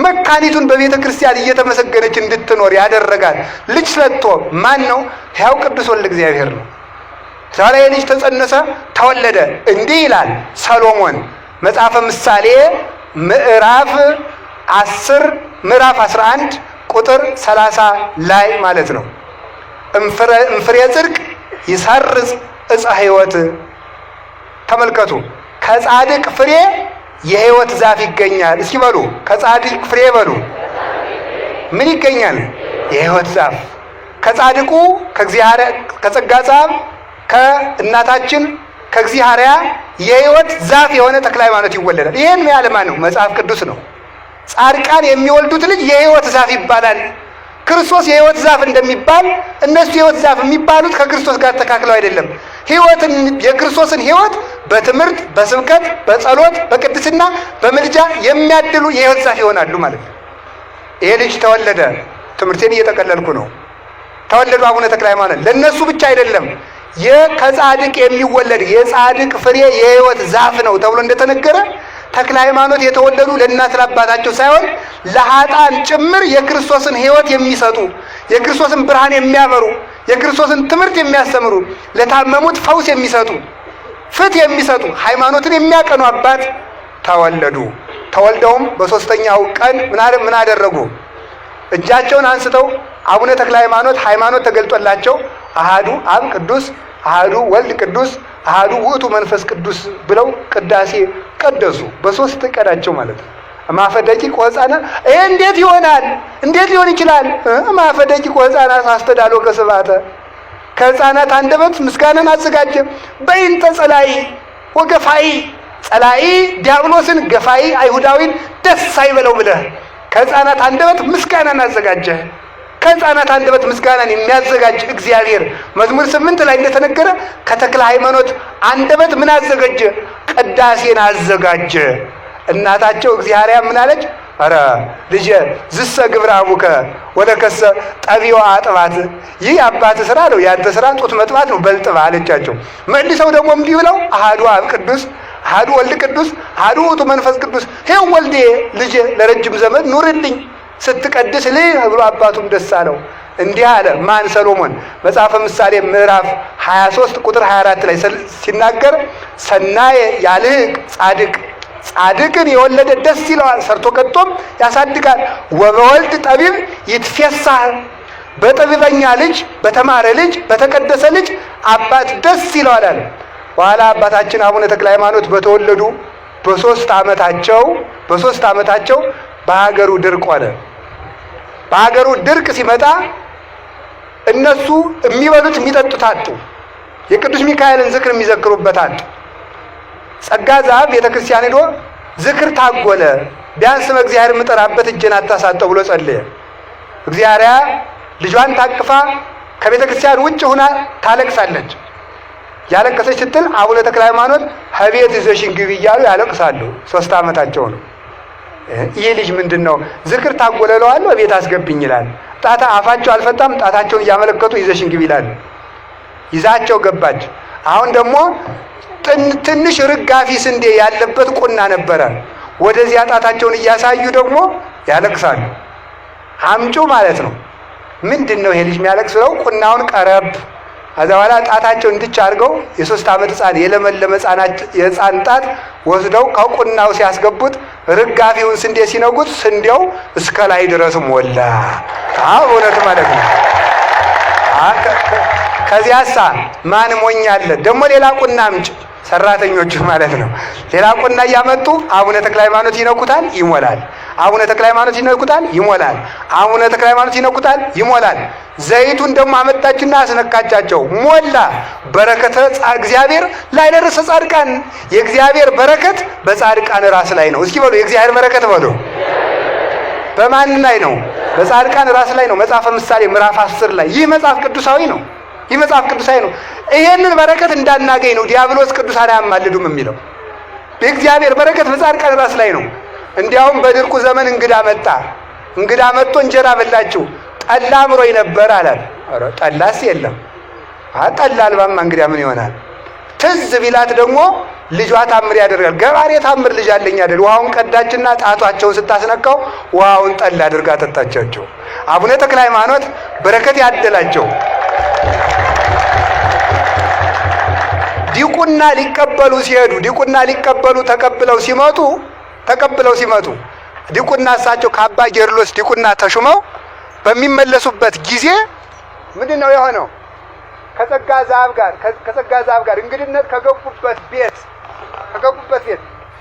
መካኒቱን በቤተ ክርስቲያን እየተመሰገነች እንድትኖር ያደረጋት ልጅ ሰጥቶ ማን ነው? ሕያው ቅዱስ ወልድ እግዚአብሔር ነው። ዛሬ ልጅ ተጸነሰ፣ ተወለደ። እንዲህ ይላል ሰሎሞን መጽሐፈ ምሳሌ ምዕራፍ 10 ምዕራፍ 11 ቁጥር 30 ላይ ማለት ነው። እምፍሬ ጽድቅ ይሰርጽ ዕፀ ሕይወት። ተመልከቱ፣ ከጻድቅ ፍሬ የሕይወት ዛፍ ይገኛል። እስኪ በሉ ከጻድቅ ፍሬ በሉ ምን ይገኛል? የሕይወት ዛፍ ከጻድቁ ከእግዚአብሔር ከጸጋ ዛፍ ከእናታችን ከእግዚአብሔር የሕይወት ዛፍ የሆነ ተክለ ሃይማኖት ይወለዳል። ይሄን ያለ ማን ነው? መጽሐፍ ቅዱስ ነው። ጻድቃን የሚወልዱት ልጅ የሕይወት ዛፍ ይባላል። ክርስቶስ የሕይወት ዛፍ እንደሚባል እነሱ የሕይወት ዛፍ የሚባሉት ከክርስቶስ ጋር ተካክለው አይደለም። ሕይወትን የክርስቶስን ሕይወት በትምህርት፣ በስብከት፣ በጸሎት፣ በቅድስና፣ በምልጃ የሚያድሉ የሕይወት ዛፍ ይሆናሉ ማለት ነው። ይሄ ልጅ ተወለደ። ትምህርቴን እየጠቀለልኩ ነው። ተወለዱ አቡነ ተክለ ሃይማኖት። ለእነሱ ብቻ አይደለም፣ ከጻድቅ የሚወለድ የጻድቅ ፍሬ የሕይወት ዛፍ ነው ተብሎ እንደተነገረ ተክለ ሃይማኖት የተወለዱ ለእናት ለአባታቸው ሳይሆን ለኃጥአን ጭምር የክርስቶስን ሕይወት የሚሰጡ፣ የክርስቶስን ብርሃን የሚያበሩ፣ የክርስቶስን ትምህርት የሚያስተምሩ፣ ለታመሙት ፈውስ የሚሰጡ፣ ፍትህ የሚሰጡ፣ ሃይማኖትን የሚያቀኑ አባት ተወለዱ። ተወልደውም በሶስተኛው ቀን ምን አደረጉ? እጃቸውን አንስተው አቡነ ተክለ ሃይማኖት ሃይማኖት ተገልጦላቸው አሃዱ አብ ቅዱስ፣ አሃዱ ወልድ ቅዱስ፣ አሃዱ ውእቱ መንፈስ ቅዱስ ብለው ቅዳሴ ቀደሱ። በሶስት ቀናቸው ማለት ነው። እምአፈ ደቂቅ ወሕፃናት። ይሄ እንዴት ይሆናል? እንዴት ሊሆን ይችላል? እምአፈ ደቂቅ ወሕፃናት አስተዳሎከ ስብሐተ፣ ከሕፃናት አንደበት ምስጋናን አዘጋጀ። በይንተ ጸላኢ ወገፋኢ፣ ጸላኢ ዲያብሎስን ገፋኢ አይሁዳዊን ደስ አይበለው ብለህ ከሕፃናት አንደበት ምስጋናን አዘጋጀ። ከሕፃናት አንደበት ምስጋናን የሚያዘጋጅ እግዚአብሔር መዝሙር 8 ላይ እንደተነገረ ከተክለ ሃይማኖት አንደበት ምን አዘጋጀ? ቅዳሴን አዘጋጀ። እናታቸው እግዚአብሔር ምን አለች? ኧረ ልጄ ዝሰ ግብረ አቡከ ወለከሰ ጠቢዋ አጥባት፣ ይህ የአባት ስራ ነው፣ ያንተ ስራ ጡት መጥባት ነው፣ በልጥባ አለቻቸው። መልሰው ደግሞ እምቢ ብለው አሐዱ አብ ቅዱስ፣ አሐዱ ወልድ ቅዱስ፣ አሐዱ ውእቱ መንፈስ ቅዱስ፣ ይኸው ወልዴ ልጄ ለረጅም ዘመን ኑርልኝ ስትቀድስ ልህ ብሎ አባቱም ደስ አለው። እንዲህ አለ ማን? ሰሎሞን መጽሐፈ ምሳሌ ምዕራፍ 23 ቁጥር 24 ላይ ሲናገር ሰናየ ያልህቅ ጻድቅ፣ ጻድቅን የወለደ ደስ ይለዋል፣ ሰርቶ ቀጥቶም ያሳድጋል። ወበወልድ ጠቢብ ይትፌሳህ፣ በጠቢበኛ ልጅ፣ በተማረ ልጅ፣ በተቀደሰ ልጅ አባት ደስ ይለዋል አለ። በኋላ አባታችን አቡነ ተክለ ሃይማኖት በተወለዱ በ3 ዓመታቸው በሀገሩ ድርቅ ሆነ። በሀገሩ ድርቅ ሲመጣ እነሱ የሚበሉት የሚጠጡት አጡ። የቅዱስ ሚካኤልን ዝክር የሚዘክሩበት አጡ። ጸጋ ዘአብ ቤተክርስቲያን ሄዶ ዝክር ታጎለ። ቢያንስ በእግዚአብሔር የምጠራበት እጄን አታሳጠው ብሎ ጸለየ። እግዚአብሔር ልጇን ታቅፋ ከቤተ ክርስቲያን ውጭ ሁና ታለቅሳለች። ያለቀሰች ስትል አቡነ ተክለ ሃይማኖት ከቤት ይዘሽን ግቢ እያሉ ያለቅሳሉ። 3 ዓመታቸው ነው። ይህ ልጅ ምንድን ነው ዝክር ታጎለለዋለሁ ቤት አስገብኝ ይላል። ጣታ አፋቸው አልፈታም። ጣታቸውን እያመለከቱ ይዘሽን ግቢ ይላሉ። ይዛቸው ገባች። አሁን ደግሞ ትንሽ ርጋፊ ስንዴ ያለበት ቁና ነበረ። ወደዚያ ጣታቸውን እያሳዩ ደግሞ ያለቅሳሉ። አምጩ ማለት ነው። ምንድን ነው ይሄ ልጅ የሚያለቅስ ብለው ቁናውን ቀረብ ከዛ በኋላ ጣታቸው እንድች አድርገው የ3 ዓመት ሕፃን የለመለመ የሕፃን ጣት ወስደው ከቁናው ሲያስገቡት ርጋፊውን ስንዴ ሲነጉት ስንዴው እስከ ላይ ድረስ ሞላ። አዎ እውነት ማለት ነው። ከዚያሳ ማን ሞኝ አለ? ደግሞ ሌላ ቁና አምጭ ሰራተኞቹ ማለት ነው። ሌላ ቁና እያመጡ አቡነ ተክለ ሃይማኖት ይነኩታል፣ ይሞላል። አቡነ ተክለ ሃይማኖት ይነኩታል፣ ይሞላል። አቡነ ተክለ ሃይማኖት ይነኩታል፣ ይሞላል። ዘይቱን ደግሞ አመጣችና አስነካቻቸው፣ ሞላ። በረከተ እግዚአብሔር ላይ ለርዕሰ ጻድቃን፣ የእግዚአብሔር በረከት በጻድቃን ራስ ላይ ነው። እስኪ በሉ የእግዚአብሔር በረከት በሉ። በማን ላይ ነው? በጻድቃን ራስ ላይ ነው። መጽሐፈ ምሳሌ ምዕራፍ 10 ላይ። ይህ መጽሐፍ ቅዱሳዊ ነው። ይህ መጽሐፍ ቅዱሳዊ ነው። ይሄንን በረከት እንዳናገኝ ነው ዲያብሎስ ቅዱሳን አያማልዱም የሚለው። የእግዚአብሔር በረከት በጻድቃን ራስ ላይ ነው። እንዲያውም በድርቁ ዘመን እንግዳ መጣ። እንግዳ መጥቶ እንጀራ በላችው። ጠላ አምሮኝ ነበር አላት። ኧረ ጠላስ የለም። ጠላ አልባማ እንግዲያ ምን ይሆናል? ትዝ ቢላት ደግሞ ልጇ ታምር ያደርጋል። ገባሬ ታምር ልጅ አለኝ አይደል? ውሃውን ቀዳችና ጣቷቸውን ስታስነካው ውሃውን ጠላ አድርጋ ጠጣቻቸው። አቡነ ተክለ ሃይማኖት በረከት ያደላቸው ዲቁና ሊቀበሉ ሲሄዱ ዲቁና ሊቀበሉ ተቀብለው ሲመጡ ዲቁና እሳቸው ከአባ ጌርሎስ ዲቁና ተሹመው በሚመለሱበት ጊዜ ምንድን ነው የሆነው? ከጸጋ ዘአብ ጋር እንግድነት ከገቡበት ቤት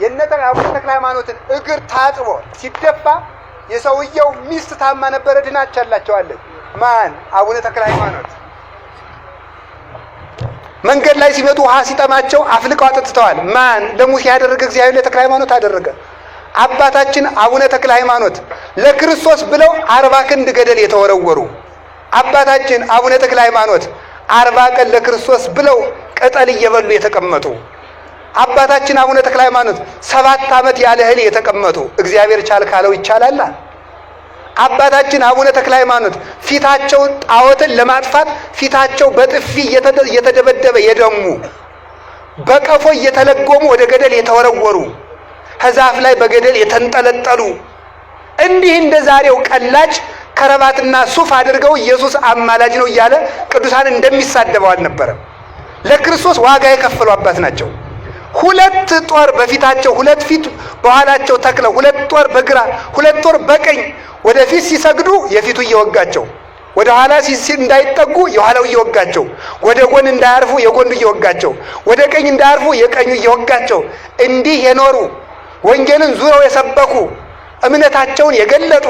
የነ አቡነ ተክለ ሃይማኖትን እግር ታጥቦ ሲደፋ የሰውየው ሚስት ታማ ነበረ፣ ድናቻላቸዋለች። ማን? አቡነ ተክለ ሃይማኖት። መንገድ ላይ ሲመጡ ውሃ ሲጠማቸው አፍልቀው አጠጥተዋል። ማን? ለሙሴ ያደረገ እግዚአብሔር ለተክለ ሃይማኖት አደረገ። አባታችን አቡነ ተክለ ሃይማኖት ለክርስቶስ ብለው 40 ክንድ ገደል የተወረወሩ አባታችን አቡነ ተክለ ሃይማኖት 40 ቀን ለክርስቶስ ብለው ቅጠል እየበሉ የተቀመጡ አባታችን አቡነ ተክለ ሃይማኖት 7 ዓመት ያለ እህል የተቀመጡ እግዚአብሔር ቻል ካለው ይቻላል። አባታችን አቡነ ተክለ ሃይማኖት ፊታቸው ጣዖትን ለማጥፋት ፊታቸው በጥፊ እየተደበደበ የደሙ በቀፎ እየተለጎሙ ወደ ገደል የተወረወሩ ከዛፍ ላይ በገደል የተንጠለጠሉ እንዲህ እንደ ዛሬው ቀላጭ ከረባትና ሱፍ አድርገው ኢየሱስ አማላጅ ነው እያለ ቅዱሳን እንደሚሳደበው አልነበረም። ለክርስቶስ ዋጋ የከፈሉ አባት ናቸው። 2 ጦር በፊታቸው 2 ፊት በኋላቸው ተክለው 2 ጦር በግራ 2 ጦር በቀኝ ወደፊት ሲሰግዱ የፊቱ እየወጋቸው ወደ ኋላ እንዳይጠጉ የኋላው እየወጋቸው ወደ ጎን እንዳያርፉ የጎኑ እየወጋቸው ወደ ቀኝ እንዳያርፉ የቀኙ እየወጋቸው እንዲህ የኖሩ ወንጌልን ዙረው የሰበኩ እምነታቸውን የገለጡ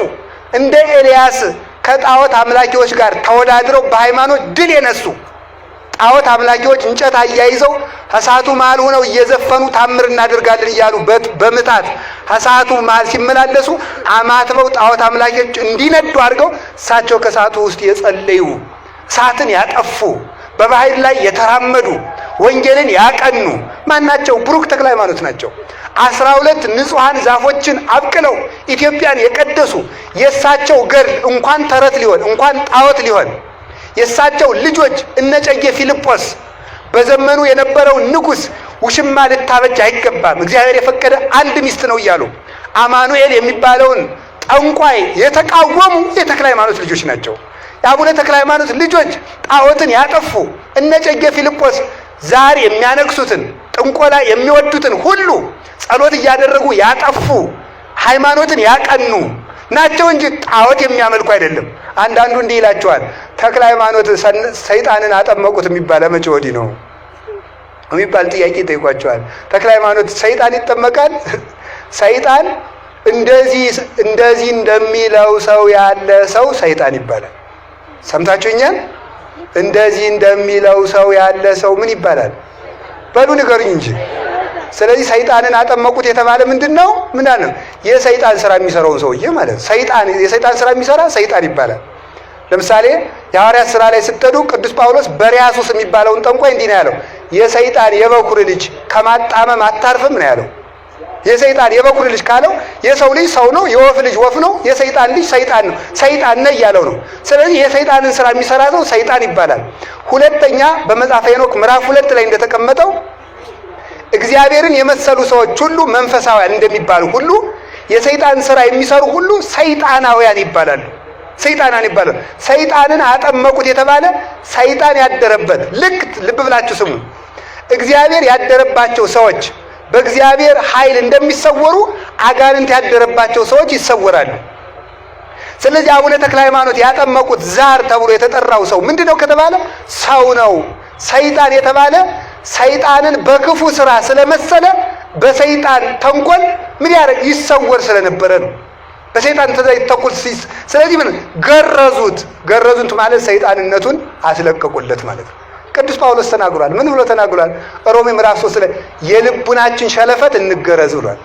እንደ ኤልያስ ከጣዖት አምላኪዎች ጋር ተወዳድረው በሃይማኖት ድል የነሱ ጣዖት አምላኪዎች እንጨት አያይዘው እሳቱ መሃል ሆነው እየዘፈኑ ታምር እናደርጋለን እያሉ በምታት እሳቱ መሃል ሲመላለሱ አማትበው ጣዖት አምላኪዎች እንዲነዱ አድርገው እሳቸው ከእሳቱ ውስጥ የጸለዩ እሳትን ያጠፉ በባህር ላይ የተራመዱ ወንጌልን ያቀኑ ማናቸው? ብሩክ ተክለ ሃይማኖት ናቸው። 12 ንጹሃን ዛፎችን አብቅለው ኢትዮጵያን የቀደሱ የእሳቸው ገድል እንኳን ተረት ሊሆን እንኳን ጣዖት ሊሆን የእሳቸው ልጆች እነ እጨጌ ፊልጶስ በዘመኑ የነበረው ንጉስ ውሽማ ልታበጅ አይገባም እግዚአብሔር የፈቀደ አንድ ሚስት ነው እያሉ አማኑኤል የሚባለውን ጠንቋይ የተቃወሙ የተክለ ሃይማኖት ልጆች ናቸው። የአቡነ ተክለ ሃይማኖት ልጆች ጣዖትን ያጠፉ እነ እጨጌ ፊልጶስ ዛሬ የሚያነክሱትን ጥንቆላ የሚወዱትን ሁሉ ጸሎት እያደረጉ ያጠፉ ሃይማኖትን ያቀኑ ናቸው እንጂ ጣዖት የሚያመልኩ አይደለም። አንዳንዱ እንዲህ ይላቸዋል፣ ተክለ ሃይማኖት ሰይጣንን አጠመቁት የሚባል መቼ ወዲህ ነው የሚባል ጥያቄ ይጠይቋቸዋል። ተክለ ሃይማኖት ሰይጣን ይጠመቃል? ሰይጣን እንደዚህ እንደሚለው ሰው ያለ ሰው ሰይጣን ይባላል። ሰምታችሁኛል? እንደዚህ እንደሚለው ሰው ያለ ሰው ምን ይባላል? በሉ ንገሩኝ እንጂ። ስለዚህ ሰይጣንን አጠመቁት የተባለ ምንድነው? ምን አለ? የሰይጣን ስራ የሚሰራውን ሰውዬ ማለት ነው። የሰይጣን ስራ የሚሰራ ሰይጣን ይባላል። ለምሳሌ የሐዋርያት ስራ ላይ ስትሄዱ ቅዱስ ጳውሎስ በሪያሱስ የሚባለውን ጠንቋይ እንዲህ ነው ያለው፣ የሰይጣን የበኩር ልጅ ከማጣመም አታርፍም ነው ያለው። የሰይጣን የበኩር ልጅ ካለው የሰው ልጅ ሰው ነው፣ የወፍ ልጅ ወፍ ነው፣ የሰይጣን ልጅ ሰይጣን ነው፣ ሰይጣን ነው እያለው ነው። ስለዚህ የሰይጣንን ስራ የሚሰራ ሰው ሰይጣን ይባላል። ሁለተኛ በመጽሐፈ ሄኖክ ምዕራፍ 2 ላይ እንደተቀመጠው እግዚአብሔርን የመሰሉ ሰዎች ሁሉ መንፈሳውያን እንደሚባሉ ሁሉ የሰይጣን ስራ የሚሰሩ ሁሉ ሰይጣናውያን ይባላሉ። ሰይጣናን ይባላሉ። ሰይጣንን አጠመቁት የተባለ ሰይጣን ያደረበት ልክ ልብ ብላችሁ ስሙ። እግዚአብሔር ያደረባቸው ሰዎች በእግዚአብሔር ኃይል እንደሚሰወሩ አጋንንት ያደረባቸው ሰዎች ይሰወራሉ። ስለዚህ አቡነ ተክለ ሃይማኖት ያጠመቁት ዛር ተብሎ የተጠራው ሰው ምንድነው ከተባለ ሰው ነው። ሰይጣን የተባለ ሰይጣንን በክፉ ስራ ስለመሰለ በሰይጣን ተንኮል ምን ያደርግ ይሰወር ስለነበረ ነው። በሰይጣን ተንኮል ስለዚህ ምን ገረዙት። ገረዙት ማለት ሰይጣንነቱን አስለቀቁለት ማለት ነው። ቅዱስ ጳውሎስ ተናግሯል። ምን ብሎ ተናግሯል? ሮሜ ምዕራፍ 3 ላይ የልቡናችን ሸለፈት እንገረዝ ብሏል።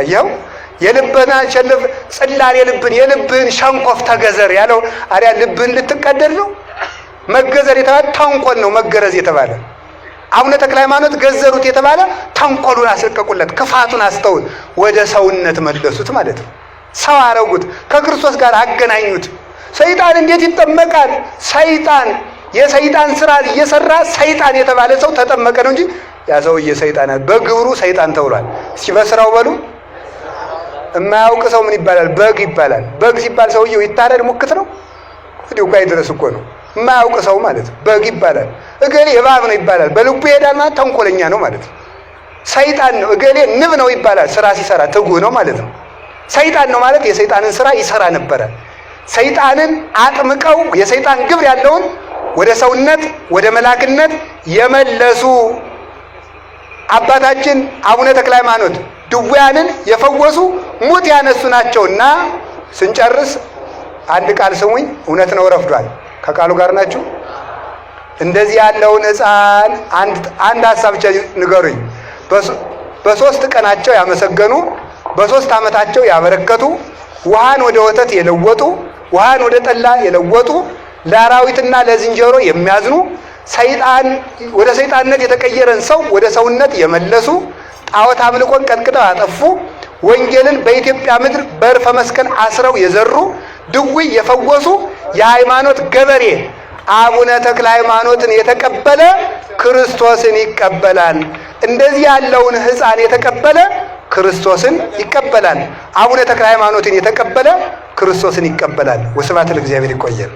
አየው የልብና ሸለፍ ጽላል የልብን ሸንኮፍ ተገዘር ያለው አሪያ ልብን ልትቀደድ ነው። መገዘር የተባለ ተንኮል ነው። መገረዝ የተባለ አቡነ ተክለ ሃይማኖት ገዘሩት የተባለ ተንኮሉን አስለቀቁለት፣ ክፋቱን አስተውል ወደ ሰውነት መለሱት ማለት ነው። ሰው አረጉት፣ ከክርስቶስ ጋር አገናኙት። ሰይጣን እንዴት ይጠመቃል? ሰይጣን የሰይጣን ስራ እየሰራ ሰይጣን የተባለ ሰው ተጠመቀ ነው እንጂ ያ ሰውዬ ሰይጣን በግብሩ ሰይጣን ተብሏል። እስኪ በስራው በሉ። የማያውቅ ሰው ምን ይባላል? በግ ይባላል። በግ ሲባል ሰውዬው ይታረድ ሙክት ነው። እንዲሁ እኮ አይድረስ እኮ ነው። የማያውቅ ሰው ማለት ነው በግ ይባላል። እገሌ እባብ ነው ይባላል። በልቡ ይሄዳል ማለት ተንኮለኛ ነው ማለት ነው። ሰይጣን ነው እገሌ ንብ ነው ይባላል። ስራ ሲሰራ ትጉህ ነው ማለት ነው። ሰይጣን ነው ማለት የሰይጣንን ስራ ይሰራ ነበረ። ሰይጣንን አጥምቀው የሰይጣን ግብር ያለውን ወደ ሰውነት ወደ መላክነት የመለሱ አባታችን አቡነ ተክለ ሃይማኖት ድውያንን የፈወሱ ሙት ያነሱ ናቸውና ስንጨርስ አንድ ቃል ስሙኝ። እውነት ነው፣ ረፍዷል። ከቃሉ ጋር ናችሁ። እንደዚህ ያለውን ሕፃን አንድ ሀሳብ ብቻ ንገሩኝ። በ3 ቀናቸው ያመሰገኑ፣ በ3 ዓመታቸው ያበረከቱ፣ ውሃን ወደ ወተት የለወጡ፣ ውሃን ወደ ጠላ የለወጡ፣ ለአራዊትና ለዝንጀሮ የሚያዝኑ፣ ሰይጣን ወደ ሰይጣንነት የተቀየረን ሰው ወደ ሰውነት የመለሱ፣ ጣዖት አምልኮን ቀጥቅጠው ያጠፉ፣ ወንጌልን በኢትዮጵያ ምድር በእርፈ መስቀል አስረው የዘሩ፣ ድውይ የፈወሱ የሃይማኖት ገበሬ አቡነ ተክለ ሃይማኖትን የተቀበለ ክርስቶስን ይቀበላል። እንደዚህ ያለውን ሕፃን የተቀበለ ክርስቶስን ይቀበላል። አቡነ ተክለ ሃይማኖትን የተቀበለ ክርስቶስን ይቀበላል። ወስብሐት ለእግዚአብሔር። ይቆየን።